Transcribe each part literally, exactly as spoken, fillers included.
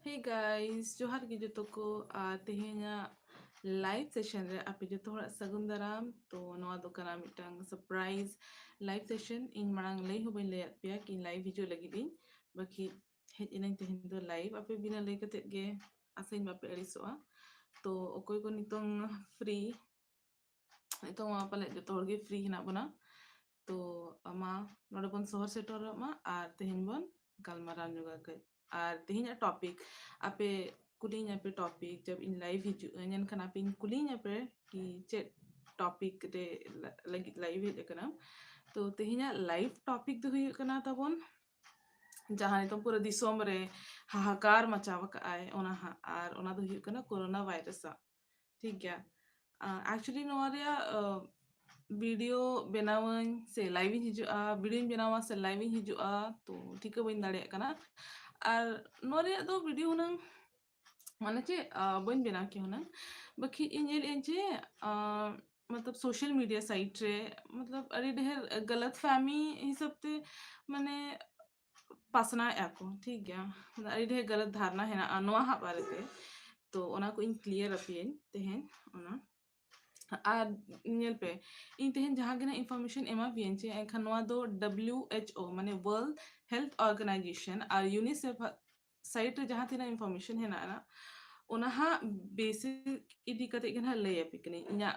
Hey guys, ᱡᱚᱦᱟᱨ ᱜᱮ ᱡᱚᱛᱚ ᱠᱚ᱾ ᱟᱨ ᱛᱮᱦᱮᱧᱟᱜ live session ᱨᱮ ᱟᱯᱮ ᱡᱚᱛᱚ ᱦᱚᱲᱟᱜ ᱥᱟᱹᱜᱩᱱ ᱫᱟᱨᱟᱢ᱾ ᱛᱚ ᱱᱚᱣᱟ ᱫᱚ ᱠᱟᱱᱟ ᱢᱤᱫᱴᱟᱝ surprise live session᱾ ᱤᱧ ᱢᱟᱲᱟᱝ ᱞᱟᱹᱭ ᱦᱚᱸ ᱵᱟᱹᱧ ᱞᱟᱹᱭᱟᱫ ᱯᱮᱭᱟ ᱠᱤ live ᱦᱤᱡᱩᱜ ᱞᱟᱹᱜᱤᱫ ᱤᱧ, ᱵᱟᱠᱤ ᱦᱮᱡ ᱮᱱᱟᱹᱧ ᱛᱮᱦᱮᱧ ᱫᱚ live᱾ ᱟᱯᱮ ᱵᱤᱱᱟᱹ ᱞᱟᱹᱭ ᱠᱟᱛᱮᱫ ᱜᱮ ᱟᱥᱟᱧ ᱵᱟᱯᱮ ᱟᱹᱲᱤᱥᱚᱜᱼᱟ᱾ ᱛᱚ ᱚᱠᱚᱭ ᱠᱚ ᱱᱤᱛᱚᱝ free, ᱱᱤᱛᱚᱝ ᱢᱟ ᱯᱟᱞᱮ ᱡᱚᱛᱚ ᱦᱚᱲ ᱜᱮ free ᱦᱮᱱᱟᱜ ᱵᱚᱱᱟ᱾ ᱛᱚ ᱢᱟ ᱱᱚᱰᱮ ᱵᱚᱱ ᱥᱚᱦᱚᱨ ᱥᱮᱴᱮᱨᱚᱜ ᱢᱟ ᱟᱨ ᱛᱮᱦᱮᱧ ᱵᱚᱱ ᱜᱟᱞᱢᱟᱨᱟᱣ ᱧᱚᱜᱟ ᱠᱟᱹᱡ᱾ ᱟᱨ ᱛᱮᱦᱮᱧᱟᱜ topic, ᱟᱯᱮ ᱠᱩᱞᱤᱧᱟ ᱯᱮ topic, ᱡᱟᱵ ᱤᱧ live ᱦᱤᱡᱩᱜ ᱟᱹᱧ, ᱮᱱᱠᱷᱟᱱ ᱟᱯᱮᱧ ᱠᱩᱞᱤᱧᱟ ᱯᱮ ᱠᱤ ᱪᱮᱫ topic ᱨᱮ ᱞᱟ-, ᱞᱟᱹᱜᱤᱫ live ᱦᱮᱡ ᱟᱠᱟᱱᱟᱢ᱾ ᱛᱚ ᱛᱮᱦᱮᱧᱟᱜ live topic ᱫᱚ ᱦᱩᱭᱩᱜ ᱠᱟᱱᱟ ᱛᱟᱵᱚᱱ ᱡᱟᱦᱟᱸ ᱱᱤᱛᱚᱝ ᱯᱩᱨᱟᱹ ᱫᱤᱥᱚᱢ ᱨᱮ ᱦᱟᱦᱟᱠᱟᱨ ᱢᱟᱪᱟᱣ ᱟᱠᱟᱫ ᱟᱭ, ᱚᱱᱟ ᱦᱟᱸᱜ, ᱟᱨ ᱚᱱᱟ ᱫᱚ ᱦᱩᱭᱩᱜ ᱠᱟᱱᱟ corona virus ᱟᱜ᱾ ᱴᱷᱤᱠ ᱜᱮᱭᱟ᱾ ᱟᱸ, actually ᱱᱚᱣᱟ ᱨᱮᱭᱟᱜ, ᱟᱸ, video ᱵᱮᱱᱟᱣᱟᱹᱧ ᱥᱮ live ᱤᱧ ᱦᱤᱡᱩᱜᱼᱟ, video ᱤᱧ ᱵᱮᱱᱟᱣᱟ ᱥᱮ live ᱤᱧ ᱦᱤᱡᱩᱜᱼᱟ, ᱛᱚ ᱴᱷᱤᱠᱟᱹ ᱵᱟᱹᱧ ᱫᱟᱲᱮᱭᱟᱜ ᱠᱟᱱᱟ᱾ ᱟᱨ ᱱᱚᱣᱟ ᱨᱮᱭᱟᱜ ᱫᱚ video ᱦᱩᱱᱟᱹᱝ, ᱢᱟᱱᱮ ᱪᱮᱫ, ᱟᱸ, ᱵᱟᱹᱧ ᱵᱮᱱᱟᱣ ᱠᱮᱭᱟ ᱦᱩᱱᱟᱹᱝ᱾ ᱵᱟᱠᱷᱤᱡ ᱤᱧ ᱧᱮᱞᱮᱫ ᱟᱹᱧ ᱡᱮ, ᱟᱸ, ᱢᱚᱛᱞᱚᱵ social media site ᱨᱮ, ᱢᱚᱛᱞᱚᱵ ᱟᱹᱰᱤ ᱰᱷᱮᱨ ᱜᱟᱞᱟᱛ ᱯᱷᱟᱦᱢᱤ ᱦᱤᱥᱟᱹᱵ ᱛᱮ, ᱢᱟᱱᱮ ᱯᱟᱥᱱᱟᱣᱮᱫᱼᱟ ᱠᱚ, ᱴᱷᱤᱠ ᱜᱮᱭᱟ᱾ ᱟᱹᱰᱤ ᱰᱷᱮᱨ ᱜᱟᱞᱟᱛ ᱫᱷᱟᱨᱱᱟ ᱦᱮᱱᱟᱜᱼᱟ ᱱᱚᱣᱟ ᱦᱟᱸᱜ ᱵᱟᱨᱮᱛᱮ᱾ ᱛᱚ ᱚᱱᱟ ᱠᱚ ᱤᱧ clear ᱟᱯᱮᱭᱟᱹᱧ ᱛᱮᱦᱮᱧ᱾ ᱚᱱᱟ ᱟᱨ ᱧᱮᱞ ᱯᱮ, ᱤᱧ ᱛᱮᱦᱮᱧ ᱡᱟᱦᱟᱸ ᱜᱮ ᱱᱟᱜ information ᱮᱢᱟ ᱯᱮᱭᱟᱹᱧ ᱪᱮ, ᱮᱱᱠᱷᱟᱱ ᱱᱚᱣᱟ ᱫᱚ W H O, ᱢᱟᱱᱮ World Health Organization ᱟᱨ UNICEF site ᱨᱮ ᱡᱟᱦᱟᱸ ᱛᱤᱱᱟᱹᱜ information ᱦᱮᱱᱟᱜᱼᱟ, ᱚᱱᱟ ᱦᱟᱸᱜ basic ᱤᱫᱤ ᱠᱟᱛᱮ ᱜᱮ ᱱᱟᱦᱟᱜ ᱞᱟᱹᱭ ᱟᱯᱮ ᱠᱟᱹᱱᱟᱹᱧ᱾ ᱤᱧᱟᱹᱜ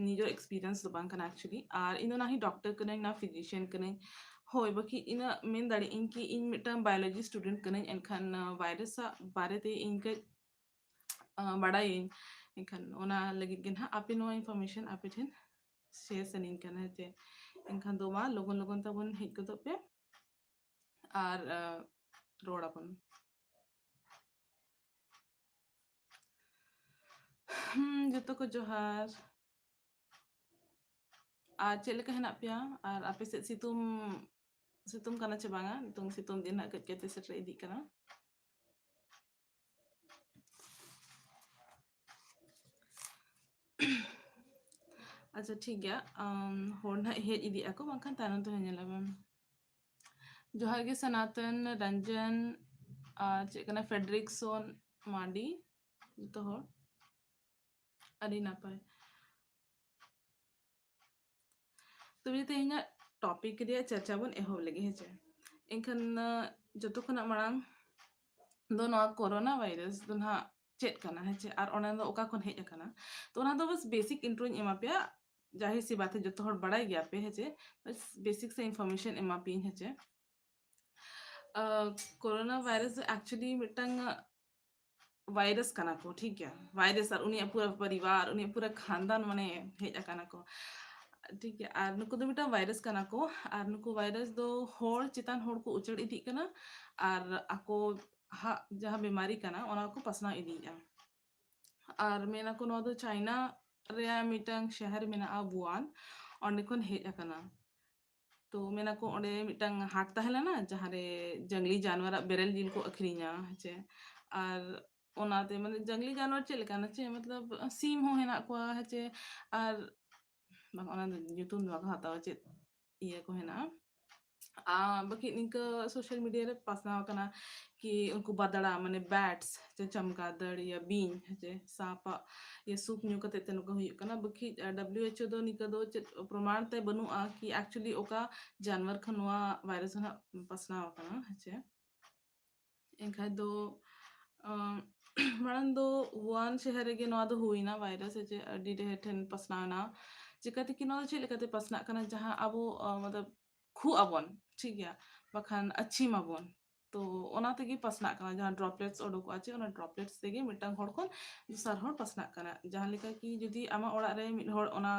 ᱱᱤᱡᱮᱨ experience ᱫᱚ ᱵᱟᱝ ᱠᱟᱱᱟ actually, ᱟᱨ ᱤᱧ ᱫᱚ ᱱᱟ ᱦᱤ doctor ᱠᱟᱹᱱᱟᱹᱧ, ᱱᱟ physician ᱠᱟᱹᱱᱟᱹᱧ᱾ ᱦᱳᱭ, ᱵᱟᱠᱤ ᱤᱱᱟᱹᱜ ᱢᱮᱱ ᱫᱟᱲᱮᱭᱟᱜ ᱟᱹᱧ ᱠᱤ ᱤᱧ ᱢᱤᱫᱴᱟᱝ biology student ᱠᱟᱹᱱᱟᱹᱧ, ᱮᱱᱠᱷᱟᱱ, ᱟᱸ, virus ᱟᱜ ᱵᱟᱨᱮᱛᱮ ᱤᱧ ᱠᱟᱹᱡ, ᱟᱸ, ᱵᱟᱲᱟᱭᱟᱹᱧ᱾ ᱮᱱᱠᱷᱟᱱ ᱚᱱᱟ ᱞᱟᱹᱜᱤᱫ ᱜᱮ ᱱᱟᱦᱟᱜ ᱟᱯᱮ ᱱᱚᱣᱟ information ᱟᱯᱮ ᱴᱷᱮᱱ share ᱥᱟᱱᱟᱧ ᱠᱟᱱᱟ ᱦᱮᱸ ᱪᱮ᱾ ᱮᱱᱠᱷᱟᱱ ᱫᱚ ᱢᱟ ᱞᱚᱜᱚᱱ ᱞᱚᱜᱚᱱ ᱛᱟᱵᱚᱱ ᱦᱮᱡ ᱜᱚᱫᱚᱜ ᱯᱮ ᱟᱨ, ᱟᱸ, ᱨᱚᱲ ᱟᱵᱚᱱ᱾ ᱦᱩᱸ, ᱡᱚᱛᱚ ᱠᱚ ᱡᱚᱦᱟᱨ᱾ ᱟᱨ ᱪᱮᱫ ᱞᱮᱠᱟ ᱦᱮᱱᱟᱜ ᱯᱮᱭᱟ? ᱟᱨ ᱟᱯᱮ ᱥᱮᱫ ᱥᱤᱛᱩᱝ, ᱥᱤᱛᱩᱝ ᱠᱟᱱᱟ ᱪᱮ ᱵᱟᱝᱟ? ᱱᱤᱛᱚᱝ ᱥᱤᱛᱩᱝ ᱫᱤᱱ ᱦᱟᱸᱜ ᱠᱟᱹᱡ ᱠᱟᱹᱡ ᱛᱮ ᱥᱮᱴᱮᱨ ᱤᱫᱤᱜ ᱠᱟᱱᱟ᱾ ᱟᱪᱪᱷᱟ, ᱴᱷᱤᱠ ᱜᱮᱭᱟ᱾ ᱟᱢ, ᱦᱚᱲ ᱱᱟᱦᱟᱜ ᱦᱮᱡ ᱤᱫᱤᱜ ᱟᱠᱚ, ᱵᱟᱝᱠᱷᱟᱱ ᱛᱟᱭᱱᱚᱢ ᱛᱮᱦᱚᱸ ᱧᱮᱞ ᱟᱵᱚᱱ᱾ ᱡᱚᱦᱟᱨ ᱜᱮ ᱥᱚᱱᱟᱛᱚᱱ, ᱨᱚᱧᱡᱚᱱ, ᱟᱨ ᱪᱮᱫ ᱠᱟᱱᱟ, ᱯᱷᱮᱰᱨᱤᱠᱥᱚᱱ ᱢᱟᱨᱰᱤ, ᱡᱚᱛᱚ ᱦᱚᱲ᱾ ᱟᱹᱰᱤ ᱱᱟᱯᱟᱭ᱾ ᱛᱚᱵᱮ ᱛᱮᱦᱮᱧᱟᱜ topic ᱨᱮᱭᱟᱜ ᱪᱟᱨᱪᱟ ᱵᱚᱱ ᱮᱦᱚᱵ ᱞᱮᱜᱮ, ᱦᱮᱸ ᱪᱮ? ᱮᱱᱠᱷᱟᱱ, ᱟᱸ, ᱡᱚᱛᱚ ᱠᱷᱚᱱᱟᱜ ᱢᱟᱲᱟᱝ ᱫᱚ ᱱᱚᱣᱟ ᱠᱳᱨᱳᱱᱟ ᱵᱷᱟᱭᱨᱟᱥ ᱫᱚ ᱱᱟᱦᱟᱜ ᱪᱮᱫ ᱠᱟᱱᱟ, ᱦᱮᱸ ᱪᱮ? ᱟᱨ ᱚᱱᱟ ᱫᱚ ᱚᱠᱟ ᱠᱷᱚᱱ ᱦᱮᱡ ᱟᱠᱟᱱᱟ? ᱛᱚ ᱚᱱᱟ ᱫᱚ ᱵᱟᱥ basic introᱧ ᱮᱢᱟ ᱯᱮᱭᱟ, ᱡᱟᱦᱤᱨ ᱥᱤ ᱵᱟᱛ ᱦᱮ, ᱡᱚᱛᱚ ᱦᱚᱲ ᱵᱟᱲᱟᱭ ᱜᱮᱭᱟ ᱯᱮ, ᱦᱮᱸ ᱪᱮ? ᱵᱟᱥ basic ᱥᱮ information ᱮᱢᱟ ᱯᱮᱭᱟᱹᱧ, ᱦᱮᱸ ᱪᱮ? ᱟᱸ, ᱠᱳᱨᱳᱱᱟ ᱵᱷᱟᱭᱨᱟᱥ ᱫᱚ actually ᱢᱤᱫᱴᱟᱝ ᱵᱷᱟᱭᱨᱟᱥ ᱠᱟᱱᱟ ᱠᱚ, ᱴᱷᱤᱠ ᱜᱮᱭᱟ? ᱵᱷᱟᱭᱨᱟᱥ ᱟᱨ ᱩᱱᱤᱭᱟᱜ ᱯᱩᱨᱟᱹ ᱯᱚᱨᱤᱵᱟᱨ, ᱩᱱᱤᱭᱟᱜ ᱯᱩᱨᱟᱹ ᱠᱷᱟᱱᱫᱟᱱ ᱢᱟᱱᱮ ᱦᱮᱡ ᱟᱠᱟᱱᱟ ᱠᱚ, ᱴᱷᱤᱠ ᱜᱮᱭᱟ? ᱟᱨ ᱱᱩᱠᱩ ᱫᱚ ᱢᱤᱫᱴᱟᱝ ᱵᱷᱟᱭᱨᱟᱥ ᱠᱟᱱᱟ ᱠᱚ, ᱟᱨ ᱱᱩᱠᱩ ᱵᱷᱟᱭᱨᱟᱥ ᱫᱚ ᱦᱚᱲ ᱪᱮᱛᱟᱱ ᱦᱚᱲ ᱠᱚ ᱩᱪᱟᱹᱲ ᱤᱫᱤᱜ ᱠᱟᱱᱟ, ᱟᱨ ᱟᱠᱚ ᱦᱟᱜ ᱡᱟᱦᱟᱸ ᱵᱤᱢᱟᱨᱤ ᱠᱟᱱᱟ, ᱚᱱᱟ ᱠᱚ ᱯᱟᱥᱱᱟᱣ ᱤᱫᱤᱭᱮᱫᱼᱟ᱾ ᱟᱨ ᱢᱮᱱᱟᱠᱚ ᱱᱚᱣᱟ ᱫᱚ ᱪᱟᱭᱱᱟ ᱨᱮᱭᱟᱜ ᱢᱤᱫᱴᱟᱝ ᱥᱟᱦᱟᱨ ᱢᱮᱱᱟᱜᱼᱟ, ᱣᱩᱦᱟᱱ, ᱚᱸᱰᱮ ᱠᱷᱚᱱ ᱦᱮᱡ ᱟᱠᱟᱱᱟ᱾ ᱛᱚ ᱢᱮᱱᱟᱠᱚ ᱚᱸᱰᱮ ᱢᱤᱫᱴᱟᱝ ᱦᱟᱴ ᱛᱟᱦᱮᱸ ᱞᱮᱱᱟ, ᱡᱟᱦᱟᱸᱨᱮ ᱡᱟᱝᱞᱤ ᱡᱟᱱᱣᱟᱨᱟᱜ ᱵᱮᱨᱮᱞ ᱡᱤᱞ ᱠᱚ ᱟᱹᱠᱷᱨᱤᱧᱟ, ᱦᱮᱸ ᱪᱮ? ᱟᱨ ᱚᱱᱟᱛᱮ, ᱢᱟᱱᱮ, ᱡᱟᱝᱞᱤ ᱡᱟᱱᱣᱟᱨ ᱪᱮᱫ ᱞᱮᱠᱟᱱᱟ, ᱪᱮ, ᱢᱚᱛᱞᱚᱵ, ᱥᱤᱢ ᱦᱚᱸ ᱦᱮᱱᱟᱜ ᱠᱚᱣᱟ, ᱦᱮᱸ ᱪᱮ? ᱟᱨ ᱵᱟᱝ, ᱚᱱᱟ ᱫᱚ ᱧᱩᱛᱩᱢ ᱫᱚ ᱵᱟᱠᱚ ᱦᱟᱛᱟᱣᱟ, ᱪᱮᱫ ᱤᱭᱟᱹ ᱠᱚ ᱦᱮᱱᱟᱜᱼᱟ᱾ ᱟᱨ ᱵᱟᱹᱠᱤ ᱱᱤᱝᱠᱟᱹ social media ᱨᱮ ᱯᱟᱥᱱᱟᱣ ᱟᱠᱟᱱᱟ ᱠᱤ ᱩᱱᱠᱩ ᱵᱟᱫᱲᱟ, ᱢᱟᱱᱮ, bats, ᱪᱮ ᱪᱟᱢᱜᱟᱫᱟᱹᱲ, ᱤᱭᱟᱹ, ᱵᱤᱧ, ᱦᱮᱸ ᱪᱮ, ᱥᱟᱯᱟᱜ, ᱤᱭᱟᱹ, soup ᱧᱩ ᱠᱟᱛᱮ ᱛᱮ ᱱᱚᱝᱠᱟ ᱦᱩᱭᱩᱜ ᱠᱟᱱᱟ᱾ ᱵᱟᱹᱠᱤ, ᱟᱨ W H O ᱫᱚ ᱱᱤᱝᱠᱟᱹ ᱫᱚ ᱪᱮᱫ ᱯᱨᱚᱢᱟᱬ ᱛᱮ ᱵᱟᱹᱱᱩᱜᱼᱟ ᱠᱤ actually ᱚᱠᱟ ᱡᱟᱱᱣᱟᱨ ᱠᱷᱚᱱ ᱱᱚᱣᱟ ᱵᱷᱟᱭᱨᱟᱥ ᱫᱚ ᱱᱟᱦᱟᱜ ᱯᱟᱥᱱᱟᱣ ᱟᱠᱟᱱᱟ, ᱦᱮᱸ ᱪᱮ? ᱮᱱᱠᱷᱟᱡ ᱫᱚ, ᱟᱸ, ᱢᱟᱲᱟᱝ ᱫᱚ ᱣᱩᱦᱟᱱ ᱥᱟᱦᱟᱨ ᱨᱮᱜᱮ ᱱᱚᱣᱟ ᱫᱚ ᱦᱩᱭᱱᱟ ᱵᱷᱟᱭᱨᱟᱥ, ᱦᱮᱸ ᱪᱮ, ᱟᱹᱰᱤ ᱰᱷᱮᱨ ᱴᱷᱮᱱ ᱯᱟᱥᱱᱟᱣ ᱮᱱᱟ᱾ ᱪᱤᱠᱟᱹᱛᱮ ᱠᱤ ᱱᱚᱣᱟ ᱫᱚ ᱪᱮᱫ ᱞᱮᱠᱟᱛᱮ ᱯᱟᱥᱱᱟᱜ ᱠᱟᱱᱟ? ᱡᱟᱦᱟᱸ ᱟᱵᱚ, ᱟᱸ, ᱢᱚᱛᱞᱚᱵ, ᱠᱷᱩᱜ ᱟᱵᱚᱱ, ᱴᱷᱤᱠ ᱜᱮᱭᱟ, ᱵᱟᱠᱷᱟᱱ ᱟᱹᱪᱷᱤᱢ ᱟᱵᱚᱱ, ᱛᱚ ᱚᱱᱟ ᱛᱮᱜᱮ ᱯᱟᱥᱱᱟᱜ ᱠᱟᱱᱟ᱾ ᱡᱟᱦᱟᱸ droplets ᱚᱰᱚᱠᱚᱜᱼᱟ, ᱪᱮ, ᱚᱱᱟ droplets ᱛᱮᱜᱮ ᱢᱤᱫᱴᱟᱝ ᱦᱚᱲ ᱠᱷᱚᱱ ᱫᱚᱥᱟᱨ ᱦᱚᱲ ᱯᱟᱥᱱᱟᱜ ᱠᱟᱱᱟ᱾ ᱡᱟᱦᱟᱸ ᱞᱮᱠᱟ ᱠᱤ ᱡᱩᱫᱤ ᱟᱢᱟᱜ ᱚᱲᱟᱜ ᱨᱮ ᱢᱤᱫ ᱦᱚᱲ ᱚᱱᱟ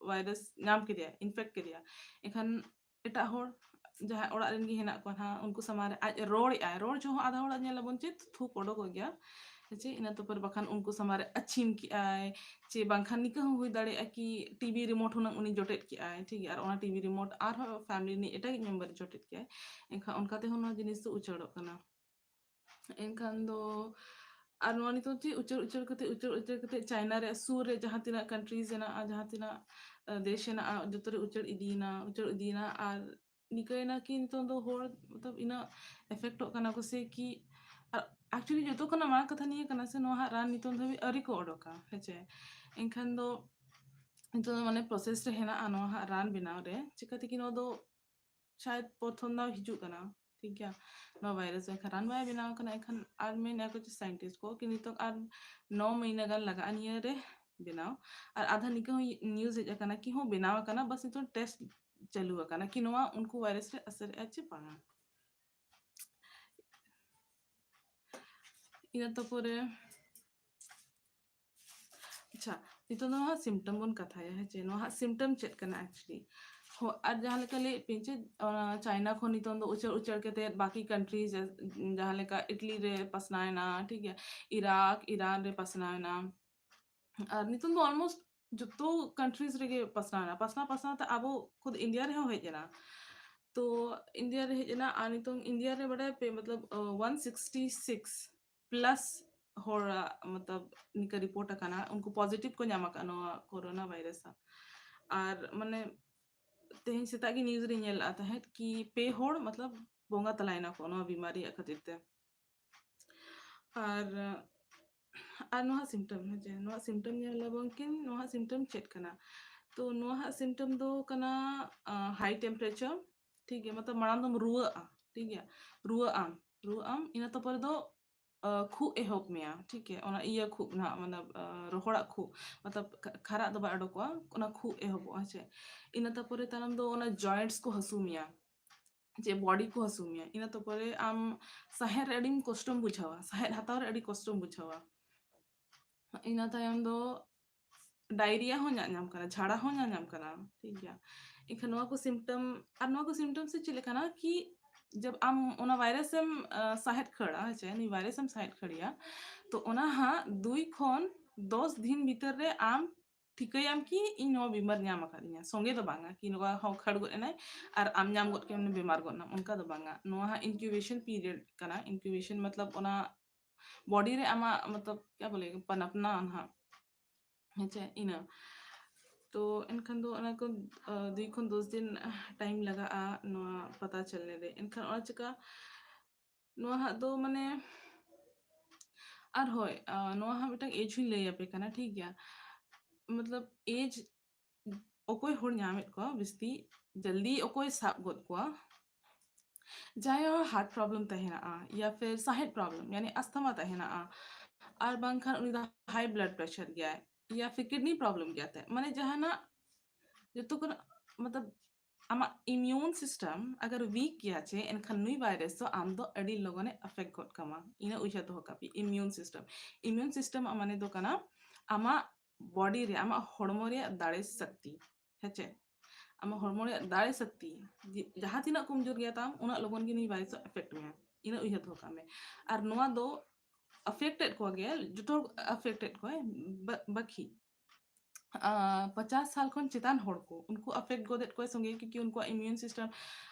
ᱵᱷᱟᱭᱨᱟᱥ ᱧᱟᱢ ᱠᱮᱫᱮᱭᱟ, infect ᱠᱮᱫᱮᱭᱟ, ᱮᱱᱠᱷᱟᱱ ᱮᱴᱟᱜ ᱦᱚᱲ ᱡᱟᱦᱟᱸᱭ ᱚᱲᱟᱜ ᱨᱮᱱ ᱜᱮ ᱦᱮᱱᱟᱜ ᱠᱚᱣᱟ ᱱᱟᱦᱟᱜ, ᱩᱱᱠᱩ ᱥᱟᱢᱟᱝ ᱨᱮ ᱟᱡ ᱨᱚᱲᱮᱜᱼᱟᱭ, ᱨᱚᱲ ᱡᱚᱦᱚᱜ ᱟᱫᱷᱟ ᱦᱚᱲᱟᱜ ᱧᱮᱞ ᱟᱵᱚᱱ ᱪᱮᱫ ᱛᱷᱩᱠ ᱚᱰᱚᱠᱚᱜ ᱜᱮᱭᱟ, ᱦᱮᱸ ᱪᱮ? ᱤᱱᱟᱹ ᱛᱟᱨᱯᱚᱨ ᱵᱟᱠᱷᱟᱱ ᱩᱱᱠᱩ ᱥᱟᱢᱟᱝ ᱨᱮ ᱟᱹᱪᱷᱤᱢ ᱠᱮᱜᱼᱟᱭ, ᱪᱮ ᱵᱟᱝᱠᱷᱟᱱ ᱱᱤᱝᱠᱟᱹ ᱦᱚᱸ ᱦᱩᱭ ᱫᱟᱲᱮᱭᱟᱜᱼᱟ ᱠᱤ TV remote ᱦᱩᱱᱟᱹᱝ ᱩᱱᱤ ᱡᱚᱴᱮᱫ ᱠᱮᱜᱼᱟᱭ, ᱴᱷᱤᱠ ᱜᱮᱭᱟ, ᱟᱨ ᱚᱱᱟ TV remote ᱟᱨᱦᱚᱸ family ᱨᱤᱱᱤᱡ ᱮᱴᱟᱜᱤᱡ member ᱡᱚᱴᱮᱫ ᱠᱮᱜᱼᱟᱭ, ᱮᱱᱠᱷᱟᱱ ᱚᱱᱠᱟ ᱛᱮᱦᱚᱸ ᱱᱚᱣᱟ ᱡᱤᱱᱤᱥ ᱫᱚ ᱩᱪᱟᱹᱲᱚᱜ ᱠᱟᱱᱟ᱾ ᱮᱱᱠᱷᱟᱱ ᱫᱚ, ᱟᱨ ᱱᱚᱣᱟ ᱱᱤᱛᱚᱜ ᱪᱮᱫ ᱩᱪᱟᱹᱲ ᱩᱪᱟᱹᱲ ᱠᱟᱛᱮ, ᱩᱪᱟᱹᱲ ᱩᱪᱟᱹᱲ ᱠᱟᱛᱮ ᱪᱟᱭᱱᱟ ᱨᱮ ᱥᱩᱨ ᱨᱮ ᱡᱟᱦᱟᱸ ᱛᱤᱱᱟᱹᱜ countries ᱦᱮᱱᱟᱜᱼᱟ, ᱡᱟᱦᱟᱸ ᱛᱤᱱᱟᱹᱜ, ᱟᱸ, ᱫᱮᱥ ᱦᱮᱱᱟᱜᱼᱟ, ᱡᱚᱛᱚ ᱨᱮ ᱩᱪᱟᱹᱲ ᱤᱫᱤᱭᱮᱱᱟ, ᱩᱪᱟᱹᱲ ᱤᱫᱤᱭᱮᱱᱟ᱾ ᱟᱨ ᱱᱤᱠᱟᱹᱭᱮᱱᱟ ᱠᱤ ᱱᱤᱛᱚᱝ ᱫᱚ ᱦᱚᱲ ᱢᱚᱛᱞᱚᱵ ᱤᱱᱟᱹᱜ ᱮᱯᱷᱮᱠᱴᱚᱜ ᱠᱟᱱᱟ ᱠᱚ ᱥᱮ ᱠᱤ, ᱟᱨ actually ᱡᱚᱛᱚ ᱠᱷᱚᱱᱟᱜ ᱢᱟᱨᱟᱝ ᱠᱟᱛᱷᱟ ᱱᱤᱭᱟᱹ ᱠᱟᱱᱟ ᱥᱮ, ᱱᱚᱣᱟ ᱦᱟᱸᱜ ᱨᱟᱱ ᱱᱤᱛᱚᱝ ᱫᱷᱟᱹᱵᱤᱡ ᱟᱹᱣᱨᱤ ᱠᱚ ᱚᱰᱚᱠᱟ, ᱦᱮᱸ ᱪᱮ? ᱮᱱᱠᱷᱟᱱ ᱫᱚ ᱱᱤᱛᱚᱝ ᱫᱚ ᱢᱟᱱᱮ process ᱨᱮ ᱦᱮᱱᱟᱜᱼᱟ ᱱᱚᱣᱟ ᱦᱟᱸᱜ ᱨᱟᱱ ᱵᱮᱱᱟᱣ ᱨᱮ᱾ ᱪᱤᱠᱟᱹᱛᱮ ᱠᱤ ᱱᱚᱣᱟ ᱫᱚ ᱥᱟᱭᱮᱫ ᱯᱨᱚᱛᱷᱚᱢ ᱫᱷᱟᱣ ᱦᱤᱡᱩᱜ ᱠᱟᱱᱟ, ᱴᱷᱤᱠ ᱜᱮᱭᱟ? ᱱᱚᱣᱟ virus ᱮᱱᱠᱷᱟᱱ ᱨᱟᱱ ᱵᱟᱭ ᱵᱮᱱᱟᱣ ᱠᱟᱱᱟ, ᱮᱱᱠᱷᱟᱱ ᱟᱨ ᱢᱮᱱᱮᱫᱼᱟ ᱠᱚ ᱡᱮ scientist ᱠᱚ ᱠᱤ ᱱᱤᱛᱚᱜ ᱟᱨ ᱱᱚ ᱢᱟᱹᱦᱱᱟᱹ ᱜᱟᱱ ᱞᱟᱜᱟᱜᱼᱟ ᱱᱤᱭᱟᱹ ᱨᱮ ᱵᱮᱱᱟᱣ᱾ ᱟᱨ ᱟᱫᱷᱟ ᱱᱤᱝᱠᱟᱹ ᱦᱚᱸ news ᱦᱮᱡ ᱟᱠᱟᱱᱟ ᱠᱤ ᱦᱚᱸ ᱵᱮᱱᱟᱣ ᱟᱠᱟᱱᱟ, ᱵᱟᱥ ᱱᱤᱛᱚᱜ test ᱪᱟᱹᱞᱩ ᱟᱠᱟᱱᱟ ᱠᱤ ᱱᱚᱣᱟ ᱩᱱᱠᱩ virus ᱨᱮ ᱟᱥᱟᱨᱮᱜᱼᱟ ᱪᱮ ᱵᱟᱝᱟ᱾ ᱤᱱᱟᱹ ᱛᱟᱯᱚᱨᱮ, ᱟᱪᱪᱷᱟ, ᱱᱤᱛᱚᱜ ᱫᱚ ᱱᱚᱣᱟ symptom ᱵᱚᱱ ᱠᱟᱛᱷᱟᱭᱟ, ᱦᱮᱸ ᱪᱮ? ᱱᱚᱣᱟ ᱦᱟᱸᱜ symptom ᱪᱮᱫ ᱠᱟᱱᱟ actually? ᱦᱚ, ᱟᱨ ᱡᱟᱦᱟᱸ ᱞᱮᱠᱟ ᱞᱟᱹᱭᱮᱫ ᱯᱮ ᱡᱮ, ᱚᱱᱟ ᱪᱟᱭᱱᱟ ᱠᱷᱚᱱ ᱱᱤᱛᱚᱝ ᱫᱚ ᱩᱪᱟᱹᱲ ᱩᱪᱟᱹᱲ ᱠᱟᱛᱮ ᱵᱟᱹᱠᱤ countries, ᱡᱟ-, ᱡᱟᱦᱟᱸ ᱞᱮᱠᱟ ᱤᱴᱞᱤ ᱨᱮ ᱯᱟᱥᱱᱟᱣ ᱮᱱᱟ, ᱴᱷᱤᱠ ᱜᱮᱭᱟ? ᱤᱨᱟᱠ, ᱤᱨᱟᱱ ᱨᱮ ᱯᱟᱥᱱᱟᱣ ᱮᱱᱟ᱾ ᱟᱨ ᱱᱤᱛᱚᱝ ᱫᱚ almost ᱡᱚᱛᱚ countries ᱨᱮᱜᱮ ᱯᱟᱥᱱᱟᱣ ᱮᱱᱟ᱾ ᱯᱟᱥᱱᱟᱣ ᱯᱟᱥᱱᱟᱣ ᱛᱮ ᱟᱵᱚ ᱠᱷᱩᱫ ᱤᱱᱰᱤᱭᱟ ᱨᱮᱦᱚᱸ ᱦᱮᱡ ᱮᱱᱟ᱾ ᱛᱚ ᱤᱱᱰᱤᱭᱟ ᱨᱮ ᱦᱮᱡ ᱮᱱᱟ, ᱟᱨ ᱱᱤᱛᱚᱝ ᱤᱱᱰᱤᱭᱟ ᱨᱮ ᱵᱟᱰᱟᱭ ᱯᱮ, ᱢᱚᱛᱞᱚᱵ, ᱟᱸ, one sixty six plus ᱦᱚᱲᱟᱜ, ᱢᱚᱛᱞᱚᱵ, ᱱᱤᱝᱠᱟᱹ report ᱟᱠᱟᱱᱟ, ᱩᱱᱠᱩ positive ᱠᱚ ᱧᱟᱢ ᱟᱠᱟᱫ ᱱᱚᱣᱟ corona virus ᱟᱜ᱾ ᱟᱨ ᱢᱟᱱᱮ ᱛᱮᱦᱮᱧ ᱥᱮᱛᱟᱜ ᱜᱮ news ᱨᱮᱧ ᱧᱮᱞ ᱞᱮᱫᱼᱟ ᱛᱟᱦᱮᱸᱫ ᱠᱤ ᱯᱮ ᱦᱚᱲ, ᱢᱚᱛᱞᱚᱵ, ᱵᱚᱸᱜᱟ ᱛᱟᱞᱟᱭᱮᱱᱟ ᱠᱚ ᱱᱚᱣᱟ ᱵᱤᱢᱟᱨᱤᱭᱟᱜ ᱠᱷᱟᱹᱛᱤᱨ ᱛᱮ᱾ ᱟᱨ, ᱟᱨ ᱱᱚᱣᱟ symptom, ᱦᱮᱸ ᱪᱮ? ᱱᱚᱣᱟ symptom ᱧᱮᱞ ᱞᱮᱵᱚᱱ ᱠᱤᱱ, ᱱᱚᱣᱟ symptom ᱪᱮᱫ ᱠᱟᱱᱟ? ᱛᱚ ᱱᱚᱣᱟ ᱦᱟᱸᱜ symptom ᱫᱚ ᱠᱟᱱᱟ, ᱟᱸ, high temperature, ᱴᱷᱤᱠ ᱜᱮᱭᱟ? ᱢᱚᱛᱞᱚᱵ ᱢᱟᱲᱟᱝ ᱫᱚᱢ ᱨᱩᱣᱟᱹᱜᱼᱟ, ᱴᱷᱤᱠ ᱜᱮᱭᱟ? ᱨᱩᱣᱟᱹᱜ ᱟᱢ, ᱨᱩᱣᱟᱹᱜ ᱟᱢ, ᱤᱱᱟᱹ ᱛᱟᱯᱚᱨᱮ ᱫᱚ, ᱟᱸ, ᱠᱷᱩᱜ ᱮᱦᱚᱵ ᱢᱮᱭᱟ, ᱴᱷᱤᱠ ᱜᱮᱭᱟ? ᱚᱱᱟ ᱤᱭᱟᱹ ᱠᱷᱩᱜ ᱱᱟᱦᱟᱜ, ᱢᱟᱱᱮ, ᱟᱸ, ᱨᱚᱦᱚᱲᱟᱜ ᱠᱷᱩᱜ, ᱢᱚᱛᱞᱚᱵ ᱠᱷᱟ-, ᱠᱷᱟᱨᱟᱜ ᱫᱚ ᱵᱟᱭ ᱚᱰᱚᱠᱚᱜᱼᱟ, ᱚᱱᱟ ᱠᱷᱩᱜ ᱮᱦᱚᱵᱚᱜᱼᱟ, ᱦᱮᱸ ᱪᱮ? ᱤᱱᱟᱹ ᱛᱟᱯᱚᱨᱮ ᱛᱟᱭᱱᱚᱢ ᱫᱚ ᱚᱱᱟ joints ᱠᱚ ᱦᱟᱹᱥᱩ ᱢᱮᱭᱟ, ᱪᱮ body ᱠᱚ ᱦᱟᱹᱥᱩ ᱢᱮᱭᱟ, ᱤᱱᱟᱹ ᱛᱟᱯᱚᱨᱮ ᱟᱢ ᱥᱟᱦᱮᱫ ᱨᱮ ᱟᱹᱰᱤᱢ ᱠᱚᱥᱴᱚᱢ ᱵᱩᱡᱷᱟᱹᱣᱟ, ᱥᱟᱦᱮᱫ ᱦᱟᱛᱟᱣ ᱨᱮ ᱟᱹᱰᱤ ᱠᱚᱥᱴᱚᱢ ᱵᱩᱡᱷᱟᱹᱣᱟ᱾ ᱤᱱᱟᱹ ᱛᱟᱭᱚᱢ ᱫᱚ diarrhea ᱦᱚᱸ ᱧᱟᱧᱟᱢ ᱠᱟᱱᱟ, ᱡᱷᱟᱲᱟ ᱦᱚᱸ ᱧᱟᱧᱟᱢ ᱠᱟᱱᱟ, ᱴᱷᱤᱠ ᱜᱮᱭᱟ? ᱮᱱᱠᱷᱟᱱ ᱱᱚᱣᱟ ᱠᱚ symptom, ᱟᱨ ᱱᱚᱣᱟ ᱠᱚ symptom ᱥᱮ ᱪᱮᱫ ᱞᱮᱠᱟᱱᱟ ᱠᱤ ᱡᱟᱵ ᱟᱢ ᱚᱱᱟ virus ᱮᱢ, ᱟᱸ, ᱥᱟᱦᱮᱫ ᱠᱷᱟᱹᱲᱟ, ᱦᱮᱸ ᱪᱮ? ᱱᱩᱭ virus ᱮᱢ ᱥᱟᱦᱮᱫ ᱠᱷᱟᱹᱲᱮᱭᱟ, ᱛᱚ ᱚᱱᱟ ᱦᱟᱸᱜ ᱫᱩᱭ ᱠᱷᱚᱱ ᱫᱚᱥ ᱫᱤᱱ ᱵᱷᱤᱛᱟᱹᱨ ᱨᱮ ᱟᱢ ᱴᱷᱤᱠᱟᱹᱭᱟᱢ ᱠᱤ ᱤᱧ ᱱᱚᱣᱟ ᱵᱤᱢᱟᱨ ᱧᱟᱢ ᱟᱠᱟᱫᱤᱧᱟ᱾ ᱥᱚᱸᱜᱮ ᱫᱚ ᱵᱟᱝᱟ ᱠᱤ ᱱᱚᱣᱟ ᱦᱚᱸ ᱠᱷᱟᱹᱲ ᱜᱚᱫ ᱮᱱᱟᱭ ᱟᱨ ᱟᱢ ᱧᱟᱢ ᱜᱚᱫ ᱠᱮᱫ ᱢᱮ, ᱵᱤᱢᱟᱨ ᱜᱚᱫ ᱱᱟᱢ, ᱚᱱᱠᱟ ᱫᱚ ᱵᱟᱝᱟ᱾ ᱱᱚᱣᱟ ᱦᱟᱸᱜ incubation period ᱠᱟᱱᱟ᱾ Incubation ᱢᱚᱛᱞᱚᱵ ᱚᱱᱟ ᱵᱚᱰᱤ ᱨᱮ ᱟᱢᱟᱜ ᱢᱚᱛᱞᱚᱵ ᱠᱭᱟ ᱵᱚᱞᱮ ᱯᱟᱱᱟᱯᱱᱟ ᱱᱟᱦᱟᱜ, ᱦᱮᱸ ᱪᱮ? ᱤᱱᱟᱹ ᱛᱚ ᱮᱱᱠᱷᱟᱱ ᱫᱚ ᱚᱱᱟ ᱠᱚ ᱫᱩᱭ ᱠᱷᱚᱱ ᱫᱚᱥ ᱫᱤᱱ ᱴᱟᱭᱤᱢ ᱞᱟᱜᱟᱜᱼᱟ ᱱᱚᱣᱟ ᱯᱟᱛᱟ ᱪᱚᱞᱱᱮ ᱨᱮ᱾ ᱮᱱᱠᱷᱟᱱ ᱚᱱᱟ ᱪᱤᱠᱟ ᱱᱚᱣᱟ ᱦᱟᱜ ᱫᱚ ᱢᱟᱱᱮ ᱟᱨ ᱦᱳᱭ, ᱱᱚᱣᱟ ᱦᱟᱜ ᱢᱤᱫᱴᱟᱝ ᱮᱡᱽ ᱦᱚᱧ ᱞᱟᱹᱭ ᱟᱯᱮ ᱠᱟᱱᱟ, ᱴᱷᱤᱠ ᱜᱮᱭᱟ? ᱢᱚᱛᱞᱚᱵ ᱮᱡᱽ ᱚᱠᱚᱭ ᱦᱚᱲ ᱧᱟᱢᱮᱫ ᱠᱚᱣᱟ ᱵᱤᱥᱛᱤ ᱡᱚᱞᱫᱤ ᱚᱠᱚᱭ ᱥᱟᱵ ᱜᱚᱫ ᱠᱚᱣᱟ, ᱡᱟᱦᱟᱸᱭ ᱦᱚᱲ ᱦᱟᱨᱴ ᱯᱨᱚᱵᱞᱮᱢ ᱛᱟᱦᱮᱱᱟ ᱭᱟ ᱯᱷᱤᱨ ᱥᱟᱦᱮᱫ ᱯᱨᱚᱵᱞᱮᱢ ᱭᱟᱱᱤ ᱟᱥᱛᱷᱟᱢᱟ ᱛᱟᱦᱮᱱᱟ, ᱟᱨ ᱵᱟᱝᱠᱷᱟᱱ ᱩᱱᱤ ᱫᱚ ᱦᱟᱭ ᱵᱞᱟᱰ ᱯᱨᱮᱥᱟᱨ ᱜᱮᱭᱟᱭ ᱭᱟ ᱯᱷᱤᱨ ᱠᱤᱰᱱᱤ ᱯᱨᱚᱵᱞᱮᱢ ᱜᱮᱭᱟ ᱛᱟᱭ, ᱢᱟᱱᱮ ᱡᱟᱦᱟᱱᱟᱜ ᱡᱚᱛᱚ ᱠᱷᱚᱱ ᱢᱚᱛᱞᱚᱵ ᱟᱢᱟᱜ ᱤᱢᱤᱭᱩᱱ ᱥᱤᱥᱴᱮᱢ ᱟᱜᱟᱨ ᱣᱤᱠ ᱜᱮᱭᱟ ᱪᱮ, ᱮᱱᱠᱷᱟᱱ ᱱᱩᱭ ᱵᱷᱟᱭᱨᱟᱥ ᱫᱚ ᱟᱢ ᱫᱚ ᱟᱹᱰᱤ ᱞᱚᱜᱚᱱᱮ ᱟᱯᱷᱮᱠᱴ ᱜᱚᱫ ᱠᱟᱢᱟ᱾ ᱤᱱᱟᱹ ᱩᱭᱦᱟᱹᱨ ᱫᱚᱦᱚ ᱠᱟᱜ ᱯᱮ, ᱤᱢᱤᱭᱩᱱ ᱥᱤᱥᱴᱮᱢ, ᱤᱢᱤᱭᱩᱱ ᱥᱤᱥᱴᱮᱢ ᱢᱟᱱᱮ ᱫᱚ ᱠᱟᱱᱟ ᱟᱢᱟᱜ ᱵᱚᱰᱤ ᱨᱮ, ᱟᱢᱟᱜ ᱦᱚᱲᱢᱚ ᱨᱮᱭᱟᱜ ᱫᱟᱲᱮ ᱥᱚᱠᱛᱤ, ᱦᱮᱸ ᱪᱮ? ᱟᱢᱟᱜ ᱦᱚᱲᱢᱚ ᱨᱮᱭᱟᱜ ᱫᱟᱲᱮ ᱥᱚᱠᱛᱤ ᱡᱮ-, ᱡᱟᱦᱟᱸ ᱛᱤᱱᱟᱹᱜ ᱠᱚᱢᱡᱳᱨ ᱜᱮᱭᱟ ᱛᱟᱢ, ᱩᱱᱟᱹᱜ ᱞᱚᱜᱚᱱ ᱜᱮ ᱱᱩᱭ ᱵᱷᱟᱭᱨᱟᱥ ᱫᱚ ᱟᱯᱷᱮᱠᱴ ᱢᱮᱭᱟ᱾ ᱤᱱᱟᱹ ᱩᱭᱦᱟᱹᱨ ᱫᱚᱦᱚ ᱠᱟᱜ ᱢᱮ᱾ ᱟᱨ ᱱᱚᱣᱟ ᱫᱚ ᱟᱯᱷᱮᱠᱴᱮᱰ ᱠᱚᱣᱟ ᱜᱮ, ᱡᱚᱛᱚ ᱦᱚᱲ ᱟᱯᱷᱮᱠᱴᱮᱰ ᱠᱚᱣᱟᱭ, ᱵᱟ-, ᱵᱟᱠᱤ ᱟᱸ, ᱯᱚᱪᱟᱥ ᱥᱟᱞ ᱠᱷᱚᱱ ᱪᱮᱛᱟᱱ ᱦᱚᱲ ᱠᱚ, ᱩᱱᱠᱩ ᱟᱯᱷᱮᱠᱴ ᱜᱚᱫᱮᱫ ᱠᱚᱣᱟᱭ ᱥᱚᱸᱜᱮ, ᱠᱤᱭᱩᱠᱤ ᱩᱱᱠᱩᱣᱟᱜ ᱤᱢᱤᱭᱩᱱ ᱥᱤᱥᱴᱮᱢ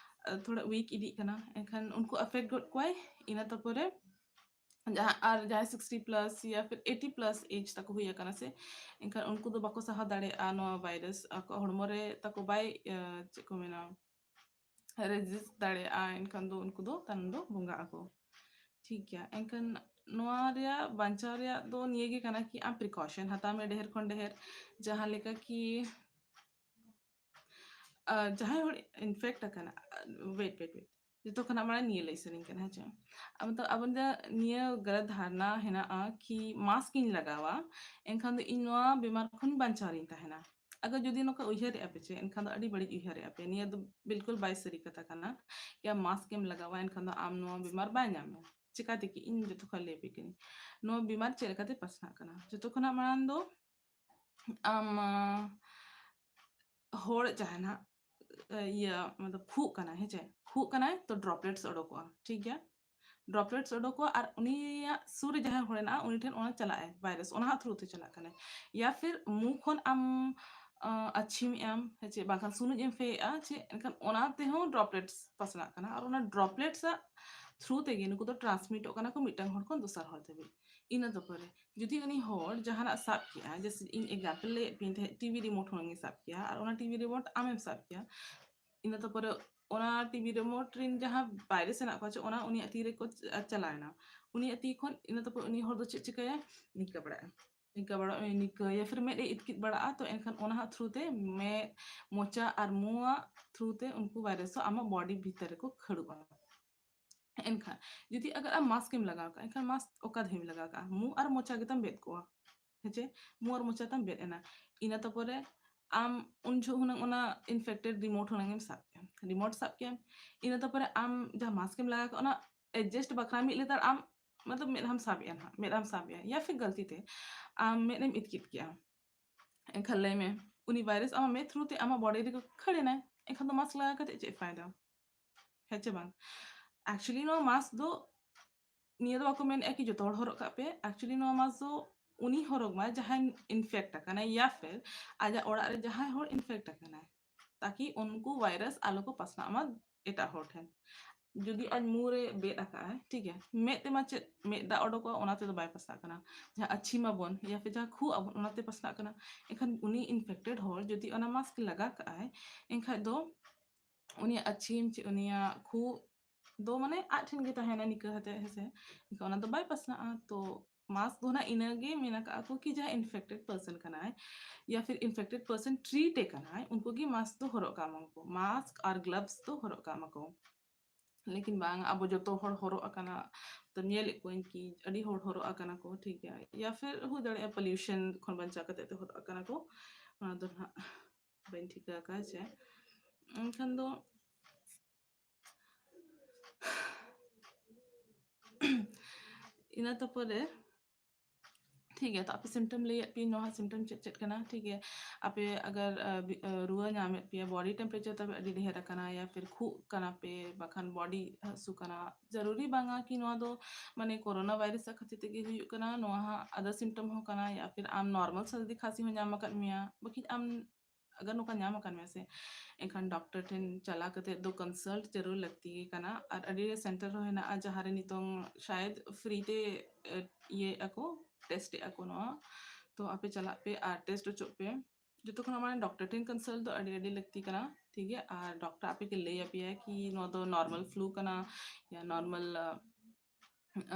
ᱛᱷᱚᱲᱟ ᱣᱤᱠ ᱤᱫᱤᱜ ᱠᱟᱱᱟ᱾ ᱮᱱᱠᱷᱟᱱ ᱩᱱᱠᱩ ᱟᱯᱷᱮᱠᱴ ᱜᱚᱫ ᱠᱚᱣᱟᱭ᱾ ᱤᱱᱟᱹ ᱛᱟᱨᱯᱚᱨᱮ ᱡᱟᱦᱟᱸ, ᱟᱨ ᱡᱟᱦᱟᱸᱭ ᱥᱤᱠᱥᱴᱤ ᱯᱞᱟᱥ ᱭᱟ ᱯᱷᱤᱨ ᱮᱭᱤᱴᱤ ᱯᱞᱟᱥ ᱮᱡᱽ ᱛᱟᱠᱚ ᱦᱩᱭ ᱟᱠᱟᱱᱟ ᱥᱮ, ᱮᱱᱠᱷᱟᱱ ᱩᱱᱠᱩ ᱫᱚ ᱵᱟᱠᱚ ᱥᱟᱦᱟᱣ ᱫᱟᱲᱮᱭᱟᱜᱼᱟ ᱱᱚᱣᱟ ᱵᱷᱟᱭᱨᱟᱥ, ᱟᱠᱚᱣᱟᱜ ᱦᱚᱲᱢᱚ ᱨᱮ ᱛᱟᱠᱚ ᱵᱟᱭ, ᱟᱸ, ᱪᱮᱫ ᱠᱚ ᱢᱮᱱᱟ, ᱨᱮᱡᱤᱥᱴ ᱫᱟᱲᱮᱭᱟᱜᱼᱟ, ᱮᱱᱠᱷᱟᱱ ᱫᱚ ᱩᱱᱠᱩ ᱫᱚ ᱛᱟᱭᱱᱚᱢ ᱫᱚ ᱵᱚᱸᱜᱟᱜ ᱟᱠᱚ᱾ ᱴᱷᱤᱠ ᱜᱮᱭᱟ, ᱮᱱᱠᱷᱟᱱ ᱱᱚᱣᱟ ᱨᱮᱭᱟᱜ ᱵᱟᱧᱪᱟᱣ ᱨᱮᱭᱟᱜ ᱫᱚ ᱱᱤᱭᱟᱹ ᱜᱮ ᱠᱟᱱᱟ ᱠᱤ ᱟᱢ ᱯᱨᱤᱠᱚᱥᱚᱱ ᱦᱟᱛᱟᱣ ᱢᱮ ᱰᱷᱮᱨ ᱠᱷᱚᱱ ᱰᱷᱮᱨ, ᱡᱟᱦᱟᱸ ᱞᱮᱠᱟ ᱠᱤ, ᱟᱸ, ᱡᱟᱦᱟᱸᱭ ᱦᱚᱲ ᱤᱱᱯᱷᱮᱠᱴ ᱟᱠᱟᱱᱟ, ᱣᱮᱴ, ᱣᱮᱴ, ᱣᱮᱴ, ᱡᱚᱛᱚ ᱠᱷᱚᱱᱟᱜ ᱢᱟᱲᱟᱝ ᱱᱤᱭᱟᱹ ᱞᱟᱹᱭ ᱥᱟᱱᱟᱧ ᱠᱟᱱᱟ, ᱦᱮᱸ ᱪᱮ? ᱟᱵᱚ ᱫᱚ, ᱟᱵᱚ ᱫᱚ ᱱᱤᱭᱟᱹ ᱜᱟᱞᱟᱛ ᱫᱷᱟᱨᱱᱟ ᱦᱮᱱᱟᱜᱼᱟ ᱠᱤ ᱢᱟᱥᱠ ᱤᱧ ᱞᱟᱜᱟᱣᱟ, ᱮᱱᱠᱷᱟᱱ ᱫᱚ ᱤᱧ ᱱᱚᱣᱟ ᱵᱤᱢᱟᱨ ᱠᱷᱚᱱ ᱵᱟᱧᱪᱟᱣ ᱨᱤᱧ ᱛᱟᱦᱮᱱᱟ᱾ ᱟᱜᱟᱨ ᱡᱩᱫᱤ ᱱᱚᱝᱠᱟ ᱩᱭᱦᱟᱹᱨᱮᱜᱼᱟ ᱯᱮ ᱪᱮ, ᱮᱱᱠᱷᱟᱱ ᱫᱚ ᱟᱹᱰᱤ ᱵᱟᱹᱲᱤᱡ ᱩᱭᱦᱟᱹᱨᱮᱜᱼᱟ ᱯᱮ᱾ ᱱᱤᱭᱟᱹ ᱫᱚ ᱵᱤᱞᱠᱩᱞ ᱵᱟᱭ ᱥᱟᱹᱨᱤ ᱠᱟᱛᱷᱟ ᱠᱟᱱᱟ᱾ ᱭᱟ ᱢᱟᱥᱠ ᱮᱢ ᱞᱟᱜᱟᱣᱟ, ᱮᱱᱠᱷᱟᱱ ᱫᱚ ᱟᱢ ᱱᱚᱣᱟ ᱵᱤᱢᱟᱨ ᱵᱟᱭ ᱧᱟᱢ ᱢᱮᱭᱟ᱾ ᱪᱤᱠᱟ ᱛᱮᱠᱤ? ᱤᱧ ᱡᱚᱛᱚ ᱠᱷᱚᱱ ᱞᱟᱹᱭ ᱟᱯᱮ ᱠᱟᱹᱱᱟᱹᱧ, ᱱᱚᱣᱟ ᱵᱤᱢᱟᱨ ᱪᱮᱫ ᱞᱮᱠᱟᱛᱮ ᱯᱟᱥᱱᱟᱜ ᱠᱟᱱᱟ᱾ ᱡᱚᱛᱚ ᱠᱷᱚᱱᱟᱜ ᱢᱟᱲᱟᱝ ᱫᱚ ᱟᱢ, ᱟᱸ, ᱦᱚᱲ ᱡᱟᱦᱟᱱᱟᱜ, ᱮ, ᱤᱭᱟᱹ, ᱢᱚᱛᱞᱚᱵ ᱠᱷᱩᱜ ᱠᱟᱱᱟᱭ, ᱦᱮᱸ ᱪᱮ? ᱠᱷᱩᱜ ᱠᱟᱱᱟᱭ, ᱛᱚ ᱰᱨᱚᱯᱞᱮᱴᱥ ᱚᱰᱚᱠᱚᱜᱼᱟ, ᱴᱷᱤᱠ ᱜᱮᱭᱟ? ᱰᱨᱚᱯᱞᱮᱴᱥ ᱚᱰᱚᱠᱚᱜᱼᱟ ᱟᱨ ᱩᱱᱤᱭᱟᱜ ᱥᱩᱨ ᱨᱮ ᱡᱟᱦᱟᱸᱭ ᱦᱚᱲ ᱦᱮᱱᱟᱜᱼᱟ, ᱩᱱᱤ ᱴᱷᱮᱱ ᱚᱱᱟ ᱪᱟᱞᱟᱜᱼᱟᱭ, ᱵᱷᱟᱭᱨᱟᱥ ᱚᱱᱟ ᱦᱚᱸ ᱛᱷᱨᱩ ᱛᱮ ᱪᱟᱞᱟᱜ ᱠᱟᱱᱟᱭ᱾ ᱭᱟ ᱯᱷᱤᱨ ᱢᱩ ᱠᱷᱚᱱ ᱟᱢ, ᱟᱸ, ᱟᱹᱪᱷᱤᱢᱮᱜ ᱟᱢ, ᱦᱮᱸ ᱪᱮ? ᱵᱟᱝᱠᱷᱟᱱ ᱥᱩᱱᱩᱡ ᱮᱢ ᱯᱷᱮᱭᱮᱜᱼᱟ, ᱪᱮ? ᱮᱱᱠᱷᱟᱱ ᱚᱱᱟ ᱛᱮᱦᱚᱸ ᱰᱨᱚᱯᱞᱮᱴᱥ ᱯᱟᱥᱱᱟᱜ ᱠᱟᱱᱟ᱾ ᱟᱨ ᱚᱱᱟ ᱰᱨᱚᱯᱞᱮᱴᱥ ᱟᱜ ᱛᱷᱨᱩ ᱛᱮᱜᱮ ᱱᱩᱠᱩ ᱫᱚ ᱴᱨᱟᱱᱥᱢᱤᱴᱚᱜ ᱠᱟᱱᱟ ᱠᱚ ᱢᱤᱫᱴᱟᱝ ᱦᱚᱲ ᱠᱷᱚᱱ ᱫᱚᱥᱟᱨ ᱦᱚᱲ ᱫᱷᱟᱹᱵᱤᱡ᱾ ᱤᱱᱟᱹ ᱛᱟᱨᱯᱚᱨᱮ ᱡᱩᱫᱤ ᱩᱱᱤ ᱦᱚᱲ ᱡᱟᱦᱟᱱᱟᱜ ᱥᱟᱵ ᱠᱮᱜᱼᱟ, ᱡᱮᱥᱮ ᱤᱧ ᱮᱠᱡᱟᱢᱯᱮᱞ ᱞᱟᱹᱭᱮᱫ ᱯᱮᱭᱟᱹᱧ ᱛᱟᱦᱮᱸᱫ, ᱴᱤᱵᱷᱤ ᱨᱤᱢᱳᱴ ᱦᱩᱱᱟᱹᱝ ᱮ ᱥᱟᱵ ᱠᱮᱜᱼᱟ ᱟᱨ ᱚᱱᱟ ᱴᱤᱵᱷᱤ ᱨᱤᱢᱳᱴ ᱟᱢᱮᱢ ᱥᱟᱵ ᱠᱮᱜᱼᱟ, ᱤᱱᱟᱹ ᱛᱟᱨᱯᱚᱨᱮ ᱚᱱᱟ ᱴᱤᱵᱷᱤ ᱨᱤᱢᱳᱴ ᱨᱮᱱ ᱡᱟᱦᱟᱸ ᱵᱷᱟᱭᱨᱟᱥ ᱦᱮᱱᱟᱜ ᱠᱚᱣᱟ ᱪᱮ, ᱚᱱᱟ ᱩᱱᱤᱭᱟᱜ ᱛᱤ ᱨᱮᱠᱚ ᱪ-, ᱪᱟᱞᱟᱣᱮᱱᱟ᱾ ᱩᱱᱤᱭᱟᱜ ᱛᱤ ᱠᱷᱚᱱ ᱤᱱᱟᱹ ᱛᱟᱨᱯᱚᱨ ᱩᱱᱤ ᱦᱚᱲ ᱫᱚ ᱪᱮᱫ ᱪᱤᱠᱟᱹᱭᱟ? ᱱᱤᱝᱠᱟᱹ ᱵᱟᱲᱟᱜᱼᱟ, ᱱᱤᱝᱠᱟᱹ ᱵᱟᱲᱟᱜᱼᱟ, ᱱᱤᱝᱠᱟᱹ, ᱭᱟ ᱯᱷᱤᱨ ᱢᱮᱫ ᱮ ᱤᱛᱠᱤᱛ ᱵᱟᱲᱟᱜᱼᱟ᱾ ᱛᱚ ᱮᱱᱠᱷᱟᱱ ᱚᱱᱟ ᱦᱟᱸᱜ ᱛᱷᱨᱩ ᱛᱮ ᱢᱮᱫ, ᱢᱚᱪᱟ ᱟᱨ ᱢᱩᱣᱟᱜ ᱛᱷᱨᱩ ᱛᱮ ᱩᱱᱠᱩ ᱵᱷᱟᱭᱨᱟᱥ ᱦᱚᱸ ᱟᱢᱟᱜ ᱵᱚᱰᱤ ᱵᱷᱤᱛᱟᱹᱨ ᱨᱮᱠᱚ ᱠᱷᱟᱹᱲᱩᱜᱼᱟ᱾ ᱮᱱᱠᱷᱟᱱ ᱡᱩᱫᱤ ᱟᱜᱟᱨ ᱟᱢ ᱢᱟᱥᱠ ᱮᱢ ᱞᱟᱜᱟᱣ ᱠᱟᱜᱼᱟ, ᱮᱱᱠᱷᱟᱱ ᱢᱟᱥᱠ ᱚᱠᱟ ᱫᱷᱟᱹᱵᱤᱡ ᱮᱢ ᱞᱟᱜᱟᱣ ᱠᱟᱜᱼᱟ? ᱢᱩ ᱟᱨ ᱢᱚᱪᱟ ᱜᱮᱛᱟᱢ ᱵᱮᱫ ᱠᱚᱜᱼᱟ, ᱦᱮᱸ ᱪᱮ? ᱢᱩ ᱟᱨ ᱢᱚᱪᱟ ᱛᱟᱢ ᱵᱮᱫ ᱮᱱᱟ᱾ ᱤᱱᱟᱹ ᱛᱟᱨᱯᱚᱨᱮ ᱟᱢ ᱩᱱ ᱡᱚᱦᱚᱜ ᱦᱩᱱᱟᱹᱝ ᱚᱱᱟ ᱤᱱᱯᱷᱮᱠᱴᱮᱰ ᱨᱤᱢᱳᱴ ᱦᱩᱱᱟᱹᱝ ᱮᱢ ᱥᱟᱵ ᱠᱮᱜᱼᱟ, ᱨᱤᱢᱳᱴ ᱥᱟᱵ ᱠᱮᱜᱼᱟᱢ᱾ ᱤᱱᱟᱹ ᱛᱟᱨᱯᱚᱨᱮ ᱟᱢ ᱡᱟᱦᱟᱸ ᱢᱟᱥᱠ ᱮᱢ ᱞᱟᱜᱟᱣ ᱠᱟᱜᱼᱟ, ᱚᱱᱟ ᱮᱰᱡᱟᱥᱴ ᱵᱟᱠᱷᱨᱟ ᱢᱤᱫ ᱞᱮᱛᱟᱲ ᱟᱢ, ᱢᱚᱛᱞᱚᱵ, ᱢᱮᱫᱦᱟᱢ ᱥᱟᱵ ᱮᱜᱼᱟ ᱱᱟᱦᱟᱜ, ᱢᱮᱫᱦᱟᱢ ᱥᱟᱵ ᱮᱜᱼᱟ, ᱭᱟ ᱯᱷᱤᱨ ᱜᱟᱞᱛᱤ ᱛᱮ ᱟᱢ ᱢᱮᱫ ᱮᱢ ᱤᱛᱠᱤᱛ ᱠᱮᱜᱼᱟ᱾ ᱮᱱᱠᱷᱟᱱ ᱞᱟᱹᱭ ᱢᱮ, ᱩᱱᱤ ᱵᱷᱟᱭᱨᱟᱥ ᱟᱢᱟᱜ ᱢᱮᱫ ᱛᱷᱨᱩ ᱛᱮ ᱟᱢᱟᱜ ᱵᱚᱰᱤ ᱨᱮᱠᱚ ᱠᱷᱟᱹᱲ ᱮᱱᱟᱭ, ᱮᱱᱠᱷᱟᱱ ᱫᱚ ᱢᱟᱥᱠ ᱞᱟᱜᱟᱣ ᱠᱟᱛᱮ ᱪᱮᱫ ᱯᱷᱟᱭᱫᱟ? ᱦᱮᱸ ᱪᱮ ᱵᱟᱝ? ᱮᱠᱪᱩᱭᱮᱞᱤ ᱱᱚᱣᱟ ᱢᱟᱥᱠ ᱫᱚ, ᱱᱤᱭᱟᱹ ᱫᱚ ᱵᱟᱠᱚ ᱢᱮᱱᱮᱜᱼᱟ ᱠᱤ ᱡᱚᱛᱚ ᱦᱚᱲ ᱦᱚᱨᱚᱜ ᱠᱟᱜ ᱯᱮ᱾ ᱮᱠᱪᱩᱭᱮᱞᱤ ᱱᱚᱣᱟ ᱢᱟᱥᱠ ᱫᱚ ᱩᱱᱤ ᱦᱚᱨᱚᱜ ᱢᱟᱭ ᱡᱟᱦᱟᱸᱭ ᱤᱱᱯᱷᱮᱠᱴ ᱟᱠᱟᱱᱟᱭ, ᱭᱟ ᱯᱷᱤᱨ ᱟᱡᱟᱜ ᱚᱲᱟᱜ ᱨᱮ ᱡᱟᱦᱟᱸᱭ ᱦᱚᱲ ᱤᱱᱯᱷᱮᱠᱴ ᱟᱠᱟᱱᱟᱭ, ᱛᱟᱠᱤ ᱩᱱᱠᱩ ᱵᱷᱟᱭᱨᱟᱥ ᱟᱞᱚ ᱠᱚ ᱯᱟᱥᱱᱟᱜ ᱢᱟ ᱮᱴᱟᱜ ᱦᱚᱲ ᱴᱷᱮᱱ᱾ ᱡᱩᱫᱤ ᱟᱡ ᱢᱩ ᱨᱮ ᱵᱮᱫ ᱟᱠᱟᱜᱼᱟᱭ, ᱴᱷᱤᱠ ᱜᱮᱭᱟ, ᱢᱮᱫ ᱛᱮᱢᱟ ᱪᱮᱫ ᱢᱮᱫ ᱫᱟᱜ ᱚᱰᱚᱠᱚᱜᱼᱟ, ᱚᱱᱟ ᱛᱮᱫᱚ ᱵᱟᱭ ᱯᱟᱥᱱᱟᱜ ᱠᱟᱱᱟ᱾ ᱡᱟᱦᱟᱸ ᱟᱹᱪᱷᱤᱢ ᱟᱵᱚᱱ ᱭᱟ ᱯᱷᱤᱨ ᱡᱟᱦᱟᱸ ᱠᱷᱩᱜ ᱟᱵᱚᱱ, ᱚᱱᱟᱛᱮ ᱯᱟᱥᱱᱟᱜ ᱠᱟᱱᱟ᱾ ᱮᱱᱠᱷᱟᱱ ᱩᱱᱤ ᱤᱱᱯᱷᱮᱠᱴᱮᱰ ᱦᱚᱲ ᱡᱩᱫᱤ ᱚᱱᱟ ᱢᱟᱥᱠ ᱞᱟᱜᱟ ᱠᱟᱜᱼᱟᱭ, ᱮᱱᱠᱷᱟᱡ ᱫᱚ ᱩᱱᱤᱭᱟᱜ ᱟᱹᱪᱷᱤᱢ ᱪᱮ ᱩᱱᱤᱭᱟᱜ ᱠᱷᱩᱜ ᱫᱚ ᱢᱟᱱᱮ ᱟᱡ ᱴᱷᱮᱱ ᱜᱮ ᱛᱟᱦᱮᱱᱟ ᱱᱤᱠᱟᱹ ᱠᱟᱛᱮ, ᱦᱮᱸᱥᱮ? ᱮᱱᱠᱷᱟᱱ ᱚᱱᱟ ᱫᱚ ᱵᱟᱭ ᱯᱟᱥᱱᱟᱜᱼᱟ᱾ ᱛᱚ ᱢᱟᱥᱠ ᱫᱚ ᱱᱟᱜ ᱤᱱᱟᱹᱜᱮ ᱢᱮᱱ ᱟᱠᱟᱜᱼᱟ ᱠᱚ ᱠᱤ ᱡᱟᱦᱟᱸᱭ ᱤᱱᱯᱷᱮᱠᱴᱮᱰ ᱯᱟᱨᱥᱚᱱ ᱠᱟᱱᱟᱭ ᱭᱟ ᱯᱷᱤᱨ ᱤᱱᱯᱷᱮᱠᱴᱮᱰ ᱯᱟᱨᱥᱚᱱ ᱴᱨᱤᱴ ᱮ ᱠᱟᱱᱟᱭ, ᱩᱱᱠᱩ ᱜᱮ ᱢᱟᱥᱠ ᱫᱚ ᱦᱚᱨᱚᱜ ᱠᱟᱜ ᱢᱟ ᱠᱚ, ᱢᱟᱥᱠ ᱟᱨ ᱜᱞᱟᱵᱷᱥ ᱫᱚ ᱦᱚᱨᱚᱜ ᱠᱟᱜ ᱢᱟ ᱠᱚ᱾ ᱞᱮᱠᱤᱱ ᱵᱟᱝ, ᱟᱵᱚ ᱡᱚᱛᱚ ᱦᱚᱲ ᱦᱚᱨᱚᱜ ᱟᱠᱟᱱᱟ, ᱛᱚ ᱧᱮᱞᱮᱫ ᱠᱚᱣᱟᱧ ᱠᱤ ᱟᱹᱰᱤ ᱦᱚᱲ ᱦᱚᱨᱚᱜ ᱟᱠᱟᱱᱟ ᱠᱚ, ᱴᱷᱤᱠ ᱜᱮᱭᱟ, ᱭᱟ ᱯᱷᱤᱨ ᱦᱩᱭ ᱫᱟᱲᱮᱭᱟᱜᱼᱟ ᱯᱚᱞᱤᱭᱩᱥᱚᱱ ᱠᱷᱚᱱ ᱵᱟᱧᱪᱟᱣ ᱠᱟᱛᱮ ᱛᱮ ᱦᱚᱨᱚᱜ ᱟᱠᱟᱱᱟ ᱠᱚ, ᱚᱱᱟ ᱫᱚ ᱱᱟᱦᱟᱜ ᱵᱟᱹᱧ ᱴᱷᱤᱠᱟᱹ ᱟᱠᱟᱫᱼᱟ ᱪᱮ᱾ ᱮᱱᱠᱷᱟᱱ ᱫᱚ ᱤᱱᱟᱹ ᱛᱟᱨᱯᱚᱨᱮ ᱴᱷᱤᱠ ᱜᱮᱭᱟ, ᱛᱚ ᱟᱯᱮ ᱥᱤᱢᱴᱚᱢ ᱞᱟᱹᱭᱟᱫ ᱯᱮᱭᱟᱹᱧ, ᱱᱚᱣᱟ ᱥᱤᱢᱴᱚᱢ ᱪᱮᱫ ᱪᱮᱫ ᱠᱟᱱᱟ, ᱴᱷᱤᱠ ᱜᱮᱭᱟ᱾ ᱟᱯᱮ ᱟᱜᱟᱨ, ᱟ, ᱵᱤ-, ᱟ, ᱨᱩᱣᱟᱹ ᱧᱟᱢᱮᱫ ᱯᱮᱭᱟ, ᱵᱚᱰᱤ ᱴᱮᱢᱯᱟᱨᱮᱪᱟᱨ ᱛᱟᱯᱮ ᱟᱹᱰᱤ ᱰᱷᱮᱨ ᱟᱠᱟᱱᱟ, ᱭᱟ ᱯᱷᱤᱨ ᱠᱷᱩᱜ ᱠᱟᱱᱟ ᱯᱮ, ᱵᱟᱠᱷᱟᱱ ᱵᱚᱰᱤ ᱦᱟᱹᱥᱩ ᱠᱟᱱᱟ, ᱡᱟᱹᱨᱩᱨᱤ ᱵᱟᱝᱟ ᱠᱤ ᱱᱚᱣᱟ ᱫᱚ ᱢᱟᱱᱮ ᱠᱳᱨᱳᱱᱟ ᱵᱷᱟᱭᱨᱟᱥ ᱠᱷᱟᱹᱛᱤᱨ ᱛᱮᱜᱮ ᱦᱩᱭᱩᱜ ᱠᱟᱱᱟ, ᱱᱚᱣᱟ ᱦᱟᱸᱜ ᱟᱫᱟᱨ ᱥᱤᱢᱴᱚᱢ ᱦᱚᱸ ᱠᱟᱱᱟ, ᱭᱟ ᱯᱷᱤᱨ ᱟᱢ ᱱᱚᱨᱢᱟᱞ ᱥᱟᱹᱨᱫᱤ ᱠᱷᱟᱸᱥᱤ ᱦᱚᱸ ᱧᱟᱢ ᱟᱠᱟᱫ ᱢᱮᱭᱟ, ᱵᱟᱠᱤ ᱟᱢ ᱟᱜᱟᱨ ᱱᱚᱝᱠᱟ ᱧᱟᱢ ᱟᱠᱟᱱ ᱢᱮᱭᱟ ᱥᱮ, ᱮᱱᱠᱷᱟᱱ ᱰᱚᱠᱴᱚᱨ ᱴᱷᱮᱱ ᱪᱟᱞᱟᱣ ᱠᱟᱛᱮ ᱫᱚ ᱠᱚᱱᱥᱟᱞᱴ ᱡᱟᱹᱨᱩᱲ ᱞᱟᱹᱠᱛᱤ ᱜᱮ ᱠᱟᱱᱟ᱾ ᱟᱨ ᱟᱹᱰᱤ ᱨᱮ ᱥᱮᱱᱴᱟᱨ ᱦᱚᱸ ᱦᱮᱱᱟᱜᱼᱟ, ᱡᱟᱦᱟᱸ ᱨᱮ ᱱᱤᱛᱚᱝ ᱥᱟᱭᱮᱫ ᱯᱷᱨᱤ ᱛᱮ, ᱮ, ᱤᱭᱟᱹᱭᱮᱫᱼᱟ ᱠᱚ, ᱴᱮᱥᱴ ᱮᱫᱼᱟ ᱠᱚ ᱱᱚᱣᱟ᱾ ᱛᱚ ᱟᱯᱮ ᱪᱟᱞᱟᱜ ᱯᱮ ᱟᱨ ᱴᱮᱥᱴ ᱦᱚᱪᱚᱜ ᱯᱮ᱾ ᱡᱚᱛᱚ ᱠᱷᱚᱱᱟᱜ ᱢᱟᱲᱟᱝ ᱰᱚᱠᱴᱚᱨ ᱴᱷᱮᱱ ᱠᱚᱱᱥᱟᱞᱴ ᱫᱚ ᱟᱹᱰᱤ, ᱟᱹᱰᱤ ᱞᱟᱹᱠᱛᱤ ᱠᱟᱱᱟ, ᱴᱷᱤᱠ ᱜᱮᱭᱟ? ᱟᱨ ᱰᱚᱠᱴᱚᱨ ᱟᱯᱮ ᱠᱤᱱ ᱞᱟᱹᱭ ᱟᱯᱮᱭᱟ ᱠᱤ ᱱᱚᱣᱟ ᱫᱚ ᱱᱚᱨᱢᱟᱞ ᱯᱷᱞᱩ ᱠᱟᱱᱟ, ᱭᱟ ᱱᱚᱨᱢᱟᱞ, ᱟ,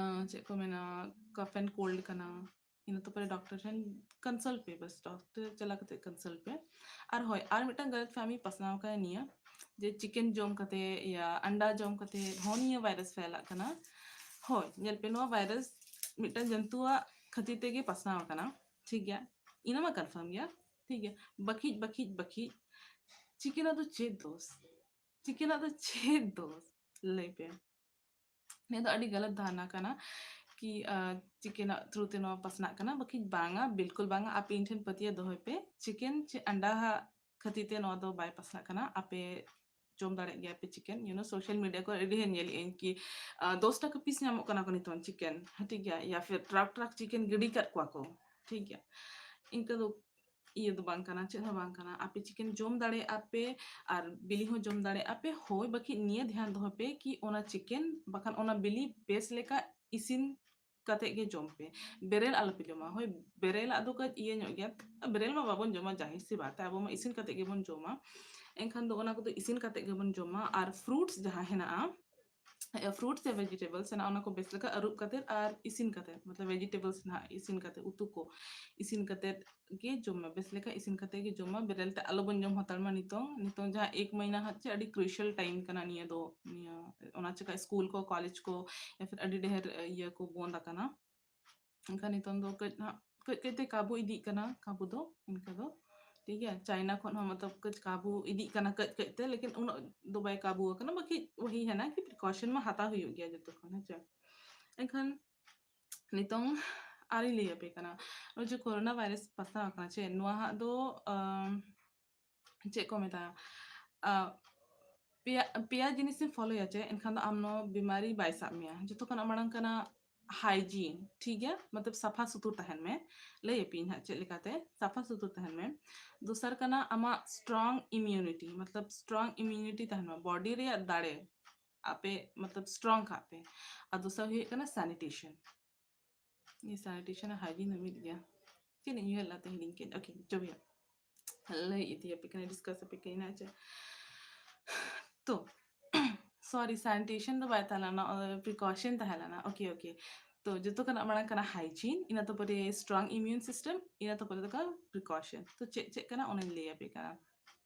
ᱟ, ᱪᱮᱫ ᱠᱚ ᱢᱮᱱᱟ, ᱠᱟᱯᱷ ᱮᱱᱰ ᱠᱳᱞᱰ ᱠᱟᱱᱟ᱾ ᱤᱱᱟᱹ ᱛᱟᱨᱯᱚᱨᱮ ᱰᱚᱠᱴᱚᱨ ᱴᱷᱮᱱ ᱠᱚᱱᱥᱟᱞᱴ ᱯᱮ, ᱵᱟᱥ ᱰᱚᱠᱴᱚᱨ ᱪᱟᱞᱟᱣ ᱠᱟᱛᱮ ᱠᱚᱱᱥᱟᱞᱴ ᱯᱮ᱾ ᱟᱨ ᱦᱳᱭ, ᱟᱨ ᱢᱤᱫᱴᱟᱝ ᱜᱟᱞᱟᱛ ᱯᱷᱟᱦᱢᱤ ᱯᱟᱥᱱᱟᱣ ᱟᱠᱟᱱᱟ ᱱᱤᱭᱟᱹ, ᱡᱮ ᱪᱤᱠᱮᱱ ᱡᱚᱢ ᱠᱟᱛᱮ ᱭᱟ ᱟᱱᱰᱟ ᱡᱚᱢ ᱠᱟᱛᱮ ᱦᱚᱸ ᱱᱤᱭᱟᱹ ᱵᱷᱟᱭᱨᱟᱥ ᱯᱷᱮᱞᱟᱜ ᱠᱟᱱᱟ᱾ ᱦᱳᱭ, ᱧᱮᱞ ᱯᱮ, ᱱᱚᱣᱟ ᱵᱷᱟᱭᱨᱟᱥ ᱢᱤᱫᱴᱟᱝ ᱡᱚᱱᱛᱩᱣᱟᱜ ᱠᱷᱟᱹᱛᱤᱨ ᱛᱮᱜᱮ ᱯᱟᱥᱱᱟᱣ ᱟᱠᱟᱱᱟ, ᱴᱷᱤᱠ ᱜᱮᱭᱟ? ᱤᱱᱟᱹ ᱢᱟ ᱠᱚᱱᱯᱷᱟᱨᱢ ᱜᱮᱭᱟ, ᱴᱷᱤᱠ ᱜᱮᱭᱟ? ᱵᱟᱹᱠᱤᱡ, ᱵᱟᱹᱠᱤᱡ, ᱵᱟᱹᱠᱤᱡ, ᱪᱤᱠᱮᱱᱟᱜ ᱫᱚ ᱪᱮᱫ ᱫᱳᱥ? ᱪᱤᱠᱮᱱᱟᱜ ᱫᱚ ᱪᱮᱫ ᱫᱳᱥ? ᱞᱟᱹᱭ ᱯᱮ᱾ ᱱᱤᱭᱟᱹ ᱫᱚ ᱟᱹᱰᱤ ᱜᱟᱞᱟᱛ ᱫᱷᱟᱨᱱᱟ ᱠᱟᱱᱟ ᱠᱤ, ᱟ, ᱪᱤᱠᱮᱱᱟᱜ ᱛᱷᱨᱩ ᱛᱮ ᱱᱚᱣᱟ ᱯᱟᱥᱱᱟᱜ ᱠᱟᱱᱟ, ᱵᱟᱹᱠᱤᱡ ᱵᱟᱝᱟ, ᱵᱤᱞᱠᱩᱞ ᱵᱟᱝᱟ᱾ ᱟᱯᱮ ᱤᱧ ᱴᱷᱮᱱ ᱯᱟᱹᱛᱭᱟᱹᱣ ᱫᱚᱦᱚᱭ ᱯᱮ, ᱪᱤᱠᱮᱱ ᱪᱮ ᱟᱱᱰᱟ ᱦᱟᱜ ᱠᱷᱟᱹᱛᱤᱨ ᱛᱮ ᱱᱚᱣᱟ ᱫᱚ ᱵᱟᱭ ᱯᱟᱥᱱᱟᱜ ᱠᱟᱱᱟ᱾ ᱟᱯᱮ ᱡᱚᱢ ᱫᱟᱲᱮᱭᱟᱜ ᱜᱮᱭᱟ ᱯᱮ chicken, you know, social media ᱠᱚᱨᱮ ᱟᱹᱰᱤ ᱰᱷᱮᱨ ᱧᱮᱞᱮᱫ ᱟᱹᱧ ᱠᱤ, ᱟ, ᱫᱚᱥ ᱴᱟᱠᱟ ᱯᱤᱥ ᱧᱟᱢᱚᱜ ᱠᱟᱱᱟ ᱠᱚ ᱱᱤᱛᱚᱝ ᱪᱤᱠᱮᱱ, ᱴᱷᱤᱠ ᱜᱮᱭᱟ, ᱭᱟ ᱯᱷᱤᱨ ᱴᱨᱟᱠ ᱴᱨᱟᱠ ᱪᱤᱠᱮᱱ ᱜᱤᱰᱤ ᱠᱟᱜ ᱠᱚᱣᱟ ᱠᱚ, ᱴᱷᱤᱠ ᱜᱮᱭᱟ᱾ ᱤᱱᱠᱟᱹ ᱫᱚ ᱤᱭᱟᱹ ᱫᱚ ᱵᱟᱝ ᱠᱟᱱᱟ, ᱪᱮᱫ ᱦᱚᱸ ᱵᱟᱝ ᱠᱟᱱᱟ᱾ ᱟᱯᱮ ᱪᱤᱠᱮᱱ ᱡᱚᱢ ᱫᱟᱲᱮᱭᱟᱜᱼᱟ ᱯᱮ ᱟᱨ ᱵᱤᱞᱤ ᱦᱚᱸ ᱡᱚᱢ ᱫᱟᱲᱮᱭᱟᱜᱼᱟ ᱯᱮ, ᱦᱳᱭ, ᱵᱟᱹᱠᱤ ᱱᱤᱭᱟᱹ ᱫᱷᱮᱭᱟᱱ ᱫᱚᱦᱚᱭ ᱯᱮ ᱠᱤ ᱚᱱᱟ ᱪᱤᱠᱮᱱ ᱵᱟᱠᱷᱟᱱ ᱚᱱᱟ ᱵᱤᱞᱤ ᱵᱮᱥ ᱞᱮᱠᱟ ᱤᱥᱤᱱ ᱠᱟᱛᱮ ᱜᱮ ᱡᱚᱢ ᱯᱮ᱾ ᱵᱮᱨᱮᱞ ᱟᱞᱚᱯᱮ ᱡᱚᱢᱟ᱾ ᱦᱳᱭ, ᱵᱮᱨᱮᱞᱟᱜ ᱫᱚ ᱠᱟᱹᱡ ᱤᱭᱟᱹ ᱧᱚᱜ ᱜᱮᱭᱟ, ᱵᱮᱨᱮᱞ ᱢᱟ ᱵᱟᱵᱚᱱ ᱡᱚᱢᱟ ᱡᱟᱹᱦᱤᱨ ᱥᱤ ᱵᱟᱛ ᱦᱮ, ᱟᱵᱚ ᱢᱟ ᱤᱥᱤᱱ ᱠᱟᱛᱮ ᱜᱮᱵᱚᱱ ᱡᱚᱢᱟ᱾ ᱮᱱᱠᱷᱟᱱ ᱫᱚ ᱚᱱᱟ ᱠᱚᱫᱚ ᱤᱥᱤᱱ ᱠᱟᱛᱮ ᱜᱮᱵᱚᱱ ᱡᱚᱢᱟ᱾ ᱟᱨ ᱯᱷᱨᱩᱴᱥ ᱡᱟᱦᱟᱸ ᱦᱮᱱᱟᱜᱼᱟ, ᱯᱷᱨᱩᱴᱥ ᱥᱮ ᱵᱷᱮᱡᱤᱴᱮᱵᱚᱞᱥ ᱦᱮᱱᱟᱜᱼᱟ, ᱚᱱᱟ ᱠᱚ ᱵᱮᱥ ᱞᱮᱠᱟ ᱟᱹᱨᱩᱵ ᱠᱟᱛᱮ ᱟᱨ ᱤᱥᱤᱱ ᱠᱟᱛᱮ, ᱢᱚᱛᱞᱚᱵ ᱵᱷᱮᱡᱤᱴᱮᱵᱚᱞᱥ ᱦᱮᱱᱟᱜᱼᱟ, ᱤᱥᱤᱱ ᱠᱟᱛᱮ, ᱩᱛᱩ ᱠᱚ ᱤᱥᱤᱱ ᱠᱟᱛᱮ ᱜᱮ ᱡᱚᱢ ᱢᱮ, ᱵᱮᱥ ᱞᱮᱠᱟ ᱤᱥᱤᱱ ᱠᱟᱛᱮ ᱜᱮ ᱡᱚᱢ ᱢᱮ᱾ ᱵᱮᱨᱮᱞ ᱛᱮ ᱟᱞᱚ ᱵᱚᱱ ᱡᱚᱢ ᱦᱟᱛᱟᱲ ᱢᱟ ᱱᱤᱛᱚᱝ, ᱱᱤᱛᱚᱝ ᱡᱟᱦᱟᱸ ᱮᱠ ᱢᱟᱹᱦᱤᱱᱟ ᱦᱟᱸᱜ ᱪᱮ ᱟᱹᱰᱤ ᱠᱨᱩᱥᱤᱭᱟᱞ ᱴᱟᱭᱤᱢ ᱠᱟᱱᱟ ᱱᱤᱭᱟᱹ ᱫᱚ, ᱱᱤᱭᱟᱹ ᱚᱱᱟ ᱪᱮᱠᱟ ᱥᱠᱩᱞ ᱠᱚ, ᱠᱚᱞᱮᱡᱽ ᱠᱚ, ᱭᱟ ᱯᱷᱤᱨ ᱟᱹᱰᱤ ᱰᱷᱮᱨ ᱤᱭᱟᱹ ᱠᱚ ᱵᱚᱱᱫ ᱟᱠᱟᱱᱟ᱾ ᱮᱱᱠᱷᱟᱱ ᱱᱤᱛᱚᱝ ᱫᱚ ᱠᱟᱹᱡ ᱦᱟᱸᱜ, ᱠᱟᱹᱡ ᱠᱟᱹᱡ ᱛᱮ ᱠᱟᱵᱩ ᱤᱫᱤᱜ ᱠᱟᱱᱟ, ᱠᱟᱵᱩ ᱫᱚ ᱤᱱᱠᱟᱹ ᱫᱚ, ᱴᱷᱤᱠ ᱜᱮᱭᱟ᱾ ᱪᱟᱭᱱᱟ ᱠᱷᱚᱱ ᱦᱚᱸ ᱢᱚᱛᱞᱚᱵ ᱠᱟᱹᱡ ᱠᱟᱵᱩ ᱤᱫᱤᱜ ᱠᱟᱱᱟ, ᱠᱟᱹᱡ ᱠᱟᱹᱡ ᱛᱮ, ᱞᱮᱠᱤᱱ ᱩᱱᱟᱹᱜ ᱫᱚ ᱵᱟᱭ ᱠᱟᱵᱩ ᱟᱠᱟᱱᱟ᱾ ᱵᱟᱠᱤ ᱣᱟᱦᱤ ᱦᱮᱱᱟ ᱠᱤ ᱯᱨᱤᱠᱚᱥᱚᱱ ᱢᱟ ᱦᱟᱛᱟᱣ ᱦᱩᱭᱩᱜ ᱜᱮᱭᱟ ᱡᱚᱛᱚ ᱠᱷᱚᱱ, ᱦᱮᱸ ᱪᱮ? ᱮᱱᱠᱷᱟᱱ ᱱᱤᱛᱚᱝ ᱟᱨᱤᱧ ᱞᱟᱹᱭ ᱟᱯᱮ ᱠᱟᱱᱟ, ᱱᱚᱜᱼᱚᱭ ᱡᱮ ᱠᱳᱨᱳᱱᱟ ᱵᱷᱟᱭᱨᱟᱥ ᱯᱟᱥᱱᱟᱣ ᱟᱠᱟᱱᱟ ᱪᱮ, ᱱᱚᱣᱟ ᱦᱟᱸᱜ ᱫᱚ, ᱟᱢ, ᱪᱮᱫ ᱠᱚ ᱢᱮᱛᱟᱜᱼᱟ, ᱟ, ᱯᱮᱭᱟ, ᱯᱮᱭᱟ ᱡᱤᱱᱤᱥ ᱮᱢ ᱯᱷᱚᱞᱳᱭᱟ ᱪᱮ, ᱮᱱᱠᱷᱟᱱ ᱫᱚ ᱟᱢ ᱱᱚᱣᱟ ᱵᱤᱢᱟᱨᱤ ᱵᱟᱭ ᱥᱟᱵ ᱢᱮᱭᱟ᱾ ᱡᱚᱛᱚ ᱠᱷᱚᱱᱟᱜ ᱢᱟᱲᱟᱝ ᱠᱟᱱᱟ hygiene, ᱴᱷᱤᱠ ᱜᱮᱭᱟ, ᱢᱚᱛᱞᱚᱵ ᱥᱟᱯᱷᱟ ᱥᱩᱛᱩᱨ ᱛᱟᱦᱮᱱ ᱢᱮ᱾ ᱞᱟᱹᱭ ᱟᱯᱮᱭᱟᱹᱧ ᱦᱟᱸᱜ ᱪᱮᱫ ᱞᱮᱠᱟᱛᱮ ᱥᱟᱯᱷᱟ ᱥᱩᱛᱩᱨ ᱛᱟᱦᱮᱱ ᱢᱮ᱾ ᱫᱚᱥᱟᱨ ᱠᱟᱱᱟ ᱟᱢᱟᱜ strong immunity, ᱢᱚᱛᱞᱚᱵ strong immunity ᱛᱟᱦᱮᱱ ᱢᱟ, ᱵᱚᱰᱤ ᱨᱮᱭᱟᱜ ᱫᱟᱲᱮ ᱟᱯᱮ ᱢᱚᱛᱞᱚᱵ strong ᱠᱟᱜ ᱯᱮ᱾ ᱟᱨ ᱫᱚᱥᱟᱨ ᱦᱩᱭᱩᱜ ᱠᱟᱱᱟ sanitation᱾ ᱱᱤᱭᱟᱹ sanitation ᱟᱨ hygiene ᱫᱚ ᱢᱤᱫ ᱜᱮᱭᱟ᱾ ᱪᱮᱫ ᱤᱧ ᱩᱭᱦᱟᱹᱨ ᱞᱮᱫ ᱛᱮ ᱦᱤᱲᱤᱧ ᱠᱮᱫ᱾ Okay, ᱪᱚᱵᱤᱭᱟ᱾ ᱞᱟᱹᱭ ᱤᱫᱤ ᱟᱯᱮ ᱠᱟᱹᱱᱟᱹᱧ, discuss ᱟᱯᱮ ᱠᱟᱹᱱᱟᱹᱧ ᱦᱮᱸ ᱪᱮ᱾ ᱛᱚ, sorry, sanitation ᱫᱚ ᱵᱟᱭ ᱛᱟᱦᱮᱸ ᱞᱮᱱᱟ, ᱚᱱᱟ ᱫᱚ precaution ᱛᱟᱦᱮᱸ ᱞᱮᱱᱟ᱾ Okay, okay. ᱛᱚ, ᱡᱚᱛᱚ ᱠᱷᱚᱱᱟᱜ ᱢᱟᱲᱟᱝ ᱠᱟᱱᱟ hygiene, ᱤᱱᱟᱹ ᱛᱟᱨᱯᱚᱨᱮ strong immune system, ᱤᱱᱟᱹ ᱛᱟᱨᱯᱚᱨᱮ ᱫᱚ ᱠᱟᱱᱟ precaution᱾ ᱛᱚ, ᱪᱮᱫ ᱪᱮᱫ ᱠᱟᱱᱟ ᱚᱱᱟᱧ ᱞᱟᱹᱭ ᱟᱯᱮ ᱠᱟᱱᱟ᱾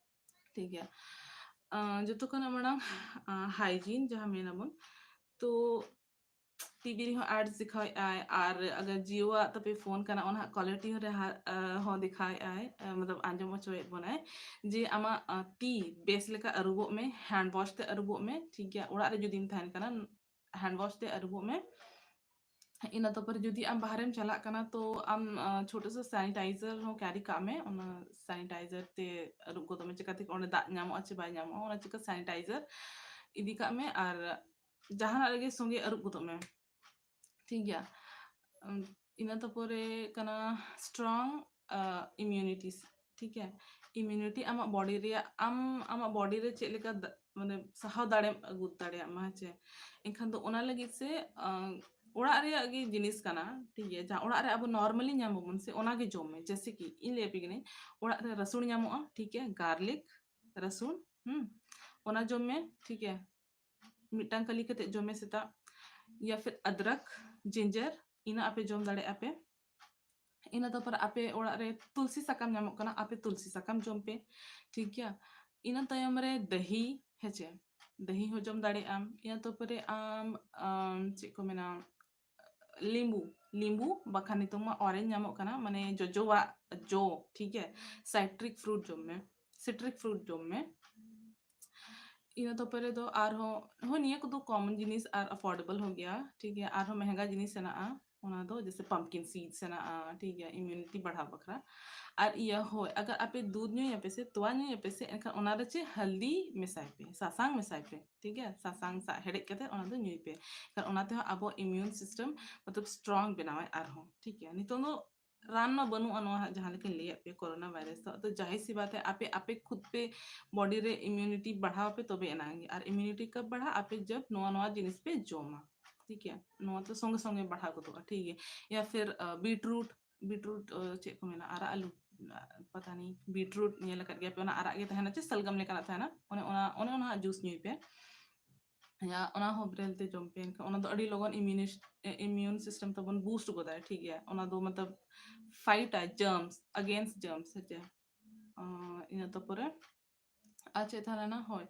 ᱴᱷᱤᱠ ᱜᱮᱭᱟ᱾ ᱟᱸ, ᱡᱚᱛᱚ ᱠᱷᱚᱱᱟᱜ ᱢᱟᱲᱟᱝ, ᱟᱸ, hygiene ᱡᱟᱦᱟᱸ ᱢᱮᱱᱟᱵᱚᱱ, ᱛᱚ ᱴᱤᱵᱷᱤ ᱨᱮᱦᱚᱸ ads ᱫᱮᱠᱷᱟᱣᱮᱫ ᱟᱭ, ᱟᱨ ᱟᱜᱟᱨ Jio ᱟᱜ ᱛᱟᱯᱮ ᱯᱷᱳᱱ ᱠᱟᱱᱟ, ᱚᱱᱟ ᱦᱟᱸᱜ caller tune ᱨᱮ ᱦᱟ-, ᱟ, ᱦᱚᱸ ᱫᱮᱠᱷᱟᱣᱮᱫ ᱟᱭ, ᱟ, ᱢᱚᱛᱞᱚᱵ ᱟᱸᱡᱚᱢ ᱦᱚᱪᱚᱭᱮᱫ ᱵᱚᱱᱟᱭ ᱡᱮ ᱟᱢᱟᱜ, ᱟ, ᱛᱤ ᱵᱮᱥ ᱞᱮᱠᱟ ᱟᱹᱨᱩᱵᱚᱜ ᱢᱮ, hand wash ᱛᱮ ᱟᱹᱨᱩᱵᱚᱜ ᱢᱮ, ᱴᱷᱤᱠ ᱜᱮᱭᱟ? ᱚᱲᱟᱜ ᱨᱮ ᱡᱩᱫᱤᱢ ᱛᱟᱦᱮᱱ ᱠᱟᱱᱟ, hand wash ᱛᱮ ᱟᱹᱨᱩᱵᱚᱜ ᱢᱮ᱾ ᱤᱱᱟᱹ ᱛᱟᱨᱯᱚᱨᱮ ᱡᱩᱫᱤ ᱟᱢ ᱵᱟᱦᱨᱮᱢ ᱪᱟᱞᱟᱜ ᱠᱟᱱᱟ, ᱛᱚ ᱟᱢ, ᱟ, ᱪᱷᱳᱴᱳ ᱥᱟ sanitizer ᱦᱚᱸ carry ᱠᱟᱜ ᱢᱮ, ᱚᱱᱟ sanitizer ᱛᱮ ᱟᱹᱨᱩᱵ ᱜᱚᱫᱚᱜ ᱢᱮ, ᱪᱤᱠᱟᱹᱛᱮ ᱚᱸᱰᱮ ᱫᱟᱜ ᱧᱟᱢᱚᱜᱼᱟ ᱪᱮ ᱵᱟᱭ ᱧᱟᱢᱚᱜᱼᱟ, ᱚᱱᱟ ᱪᱤᱠᱟᱹ sanitizer ᱤᱫᱤ ᱠᱟᱜ ᱢᱮ, ᱟᱨ ᱡᱟᱦᱟᱱᱟᱜ ᱨᱮᱜᱮ ᱥᱚᱸᱜᱮ ᱟᱹᱨᱩᱵ ᱜᱚᱫᱚᱜ ᱢᱮ, ᱴᱷᱤᱠ ᱜᱮᱭᱟ? ᱩᱢ, ᱤᱱᱟᱹ ᱛᱟᱨᱯᱚᱨᱮ ᱠᱟᱱᱟ strong, ᱟ, immunity, ᱴᱷᱤᱠ ᱜᱮᱭᱟ? Immunity ᱟᱢᱟᱜ ᱵᱚᱰᱤ ᱨᱮᱭᱟᱜ, ᱟᱢ ᱟᱢᱟᱜ ᱵᱚᱰᱤ ᱨᱮ ᱪᱮᱫ ᱞᱮᱠᱟ ᱫᱟ-, ᱢᱟᱱᱮ ᱥᱟᱦᱟᱣ ᱫᱟᱲᱮᱢ ᱟᱹᱜᱩ ᱫᱟᱲᱮᱭᱟᱜ ᱢᱟ, ᱦᱮᱸ ᱪᱮ? ᱮᱱᱠᱷᱟᱱ ᱫᱚ ᱚᱱᱟ ᱞᱟᱹᱜᱤᱫ ᱥᱮ, ᱟ, ᱚᱲᱟᱜ ᱨᱮᱭᱟᱜ ᱜᱮ ᱡᱤᱱᱤᱥ ᱠᱟᱱᱟ, ᱴᱷᱤᱠ ᱜᱮᱭᱟ? ᱡᱟᱦᱟᱸ ᱚᱲᱟᱜ ᱨᱮ ᱟᱵᱚ normally ᱧᱟᱢ ᱟᱵᱚᱱ ᱥᱮ, ᱚᱱᱟ ᱜᱮ ᱡᱚᱢ ᱢᱮ᱾ ᱡᱮᱭᱥᱮ ᱠᱤ ᱤᱧ ᱞᱟᱹᱭ ᱟᱯᱮ ᱠᱟᱹᱱᱟᱹᱧ, ᱚᱲᱟᱜ ᱨᱮ ᱨᱟᱹᱥᱩᱱ ᱧᱟᱢᱚᱜᱼᱟ, ᱴᱷᱤᱠ ᱜᱮᱭᱟ? garlic, ᱨᱟᱹᱥᱩᱱ, ᱦᱩᱸ, ᱚᱱᱟ ᱡᱚᱢ ᱢᱮ, ᱴᱷᱤᱠ ᱜᱮᱭᱟ? ᱢᱤᱫᱴᱟᱝ ᱠᱟᱹᱞᱤ ᱠᱟᱛᱮ ᱡᱚᱢ ᱢᱮ ᱥᱮᱛᱟᱜ, ᱭᱟ ᱯᱷᱤᱨ ᱟᱫᱨᱚᱠ, ginger, ᱤᱱᱟᱹ ᱟᱯᱮ ᱡᱚᱢ ᱫᱟᱲᱮᱭᱟᱜᱼᱟ ᱯᱮ᱾ ᱤᱱᱟᱹ ᱛᱟᱨᱯᱚᱨ ᱟᱯᱮ ᱚᱲᱟᱜ ᱨᱮ ᱛᱩᱞᱥᱤ ᱥᱟᱠᱟᱢ ᱧᱟᱢᱚᱜ ᱠᱟᱱᱟ, ᱟᱯᱮ ᱛᱩᱞᱥᱤ ᱥᱟᱠᱟᱢ ᱡᱚᱢ ᱯᱮ, ᱴᱷᱤᱠ ᱜᱮᱭᱟ? ᱤᱱᱟᱹ ᱛᱟᱭᱚᱢ ᱨᱮ ᱫᱟᱹᱦᱤ, ᱦᱮᱸ ᱪᱮ, ᱫᱟᱹᱦᱤ ᱦᱚᱸ ᱡᱚᱢ ᱫᱟᱲᱮᱭᱟᱜ ᱟᱢ᱾ ᱤᱱᱟᱹ ᱛᱟᱨᱯᱚᱨᱮ ᱟᱢ, ᱟᱢ, ᱪᱮᱫ ᱠᱚ ᱢᱮᱱᱟ, ᱞᱤᱢᱵᱩ, ᱞᱤᱢᱵᱩ ᱵᱟᱠᱷᱟᱱ ᱱᱤᱛᱚᱝ ᱢᱟ orange ᱧᱟᱢᱚᱜ ᱠᱟᱱᱟ, ᱢᱟᱱᱮ ᱡᱚᱡᱚᱣᱟᱜ ᱡᱚ, ᱴᱷᱤᱠ ᱜᱮᱭᱟ? citric fruit ᱡᱚᱢ ᱢᱮ, citric fruit ᱡᱚᱢ ᱢᱮ᱾ ᱤᱱᱟᱹ ᱛᱟᱨᱯᱚᱨᱮ ᱫᱚ ᱟᱨᱦᱚᱸ, ᱦᱳᱭ, ᱱᱤᱭᱟᱹ ᱠᱚᱫᱚ common ᱡᱤᱱᱤᱥ ᱟᱨ affordable ᱦᱚᱸ ᱜᱮᱭᱟ, ᱴᱷᱤᱠ ᱜᱮᱭᱟ? ᱟᱨᱦᱚᱸ ᱢᱮᱦᱮᱝᱜᱟ ᱡᱤᱱᱤᱥ ᱦᱮᱱᱟᱜᱼᱟ, ᱚᱱᱟ ᱫᱚ ᱡᱮᱥᱮ pumpkin seeds ᱦᱮᱱᱟᱜᱼᱟ, ᱴᱷᱤᱠ ᱜᱮᱭᱟ, immunity ᱵᱟᱲᱦᱟᱣ ᱵᱟᱠᱷᱨᱟ᱾ ᱟᱨ ᱤᱭᱟᱹ, ᱦᱳᱭ, ᱟᱜᱟᱨ ᱟᱯᱮ ᱫᱩᱫᱷ ᱧᱩᱭᱟᱯᱮ ᱥᱮ ᱛᱚᱣᱟ ᱧᱩᱭᱟᱯᱮ ᱥᱮ, ᱮᱱᱠᱷᱟᱱ ᱚᱱᱟ ᱨᱮ ᱪᱮᱫ ᱦᱟᱞᱫᱤ ᱢᱮᱥᱟᱭ ᱯᱮ, ᱥᱟᱥᱟᱝ ᱢᱮᱥᱟᱭ ᱯᱮ, ᱴᱷᱤᱠ ᱜᱮᱭᱟ, ᱥᱟᱥᱟᱝ ᱥᱟᱜ ᱦᱮᱰᱮᱡ ᱠᱟᱛᱮ ᱚᱱᱟ ᱫᱚ ᱧᱩᱭ ᱯᱮ᱾ ᱮᱱᱠᱷᱟᱱ ᱚᱱᱟ ᱛᱮᱦᱚᱸ ᱟᱵᱚ immune system ᱢᱚᱛᱞᱚᱵ strong ᱵᱮᱱᱟᱣᱟᱭ ᱟᱨᱦᱚᱸ, ᱴᱷᱤᱠ ᱜᱮᱭᱟ᱾ ᱱᱤᱛᱚᱝ ᱫᱚ ᱨᱟᱱ ᱢᱟ ᱵᱟᱹᱱᱩᱜᱼᱟ ᱱᱚᱣᱟ ᱦᱟᱸᱜ ᱡᱟᱦᱟᱸ ᱞᱮᱠᱟᱧ ᱞᱟᱹᱭᱟᱫ ᱯᱮᱭᱟ ᱠᱳᱨᱳᱱᱟ ᱵᱷᱟᱭᱨᱟᱥ ᱫᱚ, ᱟᱫᱚ ᱡᱟᱦᱤᱨ ᱥᱤ ᱵᱟᱛ ᱦᱮ ᱟᱯᱮ, ᱟᱯᱮ ᱠᱷᱩᱫ ᱯᱮ body ᱨᱮ immunity ᱵᱟᱲᱦᱟᱣ ᱯᱮ ᱛᱚᱵᱮ ᱮᱱᱟᱝ ᱜᱮ, ᱟᱨ immunity ᱠᱟᱵ ᱵᱟᱲᱦᱟ ᱟᱯᱮ ᱡᱟᱵ ᱱᱚᱣᱟ, ᱱᱚᱣᱟ ᱡᱤᱱᱤᱥ ᱯᱮ ᱡᱚᱢᱟ, ᱴᱷᱤᱠ ᱜᱮᱭᱟ, ᱱᱚᱣᱟ ᱫᱚ ᱥᱚᱸᱜᱮ ᱥᱚᱸᱜᱮ ᱵᱟᱲᱦᱟᱣ ᱜᱚᱫᱚᱜᱼᱟ, ᱴᱷᱤᱠ ᱜᱮᱭᱟ᱾ ᱭᱟ ᱯᱷᱤᱨ beetroot, beetroot ᱪᱮᱫ ᱠᱚ ᱢᱮᱱᱟ, ᱟᱨᱟᱜ ᱟᱹᱞᱩ, ᱯᱟᱛᱟ ᱱᱤ, beetroot ᱧᱮᱞ ᱟᱠᱟᱫ ᱜᱮᱭᱟ ᱯᱮ, ᱚᱱᱟ ᱟᱨᱟᱜ ᱜᱮ ᱛᱟᱦᱮᱱᱟ, ᱪᱮ ᱥᱟᱞᱜᱟᱢ ᱞᱮᱠᱟᱱᱟᱜ ᱛᱟᱦᱮᱱᱟ, ᱚᱱᱮ ᱚᱱᱟ, ᱚᱱᱮ ᱚᱱᱟ ᱦᱟᱸᱜ juice ᱧᱩᱭ ᱯᱮ᱾ ᱭᱟ, ᱚᱱᱟ ᱦᱚᱸ ᱵᱮᱨᱮᱞ ᱛᱮ ᱡᱚᱢ ᱯᱮ, ᱮᱱᱠᱷᱟᱱ ᱚᱱᱟ ᱫᱚ ᱟᱹᱰᱤ ᱞᱚᱜᱚᱱ immunity, immune system ᱛᱟᱵᱚᱱ boost ᱜᱚᱫᱟᱭ, ᱴᱷᱤᱠ ᱜᱮᱭᱟ᱾ ᱚᱱᱟ ᱫᱚ ᱢᱚᱛᱞᱚᱵ fight ᱟᱭ germs, against germs, ᱦᱮᱸ ᱪᱮ? ᱟᱸ, ᱤᱱᱟᱹ ᱛᱟᱯᱚᱨᱮ ᱟᱨ ᱪᱮᱫ ᱛᱟᱦᱮᱸ ᱞᱮᱱᱟ? ᱦᱳᱭ,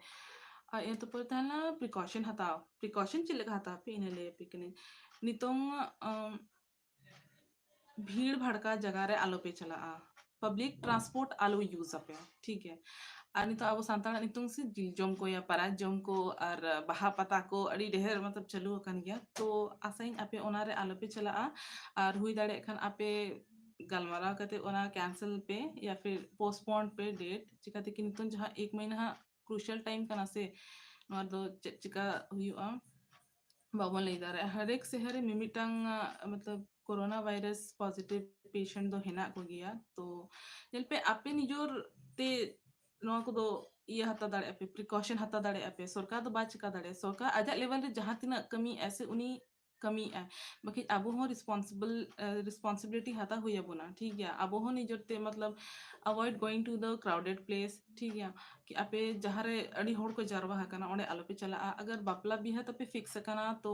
ᱟᱨ ᱤᱱᱟᱹ ᱛᱟᱯᱚᱨᱮ ᱛᱟᱦᱮᱸ ᱞᱮᱱᱟ precaution ᱦᱟᱛᱟᱣ᱾ Precaution ᱪᱮᱫ ᱞᱮᱠᱟ ᱦᱟᱛᱟᱣ ᱯᱮ, ᱤᱱᱟᱹ ᱞᱟᱹᱭ ᱟᱯᱮ ᱠᱟᱹᱱᱟᱹᱧ᱾ ᱱᱤᱛᱚᱝ ᱟᱢ, ᱵᱷᱤᱲ ᱵᱷᱟᱲᱠᱟ ᱡᱟᱭᱜᱟ ᱨᱮ ᱟᱞᱚ ᱯᱮ ᱪᱟᱞᱟᱜᱼᱟ, public transport ᱟᱞᱚ use ᱟᱯᱮ, ᱴᱷᱤᱠ ᱜᱮᱭᱟ᱾ ᱟᱨ ᱱᱤᱛᱚᱜ ᱟᱵᱚ ᱥᱟᱱᱛᱟᱲᱟᱜ ᱱᱤᱛᱚᱝ ᱥᱮ ᱡᱤᱞ ᱡᱚᱢ ᱠᱚ ᱭᱟ ᱯᱟᱨᱟᱡᱽ ᱡᱚᱢ ᱠᱚ ᱟᱨ ᱵᱟᱦᱟ ᱯᱟᱛᱟ ᱠᱚ ᱟᱹᱰᱤ ᱰᱷᱮᱨ ᱢᱚᱛᱞᱚᱵ ᱪᱟᱹᱞᱩ ᱟᱠᱟᱱ ᱜᱮᱭᱟ, ᱛᱚ ᱟᱥᱟᱭᱟᱹᱧ ᱟᱯᱮ ᱚᱱᱟ ᱨᱮ ᱟᱞᱚ ᱯᱮ ᱪᱟᱞᱟᱜᱼᱟ᱾ ᱟᱨ ᱦᱩᱭ ᱫᱟᱲᱮᱭᱟᱜ ᱠᱷᱟᱱ ᱟᱯᱮ ᱜᱟᱞᱢᱟᱨᱟᱣ ᱠᱟᱛᱮ ᱚᱱᱟ cancel ᱯᱮ ᱭᱟ ᱯᱷᱤᱨ postpone ᱯᱮ date, ᱪᱤᱠᱟᱹᱛᱮ ᱠᱤ ᱱᱤᱛᱚᱝ ᱡᱟᱦᱟᱸ ᱮᱠ ᱢᱟᱹᱦᱤᱱᱟ ᱦᱟᱸᱜ crucial time ᱠᱟᱱᱟ ᱥᱮ, ᱱᱚᱣᱟ ᱫᱚ ᱪᱮᱫ ᱪᱤᱠᱟ ᱦᱩᱭᱩᱜᱼᱟ ᱵᱟᱵᱚᱱ ᱞᱟᱹᱭ ᱫᱟᱲᱮᱭᱟᱜᱼᱟ᱾ ᱦᱟᱨᱮᱠ ᱥᱮᱦᱮᱨ ᱨᱮ ᱢᱤᱢᱤᱫᱴᱟᱝ, ᱟᱸ, ᱢᱚᱛᱞᱚᱵ ᱠᱳᱨᱳᱱᱟ ᱵᱷᱟᱭᱨᱟᱥ positive patient ᱫᱚ ᱦᱮᱱᱟᱜ ᱠᱚᱜᱮᱭᱟ᱾ ᱛᱚ ᱧᱮᱞ ᱯᱮ, ᱟᱯᱮ ᱱᱤᱡᱚᱨ ᱛᱮ ᱱᱚᱣᱟ ᱠᱚᱫᱚ ᱤᱭᱟᱹ ᱦᱟᱛᱟᱣ ᱫᱟᱲᱮᱭᱟᱜᱼᱟ ᱯᱮ, precaution ᱦᱟᱛᱟᱣ ᱫᱟᱲᱮᱭᱟᱜᱼᱟ ᱯᱮ᱾ ᱥᱚᱨᱠᱟᱨ ᱫᱚ ᱵᱟᱭ ᱪᱤᱠᱟ ᱫᱟᱲᱮᱭᱟᱜᱼᱟ, ᱥᱚᱨᱠᱟᱨ ᱟᱡᱟᱜ level ᱨᱮ ᱡᱟᱦᱟᱸ ᱛᱤᱱᱟᱹᱜ ᱠᱟᱹᱢᱤᱭᱮᱫᱼᱟ ᱥᱮ ᱩᱱᱤ ᱠᱟᱹᱢᱤᱭᱮᱫᱼᱟ, ᱵᱟᱠᱷᱟᱡ ᱟᱵᱚ ᱦᱚᱸ responsible, ᱮ, responsibility ᱦᱟᱛᱟᱣ ᱦᱩᱭ ᱟᱵᱚᱱᱟ, ᱴᱷᱤᱠ ᱜᱮᱭᱟ᱾ ᱟᱵᱚ ᱦᱚᱸ ᱱᱤᱡᱮᱨ ᱛᱮ ᱢᱚᱛᱞᱚᱵ avoid going to the crowded place, ᱴᱷᱤᱠ ᱜᱮᱭᱟ, ᱠᱤ ᱟᱯᱮ ᱡᱟᱦᱟᱸ ᱨᱮ ᱟᱹᱰᱤ ᱦᱚᱲ ᱠᱚ ᱡᱟᱨᱣᱟ ᱟᱠᱟᱱᱟ ᱚᱸᱰᱮ ᱟᱞᱚ ᱯᱮ ᱪᱟᱞᱟᱜᱼᱟ᱾ ᱟᱜᱟᱨ ᱵᱟᱯᱞᱟ ᱵᱤᱦᱟᱹ ᱛᱟᱯᱮ fix ᱟᱠᱟᱱᱟ ᱛᱚ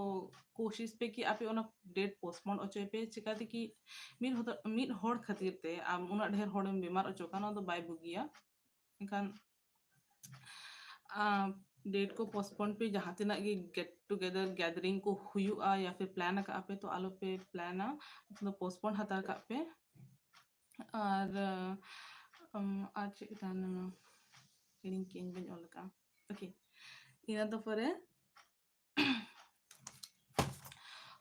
ᱠᱳᱥᱤᱥ ᱯᱮ ᱠᱤ ᱟᱯᱮ ᱚᱱᱟ date postpone ᱚᱪᱚᱭ ᱯᱮ, ᱪᱤᱠᱟᱹᱛᱮ ᱠᱤ ᱢᱤᱫ ᱦᱚᱲ, ᱢᱤᱫ ᱦᱚᱲ ᱠᱷᱟᱹᱛᱤᱨ ᱛᱮ ᱟᱢ ᱩᱱᱟᱹᱜ ᱰᱷᱮᱨ ᱦᱚᱲᱮᱢ ᱵᱤᱢᱟᱨ ᱚᱪᱚ ᱠᱟᱱᱟ, ᱚᱱᱟ ᱫᱚ ᱵᱟᱭ ᱵᱩᱜᱤᱭᱟ᱾ ᱮᱱᱠᱷᱟᱱ ᱟᱸ, date ᱠᱚ postpone ᱯᱮ, ᱡᱟᱦᱟᱸ ᱛᱤᱱᱟᱹᱜ ᱜᱮ get together gathering ᱠᱚ ᱦᱩᱭᱩᱜᱼᱟ ᱭᱟ ᱯᱷᱤᱨ plan ᱟᱠᱟᱫ ᱯᱮ, ᱛᱚ ᱟᱞᱚ ᱯᱮ plan ᱟ, ᱫᱚ postpone ᱦᱟᱛᱟᱲ ᱠᱟᱜ ᱯᱮ᱾ ᱟᱨ ᱟᱢ, ᱟᱨ ᱪᱮᱫ ᱠᱚ ᱛᱟᱦᱮᱸ ᱞᱮᱱᱟ? ᱦᱤᱲᱤᱧ ᱠᱮᱫᱟᱹᱧ, ᱵᱟᱹᱧ ᱚᱞ ᱟᱠᱟᱫᱼᱟ᱾ Okay, ᱤᱱᱟᱹ ᱛᱟᱯᱚᱨᱮ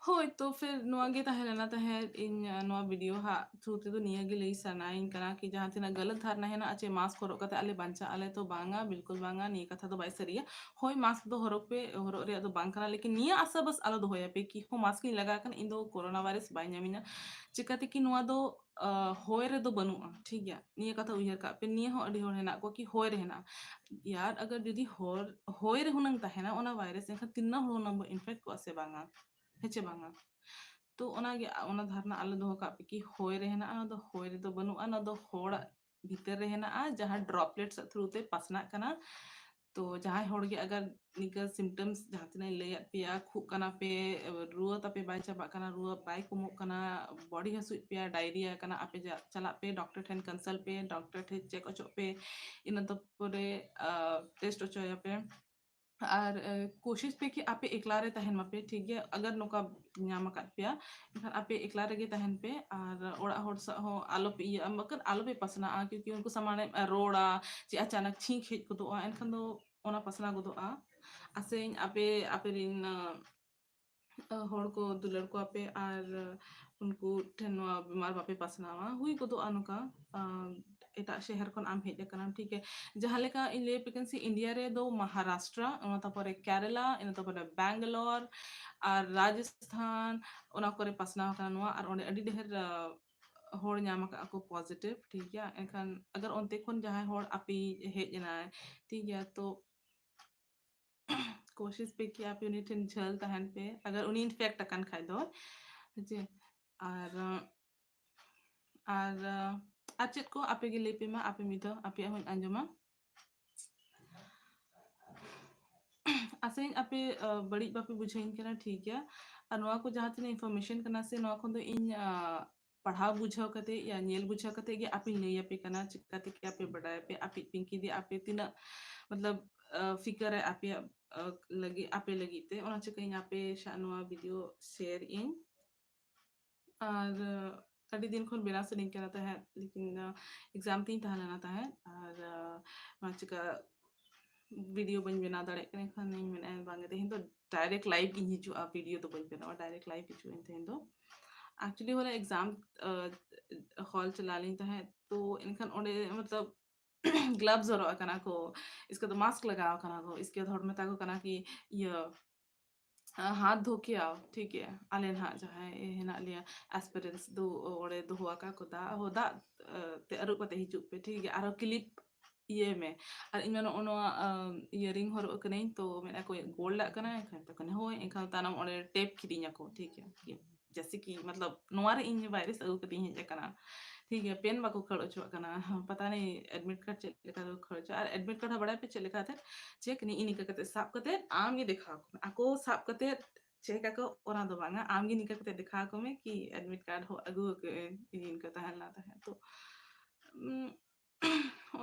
ᱦᱳᱭ, ᱛᱚ ᱯᱷᱤᱨ ᱱᱚᱣᱟ ᱜᱮ ᱛᱟᱦᱮᱸ ᱞᱮᱱᱟ ᱛᱟᱦᱮᱸᱫ ᱤᱧ, ᱟᱸ, ᱱᱚᱣᱟ ᱵᱷᱤᱰᱤᱭᱳ ᱦᱟᱸᱜ ᱛᱷᱨᱩ ᱛᱮᱫᱚ ᱱᱤᱭᱟᱹ ᱜᱮ ᱞᱟᱹᱭ ᱥᱟᱱᱟᱭᱤᱧ ᱠᱟᱱᱟ ᱠᱤ ᱡᱟᱦᱟᱸ ᱛᱤᱱᱟᱹᱜ ᱜᱟᱞᱟᱛ ᱫᱷᱟᱨᱱᱟ ᱦᱮᱱᱟᱜᱼᱟ ᱪᱮ ᱢᱟᱥᱠ ᱦᱚᱨᱚᱜ ᱠᱟᱛᱮ ᱟᱞᱮ ᱵᱟᱧᱪᱟᱜ ᱟᱞᱮ, ᱛᱚ ᱵᱟᱝᱟ, ᱵᱤᱞᱠᱩᱞ ᱵᱟᱝᱟ, ᱱᱤᱭᱟᱹ ᱠᱟᱛᱷᱟ ᱫᱚ ᱵᱟᱭ ᱥᱟᱹᱨᱤᱭᱟ᱾ ᱦᱳᱭ, ᱢᱟᱥᱠ ᱫᱚ ᱦᱚᱨᱚᱜ ᱯᱮ, ᱦᱚᱨᱚᱜ ᱨᱮᱭᱟᱜ ᱫᱚ ᱵᱟᱝ ᱠᱟᱱᱟ, ᱞᱮᱠᱤᱱ ᱱᱤᱭᱟᱹ ᱟᱥᱟ ᱵᱟᱥ ᱟᱞᱚ ᱫᱚᱦᱚᱭᱟᱯᱮ ᱠᱤ ᱦᱚᱸ ᱢᱟᱥᱠ ᱤᱧ ᱞᱟᱜᱟᱣ ᱠᱷᱟᱱ ᱤᱧ ᱫᱚ ᱠᱳᱨᱳᱱᱟ ᱵᱷᱟᱭᱨᱟᱥ ᱵᱟᱭ ᱧᱟᱢᱤᱧᱟ᱾ ᱪᱤᱠᱟᱹᱛᱮ ᱠᱤ ᱱᱚᱣᱟ ᱫᱚ, ᱟᱸ, ᱦᱚᱭ ᱨᱮᱫᱚ ᱵᱟᱹᱱᱩᱜᱼᱟ, ᱴᱷᱤᱠ ᱜᱮᱭᱟ? ᱱᱤᱭᱟᱹ ᱠᱟᱛᱷᱟ ᱩᱭᱦᱟᱹᱨ ᱠᱟᱜ ᱯᱮ, ᱱᱤᱭᱟᱹ ᱦᱚᱸ ᱟᱹᱰᱤ ᱦᱚᱲ ᱦᱮᱱᱟᱜ ᱠᱚᱣᱟ ᱠᱤ ᱦᱚᱭ ᱨᱮ ᱦᱮᱱᱟᱜᱼᱟ᱾ ᱭᱟᱨ, ᱟᱜᱟᱨ ᱡᱩᱫᱤ ᱦᱚᱨ-, ᱦᱚᱭ ᱨᱮ ᱦᱩᱱᱟᱹᱝ ᱛᱟᱦᱮᱱᱟ ᱚᱱᱟ ᱵᱷᱟᱭᱨᱟᱥ, ᱮᱱᱠᱷᱟᱱ ᱛᱤᱱᱟᱹᱜ ᱦᱚᱲ ᱦᱩᱱᱟᱹᱝ ᱵᱚ ᱤᱱᱯᱷᱮᱠᱴ ᱠᱚᱜᱼᱟ ᱥᱮ ᱵᱟᱝᱟ? ᱦᱮᱸ ᱪᱮ ᱵᱟᱝᱟ? ᱛᱚ ᱚᱱᱟᱜᱮ, ᱟ, ᱚᱱᱟ ᱫᱷᱟᱨᱱᱟ ᱟᱞᱚ ᱫᱚᱦᱚ ᱠᱟᱜ ᱯᱮ ᱠᱤ ᱦᱚᱭ ᱨᱮ ᱦᱮᱱᱟᱜᱼᱟ, ᱚᱱᱟ ᱫᱚ ᱦᱚᱭ ᱨᱮᱫᱚ ᱵᱟᱹᱱᱩᱜᱼᱟ, ᱚᱱᱟ ᱫᱚ ᱦᱚᱲᱟᱜ ᱵᱷᱤᱛᱟᱹᱨ ᱨᱮ ᱦᱮᱱᱟᱜᱼᱟ, ᱡᱟᱦᱟᱸ ᱰᱨᱚᱯᱞᱮᱴᱥ ᱛᱷᱨᱩ ᱛᱮ ᱯᱟᱥᱱᱟᱜ ᱠᱟᱱᱟ᱾ ᱛᱚ ᱡᱟᱦᱟᱸᱭ ᱦᱚᱲ ᱜᱮ ᱟᱜᱟᱨ ᱱᱤᱝᱠᱟᱹ ᱥᱤᱢᱴᱚᱢᱥ ᱡᱟᱦᱟᱸ ᱛᱤᱱᱟᱹᱜ ᱤᱧ ᱞᱟᱹᱭᱟᱫ ᱯᱮᱭᱟ, ᱠᱷᱩᱜ ᱠᱟᱱᱟ ᱯᱮ, ᱨᱩᱣᱟᱹ ᱛᱟᱯᱮ ᱵᱟᱭ ᱪᱟᱵᱟᱜ ᱠᱟᱱᱟ, ᱨᱩᱣᱟᱹ ᱵᱟᱭ ᱠᱚᱢᱚᱜ ᱠᱟᱱᱟ, ᱵᱚᱰᱤ ᱦᱟᱹᱥᱩᱭᱮᱫ ᱯᱮᱭᱟ, ᱰᱟᱭᱨᱤᱭᱟ ᱠᱟᱱᱟ, ᱟᱯᱮ ᱡᱟ-, ᱪᱟᱞᱟᱜ ᱯᱮ ᱰᱚᱠᱴᱚᱨ ᱴᱷᱮᱱ ᱠᱚᱱᱥᱟᱞᱴ ᱯᱮ, ᱰᱚᱠᱴᱚᱨ ᱴᱷᱮᱱ ᱪᱮᱠ ᱦᱚᱪᱚᱜ ᱯᱮ, ᱤᱱᱟᱹ ᱛᱟᱯᱚᱨᱮ, ᱟᱸ, ᱴᱮᱥᱴ ᱦᱚᱪᱚᱭᱟᱯᱮ᱾ ᱟᱨ, ᱟᱸ, ᱠᱳᱥᱤᱥ ᱯᱮ ᱠᱤ ᱟᱯᱮ ᱮᱠᱞᱟ ᱨᱮ ᱛᱟᱦᱮᱱ ᱢᱟᱯᱮ, ᱴᱷᱤᱠ ᱜᱮᱭᱟ? ᱟᱜᱟᱨ ᱱᱚᱝᱠᱟ ᱧᱟᱢ ᱟᱠᱟᱫ ᱯᱮᱭᱟ, ᱮᱱᱠᱷᱟᱱ ᱟᱯᱮ ᱮᱠᱞᱟ ᱨᱮᱜᱮ ᱛᱟᱦᱮᱱ ᱯᱮ ᱟᱨ ᱚᱲᱟᱜ ᱦᱚᱲ ᱥᱟᱶ ᱦᱚᱸ ᱟᱞᱚᱯᱮ ᱤᱭᱟᱹᱜᱼᱟ, ᱢᱚᱛᱞᱚᱵ ᱟᱞᱚᱯᱮ ᱯᱟᱥᱱᱟᱜᱼᱟ, ᱠᱤᱭᱩᱠᱤ ᱩᱱᱠᱩ ᱥᱟᱢᱟᱝ ᱨᱮ ᱨᱚᱲᱟ, ᱪᱮ ᱟᱪᱟᱱᱟᱠ ᱪᱷᱤᱸᱠ ᱦᱮᱡ ᱜᱚᱫᱚᱜᱼᱟ, ᱮᱱᱠᱷᱟᱱ ᱫᱚ ᱚᱱᱟ ᱯᱟᱥᱱᱟᱣ ᱜᱚᱫᱚᱜᱼᱟ᱾ ᱟᱥᱟᱭᱟᱹᱧ ᱟᱯᱮ, ᱟᱯᱮ ᱨᱮᱱ, ᱟᱸ, ᱦᱚᱲ ᱠᱚ ᱫᱩᱞᱟᱹᱲ ᱠᱚᱣᱟ ᱯᱮ ᱟᱨ ᱩᱱᱠᱩ ᱴᱷᱮᱱ ᱱᱚᱣᱟ ᱵᱤᱢᱟᱨ ᱵᱟᱯᱮ ᱯᱟᱥᱱᱟᱣᱟ᱾ ᱦᱩᱭ ᱜᱚᱫᱚᱜᱼᱟ ᱱᱚᱝᱠᱟ, ᱟᱸ, ᱮᱴᱟᱜ ᱥᱚᱦᱚᱨ ᱠᱷᱚᱱ ᱟᱢ ᱦᱮᱡ ᱟᱠᱟᱱᱟᱢ, ᱴᱷᱤᱠ ᱜᱮ? ᱡᱟᱦᱟᱸ ᱞᱮᱠᱟ ᱤᱧ ᱞᱟᱹᱭ ᱟᱯᱮ ᱠᱟᱱᱟ ᱥᱮ, ᱤᱱᱰᱤᱭᱟ ᱨᱮᱫᱚ ᱢᱟᱦᱟᱨᱟᱥᱴᱨᱟ, ᱚᱱᱟ ᱛᱟᱯᱚᱨᱮ ᱠᱮᱨᱟᱞᱟ, ᱤᱱᱟᱹ ᱛᱟᱯᱚᱨᱮ ᱵᱮᱝᱜᱟᱞᱳᱨ ᱟᱨ ᱨᱟᱡᱚᱥᱛᱷᱟᱱ, ᱚᱱᱟ ᱠᱚᱨᱮ ᱯᱟᱥᱱᱟᱣ ᱟᱠᱟᱱᱟ ᱱᱚᱣᱟ, ᱟᱨ ᱚᱸᱰᱮ ᱟᱹᱰᱤ ᱰᱷᱮᱨ, ᱟᱸ, ᱦᱚᱲ ᱧᱟᱢ ᱟᱠᱟᱫ ᱠᱚ ᱯᱚᱡᱤᱴᱤᱵᱷ, ᱴᱷᱤᱠ ᱜᱮᱭᱟ? ᱮᱱᱠᱷᱟᱱ ᱟᱜᱟᱨ ᱚᱱᱛᱮ ᱠᱷᱚᱱ ᱡᱟᱦᱟᱸᱭ ᱦᱚᱲ ᱟᱯᱮ ᱦᱮᱡ ᱮᱱᱟᱭ, ᱴᱷᱤᱠ ᱜᱮᱭᱟ? ᱛᱚ ᱠᱳᱥᱤᱥ ᱯᱮ ᱠᱤ ᱟᱯᱮ ᱩᱱᱤ ᱴᱷᱮᱱ ᱡᱷᱟᱹᱞ ᱛᱟᱦᱮᱱ ᱯᱮ, ᱟᱜᱟᱨ ᱩᱱᱤ ᱤᱱᱯᱷᱮᱠᱴ ᱟᱠᱟᱱ ᱠᱷᱟᱡ ᱫᱚ, ᱦᱮᱸ ᱪᱮ? ᱟᱨ, ᱟᱨ, ᱟᱨ ᱪᱮᱫ ᱠᱚ ᱟᱯᱮ ᱜᱮ ᱞᱟᱹᱭ ᱯᱮ ᱢᱟ, ᱟᱯᱮ ᱢᱤᱫ ᱫᱷᱟᱣ ᱟᱯᱮᱭᱟᱜ ᱦᱚᱸᱧ ᱟᱸᱡᱚᱢᱟ᱾ ᱟᱥᱟᱭᱟᱹᱧ ᱟᱯᱮ, ᱟᱸ, ᱵᱟᱹᱲᱤᱡ ᱵᱟᱯᱮ ᱵᱩᱡᱷᱟᱹᱣᱤᱧ ᱠᱟᱱᱟ, ᱴᱷᱤᱠ ᱜᱮᱭᱟ? ᱟᱨ ᱱᱚᱣᱟ ᱠᱚ ᱡᱟᱦᱟᱸ ᱛᱤᱱᱟᱹᱜ ᱤᱱᱯᱷᱚᱨᱢᱮᱥᱚᱱ ᱠᱟᱱᱟ ᱥᱮ, ᱱᱚᱣᱟ ᱠᱷᱚᱱ ᱫᱚ ᱤᱧ, ᱟᱸ, ᱯᱟᱲᱦᱟᱣ ᱵᱩᱡᱷᱟᱹᱣ ᱠᱟᱛᱮ ᱭᱟ ᱧᱮᱞ ᱵᱩᱡᱷᱟᱹᱣ ᱠᱟᱛᱮ ᱜᱮ ᱟᱯᱮᱧ ᱞᱟᱹᱭ ᱟᱯᱮ ᱠᱟᱱᱟ, ᱪᱤᱠᱟ ᱛᱮ ᱠᱤ ᱟᱯᱮ ᱵᱟᱰᱟᱭ ᱟᱯᱮ, ᱟᱯᱮ ᱯᱤᱝᱠᱤ ᱫᱤ ᱟᱯᱮ ᱛᱤᱱᱟᱹᱜ, ᱢᱚᱛᱞᱚᱵ, ᱟᱸ, ᱯᱷᱤᱠᱟᱨ ᱨᱮ ᱟᱯᱮᱭᱟᱜ, ᱟᱸ, ᱞᱟᱹᱜᱤᱫ, ᱟᱯᱮ ᱞᱟᱹᱜᱤᱫ ᱛᱮ, ᱚᱱᱟ ᱪᱤᱠᱟᱹ ᱤᱧ ᱟᱯᱮ ᱥᱟᱶ ᱱᱚᱣᱟ ᱵᱷᱤᱰᱤᱭᱳ ᱥᱮᱭᱟᱨ ᱤᱧ᱾ ᱟᱨ, ᱟᱸ, ᱟᱹᱰᱤ ᱫᱤᱱ ᱠᱷᱚᱱ ᱵᱮᱱᱟᱣ ᱥᱟᱱᱟᱧ ᱠᱟᱱᱟ ᱛᱟᱦᱮᱸᱫ, ᱞᱮᱠᱤᱱ, ᱟᱸ, ᱮᱠᱡᱟᱢ ᱛᱤᱧ ᱛᱟᱦᱮᱸ ᱞᱮᱱᱟ ᱛᱟᱦᱮᱸᱫ, ᱟᱨ, ᱟᱸ, ᱚᱱᱟ ᱪᱤᱠᱟᱹ ᱵᱷᱤᱰᱤᱭᱳ ᱵᱟᱹᱧ ᱵᱮᱱᱟᱣ ᱫᱟᱲᱮᱭᱟᱜ ᱠᱟᱱᱟ, ᱮᱱᱠᱷᱟᱱ ᱤᱧ ᱢᱮᱱᱮᱫᱼᱟ ᱵᱟᱝ ᱜᱮ, ᱛᱮᱦᱮᱧ ᱫᱚ ᱰᱟᱭᱨᱮᱠᱴ ᱞᱟᱭᱤᱵᱷ ᱜᱤᱧ ᱦᱤᱡᱩᱜᱼᱟ, ᱵᱷᱤᱰᱤᱭᱳ ᱫᱚ ᱵᱟᱹᱧ ᱵᱮᱱᱟᱣᱟ, ᱰᱟᱭᱨᱮᱠᱴ ᱞᱟᱭᱤᱵᱷ ᱦᱤᱡᱩᱜ ᱟᱹᱧ ᱛᱮᱦᱮᱧ ᱫᱚ᱾ ᱮᱠᱪᱩᱭᱮᱞᱤ ᱦᱚᱞᱟ ᱮᱠᱡᱟᱢ ᱦᱚᱞ ᱪᱟᱞᱟᱣ ᱞᱤᱧ ᱛᱟᱦᱮᱸᱫ, ᱛᱚ ᱮᱱᱠᱷᱟᱱ ᱚᱸᱰᱮ ᱢᱚᱛᱞᱚᱵ ᱜᱞᱟᱵᱷᱥ ᱦᱚᱨᱚᱜ ᱟᱠᱟᱱᱟ ᱠᱚ, ᱤᱥᱠᱮ ᱵᱟᱫ ᱢᱟᱥᱠ ᱞᱟᱜᱟᱣ ᱟᱠᱟᱱᱟ ᱠᱚ, ᱤᱥᱠᱮ ᱵᱟᱫ ᱦᱚᱲ ᱢᱮᱛᱟ ᱠᱚ ᱠᱟᱱᱟ ᱠᱤ ᱤᱭᱟᱹ ᱦᱟᱛ ᱫᱷᱳ ᱠᱮ ᱟᱣ, ᱴᱷᱤᱠ ᱜᱮᱭᱟ, ᱟᱞᱮ ᱱᱟᱦᱟᱜ ᱡᱟᱦᱟᱸᱭ ᱦᱮᱱᱟᱜ ᱞᱮᱭᱟ ᱟᱥᱯᱤᱨᱮᱱᱴᱥ ᱫᱚ ᱚᱸᱰᱮ ᱫᱚᱦᱚ ᱟᱠᱟᱫ ᱠᱚ ᱫᱟᱜ, ᱦᱚ ᱫᱟᱜ ᱛᱮ ᱟᱹᱨᱩᱵ ᱠᱟᱛᱮ ᱦᱤᱡᱩᱜ ᱯᱮ, ᱴᱷᱤᱠ ᱜᱮᱭᱟ, ᱟᱨᱦᱚᱸ ᱠᱞᱤᱯ ᱤᱭᱟᱹᱭ ᱢᱮ᱾ ᱟᱨ ᱤᱧ ᱢᱟ ᱱᱚᱜᱼᱚ ᱱᱚᱣᱟ ᱤᱭᱟᱨᱤᱝ ᱦᱚᱨᱚᱜ ᱠᱟᱹᱱᱟᱹᱧ, ᱛᱚ ᱢᱮᱱᱟ ᱠᱚ ᱜᱳᱞᱰ ᱟᱜ ᱠᱟᱱᱟ, ᱮᱱᱠᱷᱟᱱ ᱛᱚ ᱠᱟᱱᱟ, ᱦᱳᱭ, ᱮᱱᱠᱷᱟᱱ ᱛᱟᱭᱱᱚᱢ ᱚᱸᱰᱮ ᱴᱮᱯ ᱠᱤᱫᱤᱧᱟ ᱠᱚ, ᱴᱷᱤᱠ ᱜᱮᱭᱟ, ᱡᱮᱭᱥᱮ ᱠᱤ ᱢᱚᱛᱞᱚᱵ ᱱᱚᱣᱟ ᱨᱮ ᱤᱧ ᱵᱷᱟᱭᱨᱟᱥ ᱟᱹᱜᱩ ᱠᱟᱛᱮ ᱤᱧ ᱦᱮᱡ ᱟᱠᱟᱱᱟ, ᱴᱷᱤᱠ ᱜᱮᱭᱟ, ᱯᱮᱱ ᱵᱟᱠᱚ ᱠᱷᱟᱹᱲ ᱦᱚᱪᱚᱣᱟᱜ ᱠᱟᱱᱟ, ᱯᱟᱛᱟ ᱱᱮ ᱮᱰᱢᱤᱴ ᱠᱟᱨᱰ ᱪᱮᱫ ᱞᱮᱠᱟ ᱠᱚ ᱠᱷᱟᱹᱲ ᱦᱚᱪᱚ, ᱟᱨ ᱮᱰᱢᱤᱴ ᱠᱟᱨᱰ ᱦᱚᱸ ᱵᱟᱲᱟᱭ ᱯᱮ ᱪᱮᱫ ᱞᱮᱠᱟ ᱠᱟᱛᱮ ᱪᱮᱠ ᱱᱤᱝᱠᱟ ᱠᱟᱛᱮ ᱥᱟᱵ ᱠᱟᱛᱮ ᱟᱢ ᱜᱮ ᱫᱮᱠᱷᱟᱣ ᱠᱚᱢᱮ, ᱟᱠᱚ ᱥᱟᱵ ᱠᱟᱛᱮ ᱪᱮᱠ ᱟᱠᱚ ᱚᱱᱟ ᱫᱚ ᱵᱟᱝᱟ, ᱟᱢ ᱜᱮ ᱱᱤᱝᱠᱟ ᱠᱟᱛᱮ ᱫᱮᱠᱷᱟᱣ ᱠᱚᱢᱮ ᱠᱤ ᱮᱰᱢᱤᱴ ᱠᱟᱨᱰ ᱦᱚᱸ ᱟᱹᱜᱩ ᱟᱠᱟᱫ ᱟᱹᱧ, ᱤᱧ ᱤᱱᱠᱟ ᱛᱟᱦᱮᱸ ᱞᱮᱱᱟ ᱛᱟᱦᱮᱸ᱾ ᱛᱚ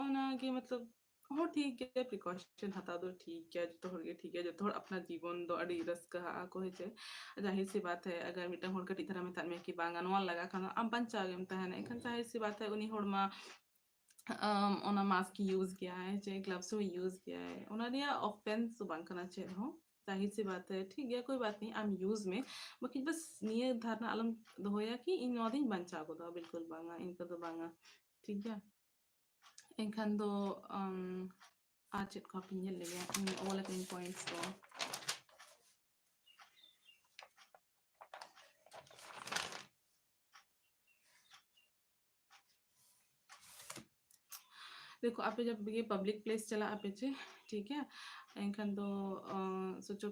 ᱚᱱᱟ ᱜᱮ ᱢᱚᱛᱞᱚᱵ ᱦᱚᱸ ᱴᱷᱤᱠ ᱜᱮᱭᱟ, ᱯᱨᱤᱠᱚᱥᱚᱱ ᱦᱟᱛᱟᱣ ᱫᱚ ᱴᱷᱤᱠ ᱜᱮᱭᱟ, ᱡᱚᱛᱚ ᱦᱚᱲ ᱜᱮ ᱴᱷᱤᱠ ᱜᱮᱭᱟ, ᱡᱚᱛᱚ ᱦᱚᱲ ᱟᱯᱱᱟᱨ ᱡᱤᱵᱚᱱ ᱫᱚ ᱟᱹᱰᱤ ᱨᱟᱹᱥᱠᱟᱹ ᱦᱟᱜᱼᱟ ᱠᱚ, ᱦᱮᱸ ᱪᱮ? ᱡᱟᱦᱤᱨ ᱥᱤ ᱵᱟᱛ ᱦᱮ, ᱟᱜᱟᱨ ᱢᱤᱫᱴᱟᱝ ᱦᱚᱲ ᱠᱟᱹᱴᱤᱡ ᱫᱷᱟᱨᱟ ᱢᱮᱛᱟᱫ ᱢᱮᱭᱟ ᱠᱤ ᱵᱟᱝᱟ ᱱᱚᱣᱟ ᱞᱟᱜᱟ ᱠᱷᱟᱱ ᱫᱚ ᱟᱢ ᱵᱟᱧᱪᱟᱣ ᱜᱮᱢ ᱛᱟᱦᱮᱱᱟ, ᱮᱱᱠᱷᱟᱱ ᱡᱟᱦᱤᱨ ᱥᱤ ᱵᱟᱛ ᱦᱮ ᱩᱱᱤ ᱦᱚᱲ ᱢᱟ ᱟᱢ, ᱚᱱᱟ ᱢᱟᱥᱠ ᱤᱭᱩᱡᱽ ᱜᱮᱭᱟᱭ, ᱪᱮ ᱜᱞᱟᱵᱷᱥ ᱦᱚᱸ ᱤᱭᱩᱡᱽ ᱜᱮᱭᱟᱭ, ᱚᱱᱟ ᱨᱮᱭᱟᱜ ᱚᱯᱷᱮᱱᱥ ᱫᱚ ᱵᱟᱝ ᱠᱟᱱᱟ ᱪᱮᱫ ᱦᱚᱸ, ᱡᱟᱦᱤᱨ ᱥᱤ ᱵᱟᱛ ᱦᱮ, ᱴᱷᱤᱠ ᱜᱮᱭᱟ, ᱠᱳᱭ ᱵᱟᱛ ᱱᱮᱦᱤ, ᱟᱢ ᱤᱭᱩᱡᱽ ᱢᱮ, ᱵᱟᱠᱤ ᱵᱟᱥ ᱱᱤᱭᱟᱹ ᱫᱷᱟᱨᱱᱟ ᱟᱞᱚᱢ ᱫᱚᱦᱚᱭᱟ ᱠᱤ ᱤᱧ ᱱᱚᱣᱟ ᱫᱚᱧ ᱵᱟᱧᱪᱟᱣ ᱜᱚᱫᱚᱜᱼᱟ, ᱵᱤᱞᱠᱩᱞ ᱵᱟᱝᱟ, ᱤᱱᱠᱟᱹ ᱫᱚ ᱵᱟᱝᱟ, ᱴᱷᱤᱠ ᱜᱮᱭᱟ᱾ ᱮᱱᱠᱷᱟᱱ ᱫᱚ ᱟᱢ, ᱟᱨ ᱪᱮᱫ ᱠᱚ ᱦᱟᱯᱮᱧ ᱧᱮᱞ ᱞᱮᱜᱮ, ᱤᱧ ᱚᱞ ᱟᱠᱟᱫᱟᱹᱧ ᱯᱚᱭᱮᱱᱴᱥ ᱠᱚ᱾ ᱫᱮᱠᱷᱳ, ᱟᱯᱮ ᱡᱟᱵ ᱭᱮ ᱯᱟᱵᱽᱞᱤᱠ ᱯᱞᱮᱥ ᱪᱟᱞᱟᱜ ᱟᱯᱮ ᱪᱮ, ᱴᱷᱤᱠ ᱜᱮᱭᱟ, ᱮᱱᱠᱷᱟᱱ ᱫᱚ ᱥᱳᱪᱚ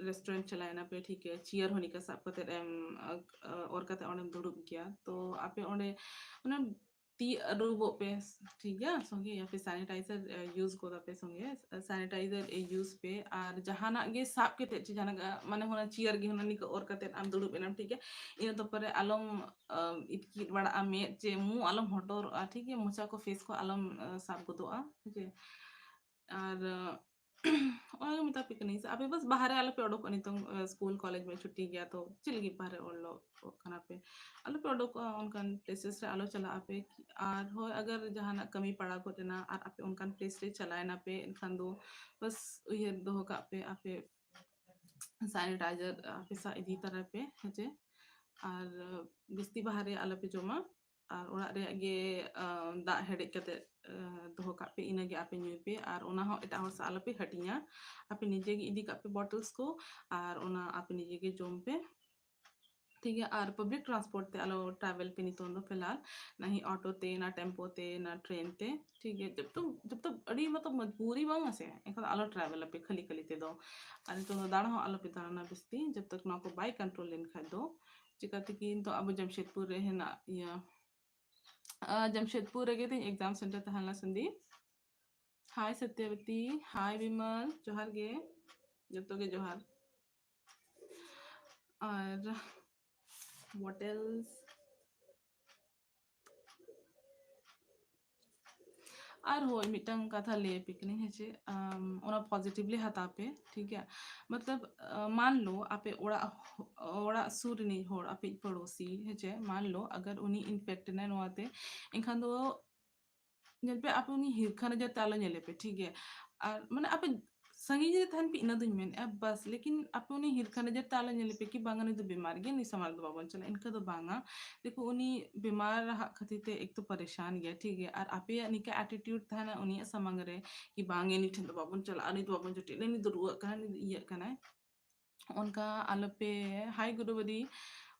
ᱨᱮᱥᱴᱩᱨᱮᱱᱴ ᱪᱟᱞᱟᱣ ᱮᱱᱟ ᱯᱮ, ᱴᱷᱤᱠ ᱜᱮᱭᱟ, ᱪᱮᱭᱟᱨ ᱦᱚᱸ ᱱᱤᱝᱠᱟ ᱥᱟᱵ ᱠᱟᱛᱮ ᱮᱢ ᱚᱨ ᱠᱟᱛᱮ ᱚᱸᱰᱮᱢ ᱫᱩᱲᱩᱵ ᱜᱮᱭᱟ, ᱛᱚ ᱟᱯᱮ ᱚᱸᱰᱮ ᱚᱱᱟ ᱛᱤ ᱟᱹᱨᱩᱵᱚᱜ ᱯᱮ, ᱴᱷᱤᱠ ᱜᱮᱭᱟ, ᱥᱚᱸᱜᱮ ᱭᱟ ᱯᱷᱤᱨ ᱥᱮᱱᱤᱴᱟᱭᱡᱟᱨ ᱤᱭᱩᱡᱽ ᱜᱚᱫᱟ ᱯᱮ ᱥᱚᱸᱜᱮ, ᱥᱮᱱᱤᱴᱟᱭᱡᱟᱨ ᱤᱭᱩᱡᱽ ᱯᱮ, ᱟᱨ ᱡᱟᱦᱟᱱᱟᱜ ᱜᱮ ᱥᱟᱵ ᱠᱟᱛᱮ ᱪᱮ ᱡᱟᱦᱟᱱᱟᱜ ᱢᱟᱱᱮ ᱦᱩᱱᱟᱹᱝ ᱪᱮᱭᱟᱨ ᱜᱮ ᱦᱩᱱᱟᱹᱝ ᱱᱤᱝᱠᱟᱹ ᱚᱨ ᱠᱟᱛᱮ ᱟᱢ ᱫᱩᱲᱩᱵ ᱮᱱᱟᱢ, ᱴᱷᱤᱠ ᱜᱮᱭᱟ, ᱤᱱᱟᱹ ᱛᱟᱯᱚᱨᱮ ᱟᱞᱚᱢ ᱤᱛᱠᱤᱨ ᱵᱟᱲᱟᱜᱼᱟ ᱢᱮᱫ ᱪᱮ ᱢᱩ ᱟᱞᱚᱢ ᱦᱚᱴᱚᱨᱚᱜᱼᱟ, ᱴᱷᱤᱠ ᱜᱮᱭᱟ, ᱢᱚᱪᱟ ᱠᱚ ᱯᱷᱮᱥ ᱠᱚ ᱟᱞᱚᱢ ᱥᱟᱵ ᱜᱚᱫᱚᱜᱼᱟ, ᱴᱷᱤᱠ ᱜᱮᱭᱟ, ᱟᱨ ᱚᱱᱟᱜᱮ ᱢᱮᱛᱟ ᱯᱮ ᱠᱟᱹᱱᱟᱹᱧ ᱥᱮ, ᱟᱯᱮ ᱵᱟᱥ ᱵᱟᱦᱨᱮ ᱟᱞᱚᱯᱮ ᱚᱰᱚᱠᱚᱜᱼᱟ᱾ ᱱᱤᱛᱚᱝ ᱥᱠᱩᱞ ᱠᱚᱞᱮᱡᱽ ᱢᱟ ᱪᱷᱩᱴᱤ ᱜᱮᱭᱟ, ᱛᱚ ᱪᱮᱫ ᱞᱟᱹᱜᱤᱫ ᱵᱟᱦᱨᱮ ᱚᱰᱚᱠᱚᱜ ᱠᱟᱱᱟ ᱯᱮ? ᱟᱞᱚᱯᱮ ᱚᱰᱚᱠᱚᱜᱼᱟ, ᱚᱱᱠᱟᱱ ᱯᱞᱮᱥᱮᱥ ᱨᱮ ᱟᱞᱚ ᱪᱟᱞᱟᱜ ᱟᱯᱮ᱾ ᱟᱨ ᱦᱳᱭ, ᱟᱜᱟᱨ ᱡᱟᱦᱟᱱᱟᱜ ᱠᱟᱹᱢᱤ ᱯᱟᱲᱟᱣ ᱜᱚᱫ ᱮᱱᱟ ᱟᱨ ᱟᱯᱮ ᱚᱱᱠᱟᱱ ᱯᱞᱮᱥ ᱨᱮ ᱪᱟᱞᱟᱣ ᱮᱱᱟ ᱯᱮ, ᱮᱱᱠᱷᱟᱱ ᱫᱚ ᱵᱟᱥ ᱩᱭᱦᱟᱹᱨ ᱫᱚᱦᱚ ᱠᱟᱜ ᱯᱮ, ᱟᱯᱮ ᱥᱮᱱᱤᱴᱟᱭᱡᱟᱨ ᱟᱯᱮ ᱥᱟᱶ ᱤᱫᱤ ᱛᱟᱨᱟᱭ ᱯᱮ, ᱦᱮᱸᱪᱮ? ᱟᱨ ᱵᱤᱥᱛᱤ ᱵᱟᱦᱨᱮ ᱟᱞᱚᱯᱮ ᱡᱚᱢᱟ᱾ ᱟᱨ ᱚᱲᱟᱜ ᱨᱮᱭᱟᱜ ᱜᱮ ᱫᱟᱜ ᱦᱮᱰᱮᱡ ᱠᱟᱛᱮ ᱫᱚᱦᱚ ᱠᱟᱜ ᱯᱮ, ᱤᱱᱟᱹᱜᱮ ᱟᱯᱮ ᱧᱩᱭ ᱯᱮ᱾ ᱟᱨ ᱚᱱᱟ ᱦᱚᱸ ᱮᱴᱟᱜ ᱦᱚᱲ ᱥᱟᱶ ᱟᱞᱚᱯᱮ ᱦᱟᱹᱴᱤᱧᱟ᱾ ᱟᱯᱮ ᱱᱤᱡᱮ ᱜᱮ ᱤᱫᱤ ᱠᱟᱜ ᱯᱮ ᱵᱚᱴᱚᱞᱥ ᱠᱚ, ᱟᱨ ᱚᱱᱟ ᱟᱯᱮ ᱱᱤᱡᱮ ᱜᱮ ᱡᱚᱢ ᱯᱮ, ᱴᱷᱤᱠ ᱜᱮᱭᱟ? ᱟᱨ ᱯᱟᱵᱽᱞᱤᱠ ᱴᱨᱟᱱᱥᱯᱳᱨᱴ ᱛᱮ ᱟᱞᱚ ᱴᱨᱟᱵᱷᱮᱞ ᱯᱮ ᱱᱤᱛᱚᱝ ᱫᱚ ᱯᱷᱤᱞᱦᱟᱞ, ᱱᱟ ᱦᱤ ᱚᱴᱳ ᱛᱮ, ᱱᱟ ᱴᱮᱢᱯᱳ ᱛᱮ, ᱱᱟ ᱴᱨᱮᱱ ᱛᱮ, ᱴᱷᱤᱠ ᱜᱮᱭᱟ? ᱡᱚᱵ ᱛᱚᱠ ᱡᱚᱵ ᱛᱚᱠ ᱟᱹᱰᱤ ᱢᱚᱛᱞᱚᱵ ᱢᱚᱡᱽᱵᱩᱨᱤ ᱵᱟᱝ ᱟᱥᱮ, ᱮᱱᱠᱷᱟᱱ ᱟᱞᱚ ᱴᱨᱟᱵᱷᱮᱞ ᱟᱯᱮ ᱠᱷᱟᱹᱞᱤ ᱠᱷᱟᱹᱞᱤ ᱛᱮᱫᱚ᱾ ᱟᱨ ᱱᱤᱛᱚᱝ ᱫᱚ ᱫᱟᱬᱟ ᱦᱚᱸ ᱟᱞᱚᱯᱮ ᱫᱟᱬᱟᱱᱟ ᱵᱤᱥᱛᱤ, ᱡᱚᱵ ᱛᱚᱠ ᱱᱚᱣᱟ ᱠᱚ ᱵᱟᱭ ᱠᱚᱱᱴᱨᱳᱞ ᱞᱮᱱᱠᱷᱟᱱ ᱫᱚ᱾ ᱪᱤᱠᱟᱹᱛᱮ ᱠᱤ ᱱᱤᱛᱚᱜ ᱟᱵᱚ ᱡᱟᱢᱥᱮᱫᱽᱯᱩᱨ ᱨᱮ ᱦᱮᱱᱟᱜ ᱤᱭᱟᱹ, ᱡᱟᱢᱥᱮᱫᱽᱯᱩᱨ ᱨᱮᱜᱮ ᱛᱤᱧ ᱮᱠᱡᱟᱢ ᱥᱮᱱᱴᱟᱨ ᱛᱟᱦᱮᱸ ᱞᱮᱱᱟ ᱥᱟᱱᱫᱤᱯ᱾ ᱦᱟᱭ ᱥᱚᱛᱭᱚᱵᱚᱛᱤ, ᱦᱟᱭ ᱵᱤᱢᱚᱞ, ᱡᱚᱦᱟᱨ ᱜᱮ, ᱡᱚᱛᱚ ᱜᱮ ᱡᱚᱦᱟᱨ᱾ ᱟᱨ what else? ᱟᱨ ᱦᱳᱭ, ᱢᱤᱫᱴᱟᱝ ᱠᱟᱛᱷᱟ ᱞᱟᱹᱭ ᱟᱯᱮ ᱠᱟᱹᱱᱟᱹᱧ, ᱦᱮᱸ ᱪᱮ? ᱟᱢ, ᱚᱱᱟ positively ᱦᱟᱛᱟᱣ ᱯᱮ, ᱴᱷᱤᱠ ᱜᱮᱭᱟ? ᱢᱚᱛᱞᱚᱵ, ᱟᱸ, ᱢᱟᱱ ᱞᱚ ᱟᱯᱮ ᱚᱲᱟᱜ ᱦᱚ-, ᱚᱲᱟᱜ ᱥᱩᱨ ᱨᱤᱱᱤᱡ ᱦᱚᱲ, ᱟᱯᱮᱭᱤᱡ ᱯᱚᱲᱳᱥᱤ, ᱦᱮᱸ ᱪᱮ? ᱢᱟᱱ ᱞᱚ ᱟᱜᱟᱨ ᱩᱱᱤ infect ᱮᱱᱟᱭ ᱱᱚᱣᱟᱛᱮ, ᱮᱱᱠᱷᱟᱱ ᱫᱚ ᱧᱮᱞ ᱯᱮ, ᱟᱯᱮ ᱩᱱᱤ ᱦᱤᱨᱠᱷᱟ ᱱᱚᱡᱚᱨ ᱛᱮ ᱟᱞᱚ ᱧᱮᱞᱮ ᱯᱮ, ᱴᱷᱤᱠ ᱜᱮᱭᱟ? ᱟᱨ ᱢᱟᱱᱮ ᱟᱯᱮ ᱥᱟᱺᱜᱤᱧ ᱨᱮ ᱛᱟᱦᱮᱱ ᱯᱮ, ᱤᱱᱟᱹ ᱫᱩᱧ ᱢᱮᱱᱮᱫᱼᱟ, ᱵᱟᱥ᱾ ᱞᱮᱠᱤᱱ ᱟᱯᱮ ᱩᱱᱤ ᱦᱤᱨᱠᱷᱟ ᱱᱚᱡᱚᱨ ᱛᱮ ᱟᱞᱚ ᱧᱮᱞᱮ ᱯᱮ ᱠᱤ ᱵᱟᱝᱟ ᱱᱩᱭ ᱫᱚ ᱵᱤᱢᱟᱨ ᱜᱮᱭᱟ, ᱱᱩᱭ ᱥᱟᱢᱟᱝ ᱨᱮᱫᱚ ᱵᱟᱵᱚᱱ ᱪᱟᱞᱟᱜᱼᱟ, ᱤᱱᱠᱟᱹ ᱫᱚ ᱵᱟᱝᱟ᱾ ᱫᱮᱠᱷᱳ, ᱩᱱᱤ ᱵᱤᱢᱟᱨ ᱨᱟᱦᱟᱜ ᱠᱷᱟᱹᱛᱤᱨ ᱛᱮ ᱮᱠ ᱛᱚ ᱯᱟᱨᱮᱥᱟᱱ ᱜᱮᱭᱟ, ᱴᱷᱤᱠ ᱜᱮᱭᱟ? ᱟᱨ ᱟᱯᱮᱭᱟᱜ ᱱᱤᱝᱠᱟ attitude ᱛᱟᱦᱮᱱᱟ ᱩᱱᱤᱭᱟᱜ ᱥᱟᱢᱟᱝ ᱨᱮ ᱠᱤ ᱵᱟᱝ, ᱱᱩᱭ ᱴᱷᱮᱱ ᱫᱚ ᱵᱟᱵᱚᱱ ᱪᱟᱞᱟᱜᱼᱟ, ᱱᱩᱭ ᱫᱚ ᱵᱟᱵᱚᱱ ᱡᱚᱴᱮᱫ ᱞᱮᱭᱟ, ᱱᱩᱭ ᱫᱚ ᱨᱩᱣᱟᱹᱜ ᱠᱟᱱᱟᱭ, ᱱᱩᱭ ᱫᱚ ᱤᱭᱟᱹᱜ ᱠᱟᱱᱟᱭ, ᱚᱱᱠᱟ ᱟᱞᱚᱯᱮ, hi ᱜᱩᱰᱩ ᱵᱟᱹᱫᱤ,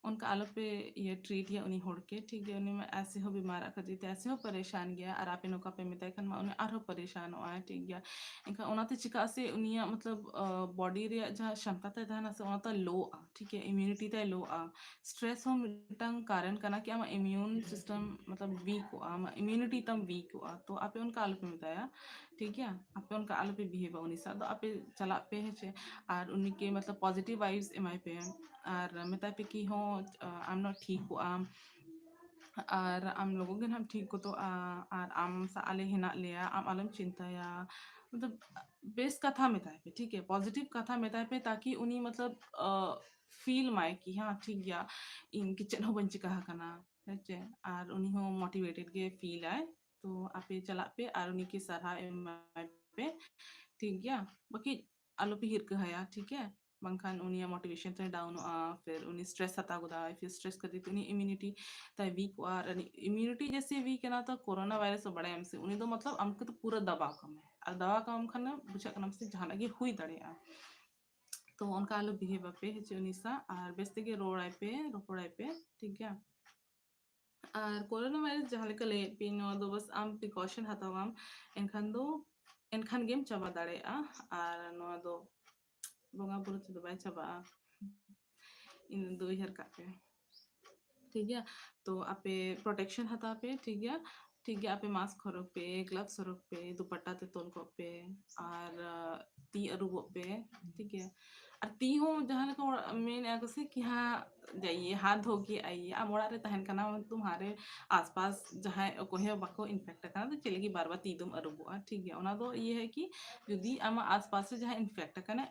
ᱚᱱᱠᱟ ᱟᱞᱚᱯᱮ ᱤᱭᱟᱹ treat ᱭᱟ ᱩᱱᱤ ᱦᱚᱲ ᱜᱮ, ᱴᱷᱤᱠ ᱜᱮᱭᱟ? ᱩᱱᱤ ᱢᱟ ᱮᱥᱮ ᱦᱚᱸ ᱵᱤᱢᱟᱨᱟᱜ ᱠᱷᱟᱹᱛᱤᱨ ᱛᱮ ᱮᱥᱮ ᱦᱚᱸ ᱯᱟᱨᱮᱥᱟᱱ ᱜᱮᱭᱟ, ᱟᱨ ᱟᱯᱮ ᱱᱚᱝᱠᱟ ᱯᱮ ᱢᱮᱛᱟᱭ ᱠᱷᱟᱱ ᱢᱟ ᱩᱱᱤ ᱟᱨᱦᱚᱸ ᱯᱟᱨᱮᱥᱟᱱᱚᱜ ᱟᱭ, ᱴᱷᱤᱠ ᱜᱮᱭᱟ? ᱮᱱᱠᱷᱟᱱ ᱚᱱᱟᱛᱮ ᱪᱤᱠᱟᱹᱜ ᱟᱥᱮ, ᱩᱱᱤᱭᱟᱜ ᱢᱚᱛᱞᱚᱵ, ᱟᱸ, body ᱨᱮᱭᱟᱜ ᱡᱟᱦᱟᱸ ᱥᱟᱢᱛᱟ ᱛᱟᱭ ᱛᱟᱦᱮᱱᱟ ᱥᱮ, ᱚᱱᱟ ᱛᱟᱭ ᱞᱳᱜᱼᱟ, ᱴᱷᱤᱠ ᱜᱮᱭᱟ? Immunity ᱛᱟᱭ ᱞᱳᱜᱼᱟ᱾ Stress ᱦᱚᱸ ᱢᱤᱫᱴᱟᱝ ᱠᱟᱨᱚᱱ ᱠᱟᱱᱟ ᱠᱤ ᱟᱢᱟᱜ immune system ᱢᱚᱛᱞᱚᱵ weak ᱠᱚᱜᱼᱟ, ᱟᱢᱟᱜ immunity ᱛᱟᱢ weak ᱠᱚᱜᱼᱟ᱾ ᱛᱚ ᱟᱯᱮ ᱚᱱᱠᱟ ᱟᱞᱚᱯᱮ ᱢᱮᱛᱟᱭᱟ, ᱴᱷᱤᱠ ᱜᱮᱭᱟ? ᱟᱯᱮ ᱚᱱᱠᱟ ᱟᱞᱚᱯᱮ ᱵᱤᱦᱮᱵᱟ ᱩᱱᱤ ᱥᱟᱶ ᱫᱚ, ᱟᱯᱮ ᱪᱟᱞᱟᱜ ᱯᱮ, ᱦᱮᱸ ᱪᱮ? ᱟᱨ ᱩᱱᱤ ᱠᱮ ᱢᱚᱛᱞᱚᱵ positive vibes ᱮᱢᱟᱭ ᱯᱮ, ᱟᱨ ᱢᱮᱛᱟᱭ ᱯᱮ ᱠᱤ ᱦᱚᱸ, ᱟᱢ ᱱᱚᱣᱟ ᱴᱷᱤᱠ ᱠᱚᱜ ᱟᱢ, ᱟᱨ ᱟᱢ ᱞᱚᱜᱚᱱ ᱜᱮ ᱱᱟᱦᱟᱜ ᱴᱷᱤᱠ ᱜᱚᱫᱚᱜᱼᱟ, ᱟᱨ ᱟᱢ ᱥᱟᱶ ᱟᱞᱮ ᱦᱮᱱᱟᱜ ᱞᱮᱭᱟ, ᱟᱢ ᱟᱞᱚᱢ ᱪᱤᱱᱛᱟᱹᱭᱟ᱾ ᱢᱚᱛᱞᱚᱵ ᱵᱮᱥ ᱠᱟᱛᱷᱟ ᱢᱮᱛᱟᱭ ᱯᱮ, ᱴᱷᱤᱠ ᱜᱮᱭᱟ, positive ᱠᱟᱛᱷᱟ ᱢᱮᱛᱟᱭ ᱯᱮ, ᱛᱟᱠᱤ ᱩᱱᱤ ᱢᱚᱛᱞᱚᱵ ᱯᱷᱤᱞ ᱢᱟᱭ ᱠᱤ ᱦᱮᱸ ᱴᱷᱤᱠ ᱜᱮᱭᱟ, ᱤᱧ ᱠᱤ ᱪᱮᱫ ᱦᱚᱸ ᱵᱟᱹᱧ ᱪᱤᱠᱟ ᱟᱠᱟᱱᱟ, ᱦᱮᱸ ᱪᱮ? ᱟᱨ ᱩᱱᱤ ᱦᱚᱸ ᱢᱳᱴᱤᱵᱷᱮᱴᱮᱰ ᱜᱮ ᱯᱷᱤᱞ ᱟᱭ᱾ ᱛᱚ ᱟᱯᱮ ᱪᱟᱞᱟᱜ ᱯᱮ ᱟᱨ ᱩᱱᱤ ᱠᱤ ᱥᱟᱨᱦᱟᱣ ᱮᱢᱟᱭ ᱯᱮ, ᱴᱷᱤᱠ ᱜᱮᱭᱟ? ᱵᱟᱠᱤ ᱟᱞᱚ ᱯᱮ ᱦᱤᱨᱠᱟᱹ ᱟᱭᱟ, ᱴᱷᱤᱠ ᱜᱮᱭᱟ? ᱵᱟᱝᱠᱷᱟᱱ ᱩᱱᱤᱭᱟᱜ ᱢᱳᱴᱤᱵᱷᱮᱥᱚᱱ ᱛᱟᱭ ᱰᱟᱣᱩᱱᱚᱜᱼᱟ, ᱯᱷᱤᱨ ᱩᱱᱤ ᱥᱴᱨᱮᱥ ᱦᱟᱛᱟᱣ ᱜᱚᱫᱟᱭ, ᱯᱷᱤᱨ ᱥᱴᱨᱮᱥ ᱠᱷᱟᱹᱛᱤᱨ ᱛᱮ ᱩᱱᱤ ᱤᱢᱤᱭᱩᱱᱤᱴᱤ ᱛᱟᱭ ᱣᱤᱠᱚᱜᱼᱟ᱾ ᱟᱨ ᱤᱢᱤᱭᱩᱱᱤᱴᱤ ᱡᱮᱥᱮ ᱣᱤᱠ ᱮᱱᱟ ᱛᱚ ᱠᱳᱨᱳᱱᱟ ᱵᱷᱟᱭᱨᱟᱥ ᱫᱚ ᱵᱟᱲᱟᱭᱟᱢ ᱥᱮ, ᱩᱱᱤ ᱫᱚ ᱢᱚᱛᱞᱚᱵ ᱟᱢ ᱠᱚ ᱛᱚ ᱯᱩᱨᱟᱹ ᱫᱟᱵᱟᱣ ᱠᱟᱢᱟᱭ, ᱟᱨ ᱫᱟᱵᱟᱣ ᱠᱟᱢ ᱠᱷᱟᱱ ᱵᱩᱡᱷᱟᱹᱜ ᱠᱟᱱᱟ ᱥᱮ ᱡᱟᱦᱟᱱᱟᱜ ᱜᱮ ᱦᱩᱭ ᱫᱟᱲᱮᱭᱟᱜᱼᱟ᱾ ᱛᱚ ᱚᱱᱠᱟ ᱟᱞᱚ ᱵᱤᱦᱮᱵᱽ ᱟᱯᱮ ᱦᱮᱸ ᱪᱮ ᱩᱱᱤ ᱥᱟᱶ, ᱟᱨ ᱵᱮᱥ ᱛᱮᱜᱮ ᱨᱚᱲᱟᱭ ᱯᱮ, ᱨᱚᱯᱚᱲᱟᱭ ᱯᱮ, ᱴᱷᱤᱠ ᱜᱮᱭᱟ? ᱟᱨ ᱠᱳᱨᱳᱱᱟ ᱵᱷᱟᱭᱨᱟᱥ ᱡᱟᱦᱟᱸ ᱞᱮᱠᱟ ᱞᱟᱹᱭᱮᱫ ᱯᱮ, ᱱᱚᱣᱟ ᱫᱚ ᱵᱟᱥ ᱟᱢ ᱯᱨᱤᱠᱚᱥᱚᱱ ᱦᱟᱛᱟᱣᱟᱢ, ᱮᱱᱠᱷᱟᱱ ᱫᱚ ᱮᱱᱠᱷᱟᱱ ᱜᱮᱢ ᱪᱟᱵᱟ ᱫᱟᱲᱮᱭᱟᱜᱼᱟ᱾ ᱟᱨ ᱱᱚᱣᱟ ᱫᱚ ᱵᱚᱸᱜᱟ ᱵᱩᱨᱩ ᱛᱮᱫᱚ ᱵᱟᱭ ᱪᱟᱵᱟᱜᱼᱟ᱾ ᱤᱧ ᱫᱚ ᱩᱭᱦᱟᱹᱨ ᱠᱟᱜ ᱯᱮ, ᱴᱷᱤᱠ ᱜᱮᱭᱟ? ᱛᱚ ᱟᱯᱮ ᱯᱨᱚᱴᱮᱠᱥᱚᱱ ᱦᱟᱛᱟᱣ ᱯᱮ, ᱴᱷᱤᱠ ᱜᱮᱭᱟ? ᱴᱷᱤᱠ ᱜᱮᱭᱟ, ᱟᱯᱮ ᱢᱟᱥᱠ ᱦᱚᱨᱚᱜ ᱯᱮ, ᱜᱞᱟᱵᱷᱥ ᱦᱚᱨᱚᱜ ᱯᱮ, ᱫᱩᱯᱟᱴᱟ ᱛᱮ ᱛᱚᱞ ᱠᱚᱜ ᱯᱮ, ᱟᱨ ᱟᱸ, ᱛᱤ ᱟᱹᱨᱩᱵᱚᱜ ᱯᱮ, ᱴᱷᱤᱠ ᱜᱮᱭᱟ? ᱟᱨ ᱛᱤ ᱦᱚᱸ ᱡᱟᱦᱟᱸ ᱞᱮᱠᱟ ᱚᱲᱟᱜ ᱢᱮᱱᱮᱫᱼᱟ ᱠᱚ ᱥᱮ ᱠᱤ ᱦᱟᱸᱜ ᱡᱟᱭᱤᱭᱮ ᱦᱟᱛ ᱫᱷᱳ ᱠᱮ ᱟᱭᱤᱭᱮ, ᱟᱢ ᱚᱲᱟᱜ ᱨᱮ ᱛᱟᱦᱮᱱ ᱠᱟᱱᱟ, ᱛᱩᱢᱦᱟᱨᱮ ᱟᱥᱯᱟᱥ ᱡᱟᱦᱟᱸᱭ ᱚᱠᱚᱭ ᱦᱚᱸ ᱵᱟᱠᱚ ᱤᱱᱯᱷᱮᱠᱴ ᱟᱠᱟᱱᱟ, ᱛᱚ ᱪᱮᱫ ᱞᱟᱹᱜᱤᱫ ᱵᱟᱨ ᱵᱟᱨ ᱛᱤ ᱫᱚᱢ ᱟᱹᱨᱩᱵᱚᱜᱼᱟ? ᱴᱷᱤᱠ ᱜᱮᱭᱟ, ᱚᱱᱟ ᱫᱚ ᱤᱭᱟᱹ ᱦᱮ ᱠᱤ ᱡᱩᱫᱤ ᱟᱢᱟᱜ ᱟᱥᱯᱟᱥ ᱨᱮ ᱡᱟᱦᱟᱸᱭ ᱤᱱᱯᱷᱮᱠᱴ ᱟᱠᱟᱱᱟ,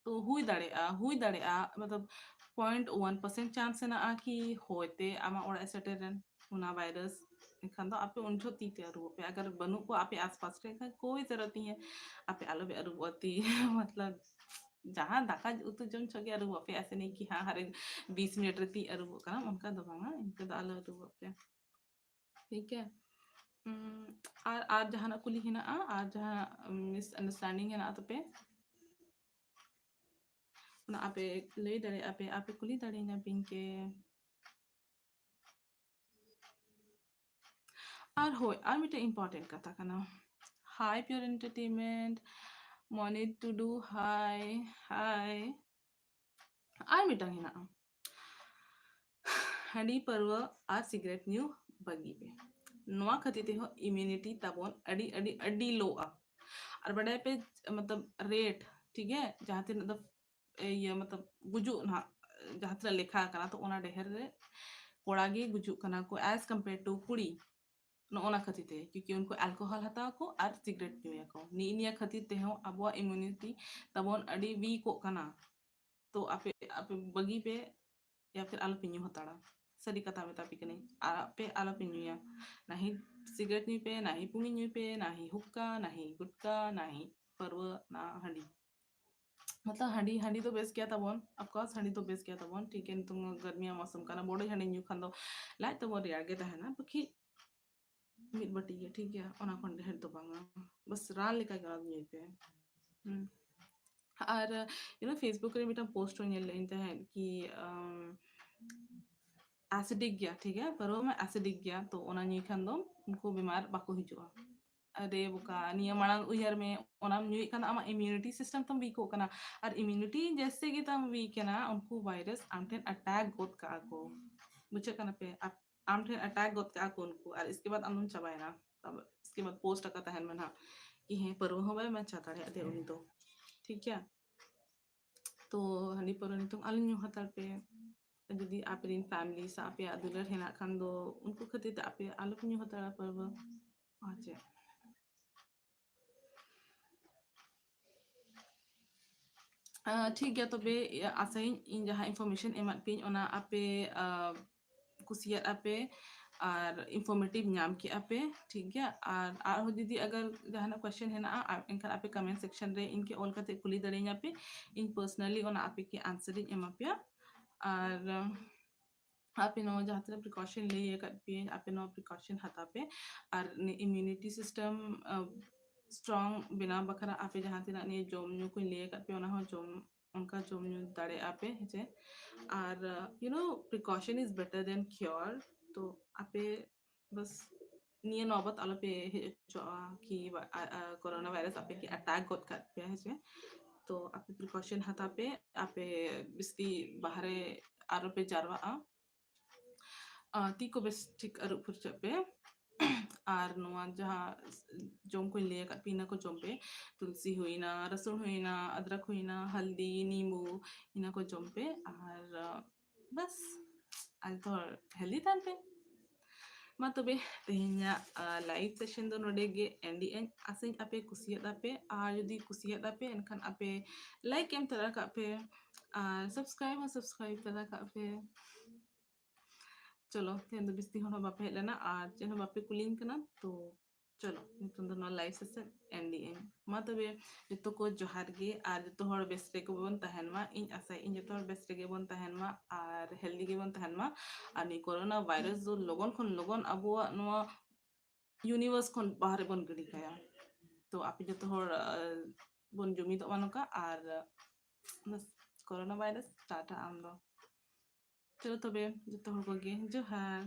ᱛᱚ ᱦᱩᱭ ᱫᱟᱲᱮᱭᱟᱜᱼᱟ, ᱦᱩᱭ ᱫᱟᱲᱮᱭᱟᱜᱼᱟ, ᱢᱚᱛᱞᱚᱵ ᱯᱚᱭᱮᱱᱴ ᱳᱣᱟᱱ ᱯᱟᱨᱥᱮᱱᱴ ᱪᱟᱱᱥ ᱦᱮᱱᱟᱜᱼᱟ ᱠᱤ ᱦᱚᱭᱛᱮ ᱟᱢᱟᱜ ᱚᱲᱟᱜ ᱮ ᱥᱮᱴᱮᱨ ᱮᱱ ᱚᱱᱟ ᱵᱷᱟᱭᱨᱟᱥ᱾ ᱮᱱᱠᱷᱟᱱ ᱫᱚ ᱟᱯᱮ ᱩᱱ ᱡᱚᱦᱚᱜ ᱛᱤ ᱛᱮ ᱟᱹᱨᱩᱵᱚᱜ ᱯᱮ, ᱟᱜᱟᱨ ᱵᱟᱹᱱᱩᱜ ᱠᱚᱣᱟ ᱟᱯᱮ ᱟᱥᱯᱟᱥ ᱨᱮ, ᱮᱱᱠᱷᱟᱱ ᱠᱳᱭ ᱡᱟᱨᱩᱨᱟᱛ ᱱᱟᱦᱤ ᱦᱮ ᱟᱯᱮ ᱟᱞᱚ ᱯᱮ ᱟᱹᱨᱩᱵᱚᱜᱼᱟ ᱛᱤ᱾ ᱢᱚᱛᱞᱚᱵ ᱡᱟᱦᱟᱸ ᱫᱟᱠᱟ ᱩᱛᱩ ᱡᱚᱢ ᱡᱚᱦᱚᱜ ᱜᱮ ᱟᱹᱨᱩᱵᱚᱜ ᱯᱮ, ᱮᱥᱮ ᱱᱟᱦᱤ ᱠᱤ ᱦᱟᱸ ᱦᱟᱨᱮ ᱵᱤᱥ ᱢᱤᱱᱤᱴ ᱨᱮ ᱛᱤ ᱟᱹᱨᱩᱵᱚᱜ ᱠᱟᱱᱟ, ᱚᱱᱠᱟ ᱫᱚ ᱵᱟᱝᱟ, ᱤᱱᱠᱟᱹ ᱫᱚ ᱟᱞᱚ ᱟᱹᱨᱩᱵᱚᱜ ᱯᱮ, ᱴᱷᱤᱠ ᱜᱮᱭᱟ? ᱩᱸ, ᱟᱨ, ᱟᱨ ᱡᱟᱦᱟᱱᱟᱜ ᱠᱩᱞᱤ ᱦᱮᱱᱟᱜᱼᱟ? ᱟᱨ ᱡᱟᱦᱟᱸ, ᱩᱸ, ᱢᱤᱥᱟᱱᱰᱟᱨᱥᱴᱮᱱᱰᱤᱝ ᱦᱮᱱᱟᱜᱼᱟ ᱛᱟᱯᱮ? ᱚᱱᱟ ᱟᱯᱮ ᱞᱟᱹᱭ ᱫᱟᱲᱮᱭᱟᱜᱼᱟ ᱯᱮ, ᱟᱯᱮ ᱠᱩᱞᱤ ᱫᱟᱲᱮᱭᱟᱹᱧᱟ ᱯᱮ ᱤᱧ ᱠᱮ᱾ ᱟᱨ ᱦᱳᱭ, ᱟᱨ ᱢᱤᱫᱴᱮᱱ ᱤᱢᱯᱚᱨᱴᱮᱱᱴ ᱠᱟᱛᱷᱟ ᱠᱟᱱᱟ᱾ Hi Pure Entertainment, ᱢᱚᱱᱤ ᱴᱩᱰᱩ, hi, hi. ᱟᱨ ᱢᱤᱫᱴᱟᱝ ᱦᱮᱱᱟᱜᱼᱟ, ᱦᱟᱺᱰᱤ ᱯᱟᱹᱨᱣᱟᱹ ᱟᱨ ᱥᱤᱜᱟᱨᱮᱴ ᱧᱩ ᱵᱟᱹᱜᱤ ᱯᱮ᱾ ᱱᱚᱣᱟ ᱠᱷᱟᱹᱛᱤᱨ ᱛᱮᱦᱚᱸ ᱤᱢᱤᱭᱩᱱᱤᱴᱤ ᱛᱟᱵᱚᱱ ᱟᱹᱰᱤ, ᱟᱹᱰᱤ, ᱟᱹᱰᱤ ᱞᱳᱜᱼᱟ᱾ ᱟᱨ ᱵᱟᱰᱟᱭ ᱯᱮ, ᱢᱚᱛᱞᱚᱵ, ᱨᱮᱴ, ᱴᱷᱤᱠ ᱜᱮ, ᱡᱟᱦᱟᱸ ᱛᱤᱱᱟᱹᱜ ᱫᱚ, ᱤᱭᱟᱹ, ᱢᱚᱛᱞᱚᱵ, ᱜᱩᱡᱩᱜ ᱱᱟᱦᱟᱜ, ᱡᱟᱦᱟᱸ ᱛᱤᱱᱟᱹᱜ ᱞᱮᱠᱷᱟ ᱟᱠᱟᱱᱟ, ᱛᱚ ᱚᱱᱟ ᱰᱷᱮᱨ ᱨᱮ ᱠᱚᱲᱟ ᱜᱮ ᱜᱩᱡᱩᱜ ᱠᱟᱱᱟ ᱠᱚ as compare to ᱠᱩᱲᱤ᱾ ᱱᱚᱜᱼᱚ ᱱᱟ ᱠᱷᱟᱹᱛᱤᱨ ᱛᱮ, ᱠᱤᱭᱩᱠᱤ ᱩᱱᱠᱩ alcohol ᱦᱟᱛᱟᱣ ᱟᱠᱚ ᱟᱨ ᱥᱤᱜᱨᱮᱴ ᱧᱩᱭᱟᱠᱚ᱾ ᱱᱤᱜ ᱱᱤᱭᱟᱹ ᱠᱷᱟᱹᱛᱤᱨ ᱛᱮᱦᱚᱸ ᱟᱵᱚᱣᱟᱜ immunity ᱛᱟᱵᱚᱱ ᱟᱹᱰᱤ weak ᱚᱜ ᱠᱟᱱᱟ᱾ ᱛᱚ ᱟᱯᱮ, ᱟᱯᱮ ᱵᱟᱹᱜᱤ ᱯᱮ, ᱭᱟ ᱯᱷᱤᱨ ᱟᱞᱚᱯᱮ ᱧᱩ ᱦᱟᱛᱟᱲᱟ᱾ ᱥᱟᱹᱨᱤ ᱠᱟᱛᱷᱟ ᱢᱮᱛᱟ ᱯᱮ ᱠᱟᱹᱱᱟᱹᱧ, ᱟᱯᱮ ᱟᱞᱚᱯᱮ ᱧᱩᱭᱟ᱾ ᱱᱟ ᱦᱤ ᱥᱤᱜᱨᱮᱴ ᱧᱩᱭ ᱯᱮ, ᱱᱟ ᱦᱤ ᱯᱩᱸᱜᱤ ᱧᱩᱭ ᱯᱮ, ᱱᱟ ᱦᱤ ᱦᱩᱠᱠᱟ, ᱱᱟ ᱦᱤ ᱜᱩᱴᱠᱟ, ᱱᱟ ᱦᱤ ᱯᱟᱹᱨᱣᱟᱹ, ᱱᱟ ᱦᱟᱺᱰᱤ᱾ ᱢᱚᱛᱞᱚᱵ ᱦᱟᱺᱰᱤ, ᱦᱟᱺᱰᱤ ᱫᱚ ᱵᱮᱥ ᱜᱮᱭᱟ ᱛᱟᱵᱚᱱ, of course ᱦᱟᱺᱰᱤ ᱫᱚ ᱵᱮᱥ ᱜᱮᱭᱟ ᱛᱟᱵᱚᱱ, ᱴᱷᱤᱠ ᱜᱮᱭᱟ᱾ ᱱᱤᱛᱚᱝ ᱜᱟᱨᱢᱤᱭᱟ ᱢᱚᱥᱚᱢ ᱠᱟᱱᱟ, ᱵᱚᱰᱚᱡ ᱦᱟᱺᱰᱤ ᱧᱩ ᱠᱷᱟᱱ ᱫᱚ ᱞᱟᱡ ᱛᱟᱵᱚᱱ ᱨᱮᱭᱟᱲ ᱜᱮ ᱛᱟᱦᱮᱱᱟ, ᱵᱟᱠᱤ ᱢᱤᱫ ᱵᱟᱹᱴᱤ ᱜᱮ, ᱴᱷᱤᱠ ᱜᱮᱭᱟ, ᱚᱱᱟ ᱠᱷᱚᱱ ᱰᱷᱮᱨ ᱫᱚ ᱵᱟᱝᱟ, ᱵᱟᱥ ᱨᱟᱱ ᱞᱮᱠᱟ ᱜᱮ ᱚᱱᱟ ᱫᱚ ᱧᱩᱭ ᱯᱮ᱾ ᱦᱩᱸ᱾ ᱟᱨ you know Facebook ᱨᱮ ᱢᱤᱫᱴᱟᱝ ᱯᱳᱥᱴ ᱦᱚᱸ ᱧᱮᱞ ᱞᱮᱫᱟᱹᱧ ᱛᱟᱦᱮᱸᱫ ᱠᱤ ᱟᱢ, acidic ᱜᱮᱭᱟ, ᱴᱷᱤᱠ ᱜᱮᱭᱟ, ᱯᱟᱹᱨᱣᱟᱹ ᱢᱟ acidic ᱜᱮᱭᱟ, ᱛᱚ ᱚᱱᱟ ᱧᱩᱭ ᱠᱷᱟᱱ ᱫᱚ ᱩᱱᱠᱩ ᱵᱤᱢᱟᱨ ᱵᱟᱠᱚ ᱦᱤᱡᱩᱜᱼᱟ᱾ ᱟᱨᱮ ᱵᱚᱠᱟ, ᱱᱤᱭᱟᱹ ᱢᱟᱲᱟᱝ ᱩᱭᱦᱟᱹᱨ ᱢᱮ, ᱚᱱᱟᱢ ᱧᱩᱭᱮᱫ ᱠᱷᱟᱱ ᱫᱚ ᱟᱢᱟᱜ immunity system ᱛᱟᱢ weak ᱚᱜ ᱠᱟᱱᱟ, ᱟᱨ immunity ᱡᱮᱭᱥᱮ ᱜᱮ ᱛᱟᱢ weak ᱮᱱᱟ, ᱩᱱᱠᱩ ᱵᱷᱟᱭᱨᱟᱥ ᱟᱢ ᱴᱷᱮᱱ attack ᱜᱚᱫ ᱠᱟᱜᱼᱟ ᱠᱚ, ᱵᱩᱡᱷᱟᱹᱜ ᱠᱟᱱᱟ ᱯᱮ? ᱟᱨ ᱟᱢ ᱴᱷᱮᱱ attack ᱜᱚᱫ ᱠᱟᱜᱼᱟ ᱠᱚ ᱩᱱᱠᱩ, ᱟᱨ ᱤᱥᱠᱮ ᱵᱟᱫ ᱟᱢ ᱫᱚᱢ ᱪᱟᱵᱟᱭᱮᱱᱟ᱾ ᱛᱟᱵ ᱤᱥᱠᱮ ᱵᱟᱫ ᱯᱳᱥᱴ ᱟᱠᱟ ᱛᱟᱦᱮᱱ ᱢᱮ ᱱᱟᱦᱟᱜ ᱠᱤ ᱦᱮᱸ, ᱯᱟᱹᱨᱣᱟᱹ ᱦᱚᱸ ᱵᱟᱭ ᱵᱟᱧᱪᱟᱣ ᱫᱟᱲᱮᱭᱟᱜ ᱛᱮ ᱩᱱᱤ ᱫᱚ, ᱴᱷᱤᱠ ᱜᱮᱭᱟ᱾ ᱛᱚ ᱦᱟᱺᱰᱤ ᱯᱟᱹᱣᱨᱟᱹ ᱱᱤᱛᱚᱝ ᱟᱞᱚ ᱧᱩ ᱦᱟᱛᱟᱲ ᱯᱮ᱾ ᱡᱩᱫᱤ ᱟᱯᱮ ᱨᱮᱱ family ᱥᱮ ᱟᱯᱮᱭᱟᱜ ᱫᱩᱞᱟᱹᱲ ᱦᱮᱱᱟᱜ ᱠᱷᱟᱱ ᱫᱚ ᱩᱱᱠᱩ ᱠᱷᱟᱹᱛᱤᱨ ᱛᱮ ᱟᱯᱮ ᱟᱞᱚ ᱯᱮ ᱧᱩ ᱦᱟᱛᱟᱲᱟ ᱯᱟᱹᱨᱣᱟᱹ᱾ ᱟᱨ ᱪᱮᱫ? ᱟᱸ, ᱴᱷᱤᱠ ᱜᱮᱭᱟ, ᱛᱚᱵᱮ, ᱤᱭᱟᱹ, ᱟᱥᱟᱭᱟᱹᱧ ᱤᱧ ᱡᱟᱦᱟᱸ information ᱮᱢᱟᱫ ᱯᱮᱭᱟᱹᱧ ᱚᱱᱟ ᱟᱯᱮ, ᱟᱸ, ᱠᱩᱥᱤᱭᱟᱫ ᱟᱯᱮ ᱟᱨ informative ᱧᱟᱢ ᱠᱮᱜᱼᱟ ᱯᱮ, ᱴᱷᱤᱠ ᱜᱮᱭᱟ᱾ ᱟᱨ ᱟᱨᱦᱚᱸ ᱡᱩᱫᱤ ᱟᱜᱟᱨ ᱡᱟᱦᱟᱱᱟᱜ question ᱦᱮᱱᱟᱜᱼᱟ, ᱟᱨ ᱮᱱᱠᱷᱟᱱ ᱟᱯᱮ comment section ᱨᱮ ᱤᱧ ᱠᱮ ᱚᱞ ᱠᱟᱛᱮ ᱠᱩᱞᱤ ᱫᱟᱲᱮᱭᱟᱹᱧᱟ ᱯᱮ᱾ ᱤᱧ personally ᱚᱱᱟ ᱟᱯᱮ ᱠᱮ answer ᱤᱧ ᱮᱢᱟ ᱯᱮᱭᱟ᱾ ᱟᱨ, ᱟᱸ, ᱟᱯᱮ ᱱᱚᱣᱟ ᱡᱟᱦᱟᱸ ᱛᱤᱱᱟᱹᱜ precaution ᱞᱟᱹᱭ ᱟᱠᱟᱫ ᱯᱮᱭᱟᱹᱧ, ᱟᱯᱮ ᱱᱚᱣᱟ precaution ᱦᱟᱛᱟᱣ ᱯᱮ᱾ ᱟᱨ ᱱᱤ-, immunity system, ᱟᱸ, strong ᱵᱮᱱᱟᱣ ᱵᱟᱠᱷᱨᱟ ᱟᱯᱮ ᱡᱟᱦᱟᱸ ᱛᱤᱱᱟᱹᱜ ᱱᱤᱭᱟᱹ ᱡᱚᱢ ᱧᱩ ᱠᱚᱧ ᱞᱟᱹᱭ ᱟᱠᱟᱫ ᱯᱮᱭᱟ, ᱚᱱᱟ ᱦᱚᱸ ᱡᱚᱢ, ᱚᱱᱠᱟ ᱡᱚᱢ ᱧᱩ ᱫᱟᱲᱮᱭᱟᱜᱼᱟ ᱯᱮ, ᱦᱮᱸ ᱪᱮ? ᱟᱨ, ᱟᱸ, you know, precaution is better than cure. ᱛᱚ ᱟᱯᱮ ᱵᱟᱥ ᱱᱤᱭᱟᱹ ᱱᱚᱵᱚᱛ ᱟᱞᱚᱯᱮ ᱦᱮᱡ ᱦᱚᱪᱚᱣᱟᱜᱼᱟ ᱠᱤ ᱵᱟ-, ᱟ-, ᱟ-, corona virus ᱟᱯᱮ ᱠᱤ attack ᱜᱚᱫ ᱠᱟᱜ ᱯᱮᱭᱟ, ᱦᱮᱸ ᱪᱮ? ᱛᱚ ᱟᱯᱮ precaution ᱦᱟᱛᱟᱣ ᱯᱮ, ᱟᱯᱮ ᱵᱤᱥᱛᱤ ᱵᱟᱦᱨᱮ ᱟᱞᱚᱯᱮ ᱡᱟᱨᱣᱟᱜᱼᱟ᱾ ᱟᱸ, ᱛᱤ ᱠᱚ ᱵᱮᱥ ᱴᱷᱤᱠ ᱟᱹᱨᱩᱵ ᱯᱷᱟᱨᱪᱟᱜ ᱯᱮ᱾ ᱟᱨ ᱱᱚᱣᱟ ᱡᱟᱦᱟᱸ ᱡᱚᱢ ᱠᱚᱧ ᱞᱟᱹᱭ ᱟᱠᱟᱫ ᱯᱮ, ᱤᱱᱟᱹ ᱠᱚ ᱡᱚᱢ ᱯᱮ᱾ ᱛᱩᱞᱥᱤ ᱦᱩᱭᱱᱟ, ᱨᱟᱹᱥᱩᱱ ᱦᱩᱭᱱᱟ, ᱟᱫᱨᱟᱠ ᱦᱩᱭᱱᱟ, ᱦᱟᱞᱫᱤ, ᱱᱤᱢᱵᱩ, ᱤᱱᱟᱹ ᱠᱚ ᱡᱚᱢ ᱯᱮ᱾ ᱟᱨ, ᱟᱸ, ᱵᱟᱥ, ᱟᱨ ᱡᱚᱛᱚ ᱦᱚᱲ healthy ᱛᱟᱦᱮᱱ ᱯᱮ᱾ ᱢᱟ ᱛᱚᱵᱮ ᱛᱮᱦᱮᱧᱟᱜ live session ᱫᱚ ᱱᱚᱰᱮ ᱜᱮ end ᱮᱜ ᱟᱹᱧ᱾ ᱟᱥᱟᱧ ᱟᱯᱮ ᱠᱩᱥᱤᱭᱟᱫᱟ ᱯᱮ, ᱟᱨ ᱡᱩᱫᱤ ᱠᱩᱥᱤᱭᱟᱫᱟ ᱯᱮ ᱮᱱᱠᱷᱟᱱ ᱟᱯᱮ like ᱮᱢ ᱛᱟᱨᱟ ᱠᱟᱜ ᱯᱮ, ᱟᱨ subscribe ᱦᱚᱸ subscribe ᱛᱟᱨᱟ ᱠᱟᱜ ᱯᱮ᱾ ᱪᱚᱞᱚ, ᱛᱮᱦᱮᱧ ᱫᱚ ᱵᱤᱥᱛᱤ ᱦᱚᱲ ᱦᱚᱸ ᱵᱟᱯᱮ ᱦᱮᱡ ᱞᱮᱱᱟ ᱟᱨ ᱪᱮᱫ ᱦᱚᱸ ᱵᱟᱯᱮ ᱠᱩᱞᱤᱧ ᱠᱟᱱᱟ, ᱛᱚ ᱪᱚᱞᱚ ᱱᱤᱛᱚᱝ ᱫᱚ ᱱᱚᱣᱟ live session end ᱮᱜ ᱟᱹᱧ᱾ ᱢᱟ ᱛᱚᱵᱮ ᱡᱚᱛᱚ ᱠᱚ ᱡᱚᱦᱟᱨ ᱜᱮ, ᱟᱨ ᱡᱚᱛᱚ ᱦᱚᱲ ᱵᱮᱥ ᱨᱮᱜᱮ ᱵᱚᱱ ᱛᱟᱦᱮᱱ ᱢᱟ᱾ ᱤᱧ ᱟᱥᱟᱭᱮᱫ ᱟᱹᱧ ᱡᱚᱛᱚ ᱦᱚᱲ ᱵᱮᱥ ᱨᱮᱜᱮ ᱵᱚᱱ ᱛᱟᱦᱮᱱ ᱢᱟ ᱟᱨ healthy ᱜᱮᱵᱚᱱ ᱛᱟᱦᱮᱱ ᱢᱟ, ᱟᱨ ᱱᱩᱭ corona virus ᱫᱚ ᱞᱚᱜᱚᱱ ᱠᱷᱚᱱ ᱞᱚᱜᱚᱱ ᱟᱵᱚᱣᱟᱜ ᱱᱚᱣᱟ universe ᱠᱷᱚᱱ ᱵᱟᱦᱨᱮ ᱵᱚᱱ ᱜᱤᱰᱤ ᱠᱟᱭᱟ᱾ ᱛᱚ ᱟᱯᱮ ᱡᱚᱛᱚ ᱦᱚᱲ ᱵᱚᱱ ᱡᱩᱢᱤᱫᱚᱜ ᱢᱟ ᱱᱚᱝᱠᱟ, ᱟᱨ ᱵᱟᱥ, corona virus ᱴᱟᱴᱟ ᱟᱢ ᱫᱚ᱾ ᱪᱚᱞᱚ ᱛᱚᱵᱮ ᱡᱚᱛᱚ ᱦᱚᱲ ᱠᱚᱜᱮ ᱡᱚᱦᱟᱨ᱾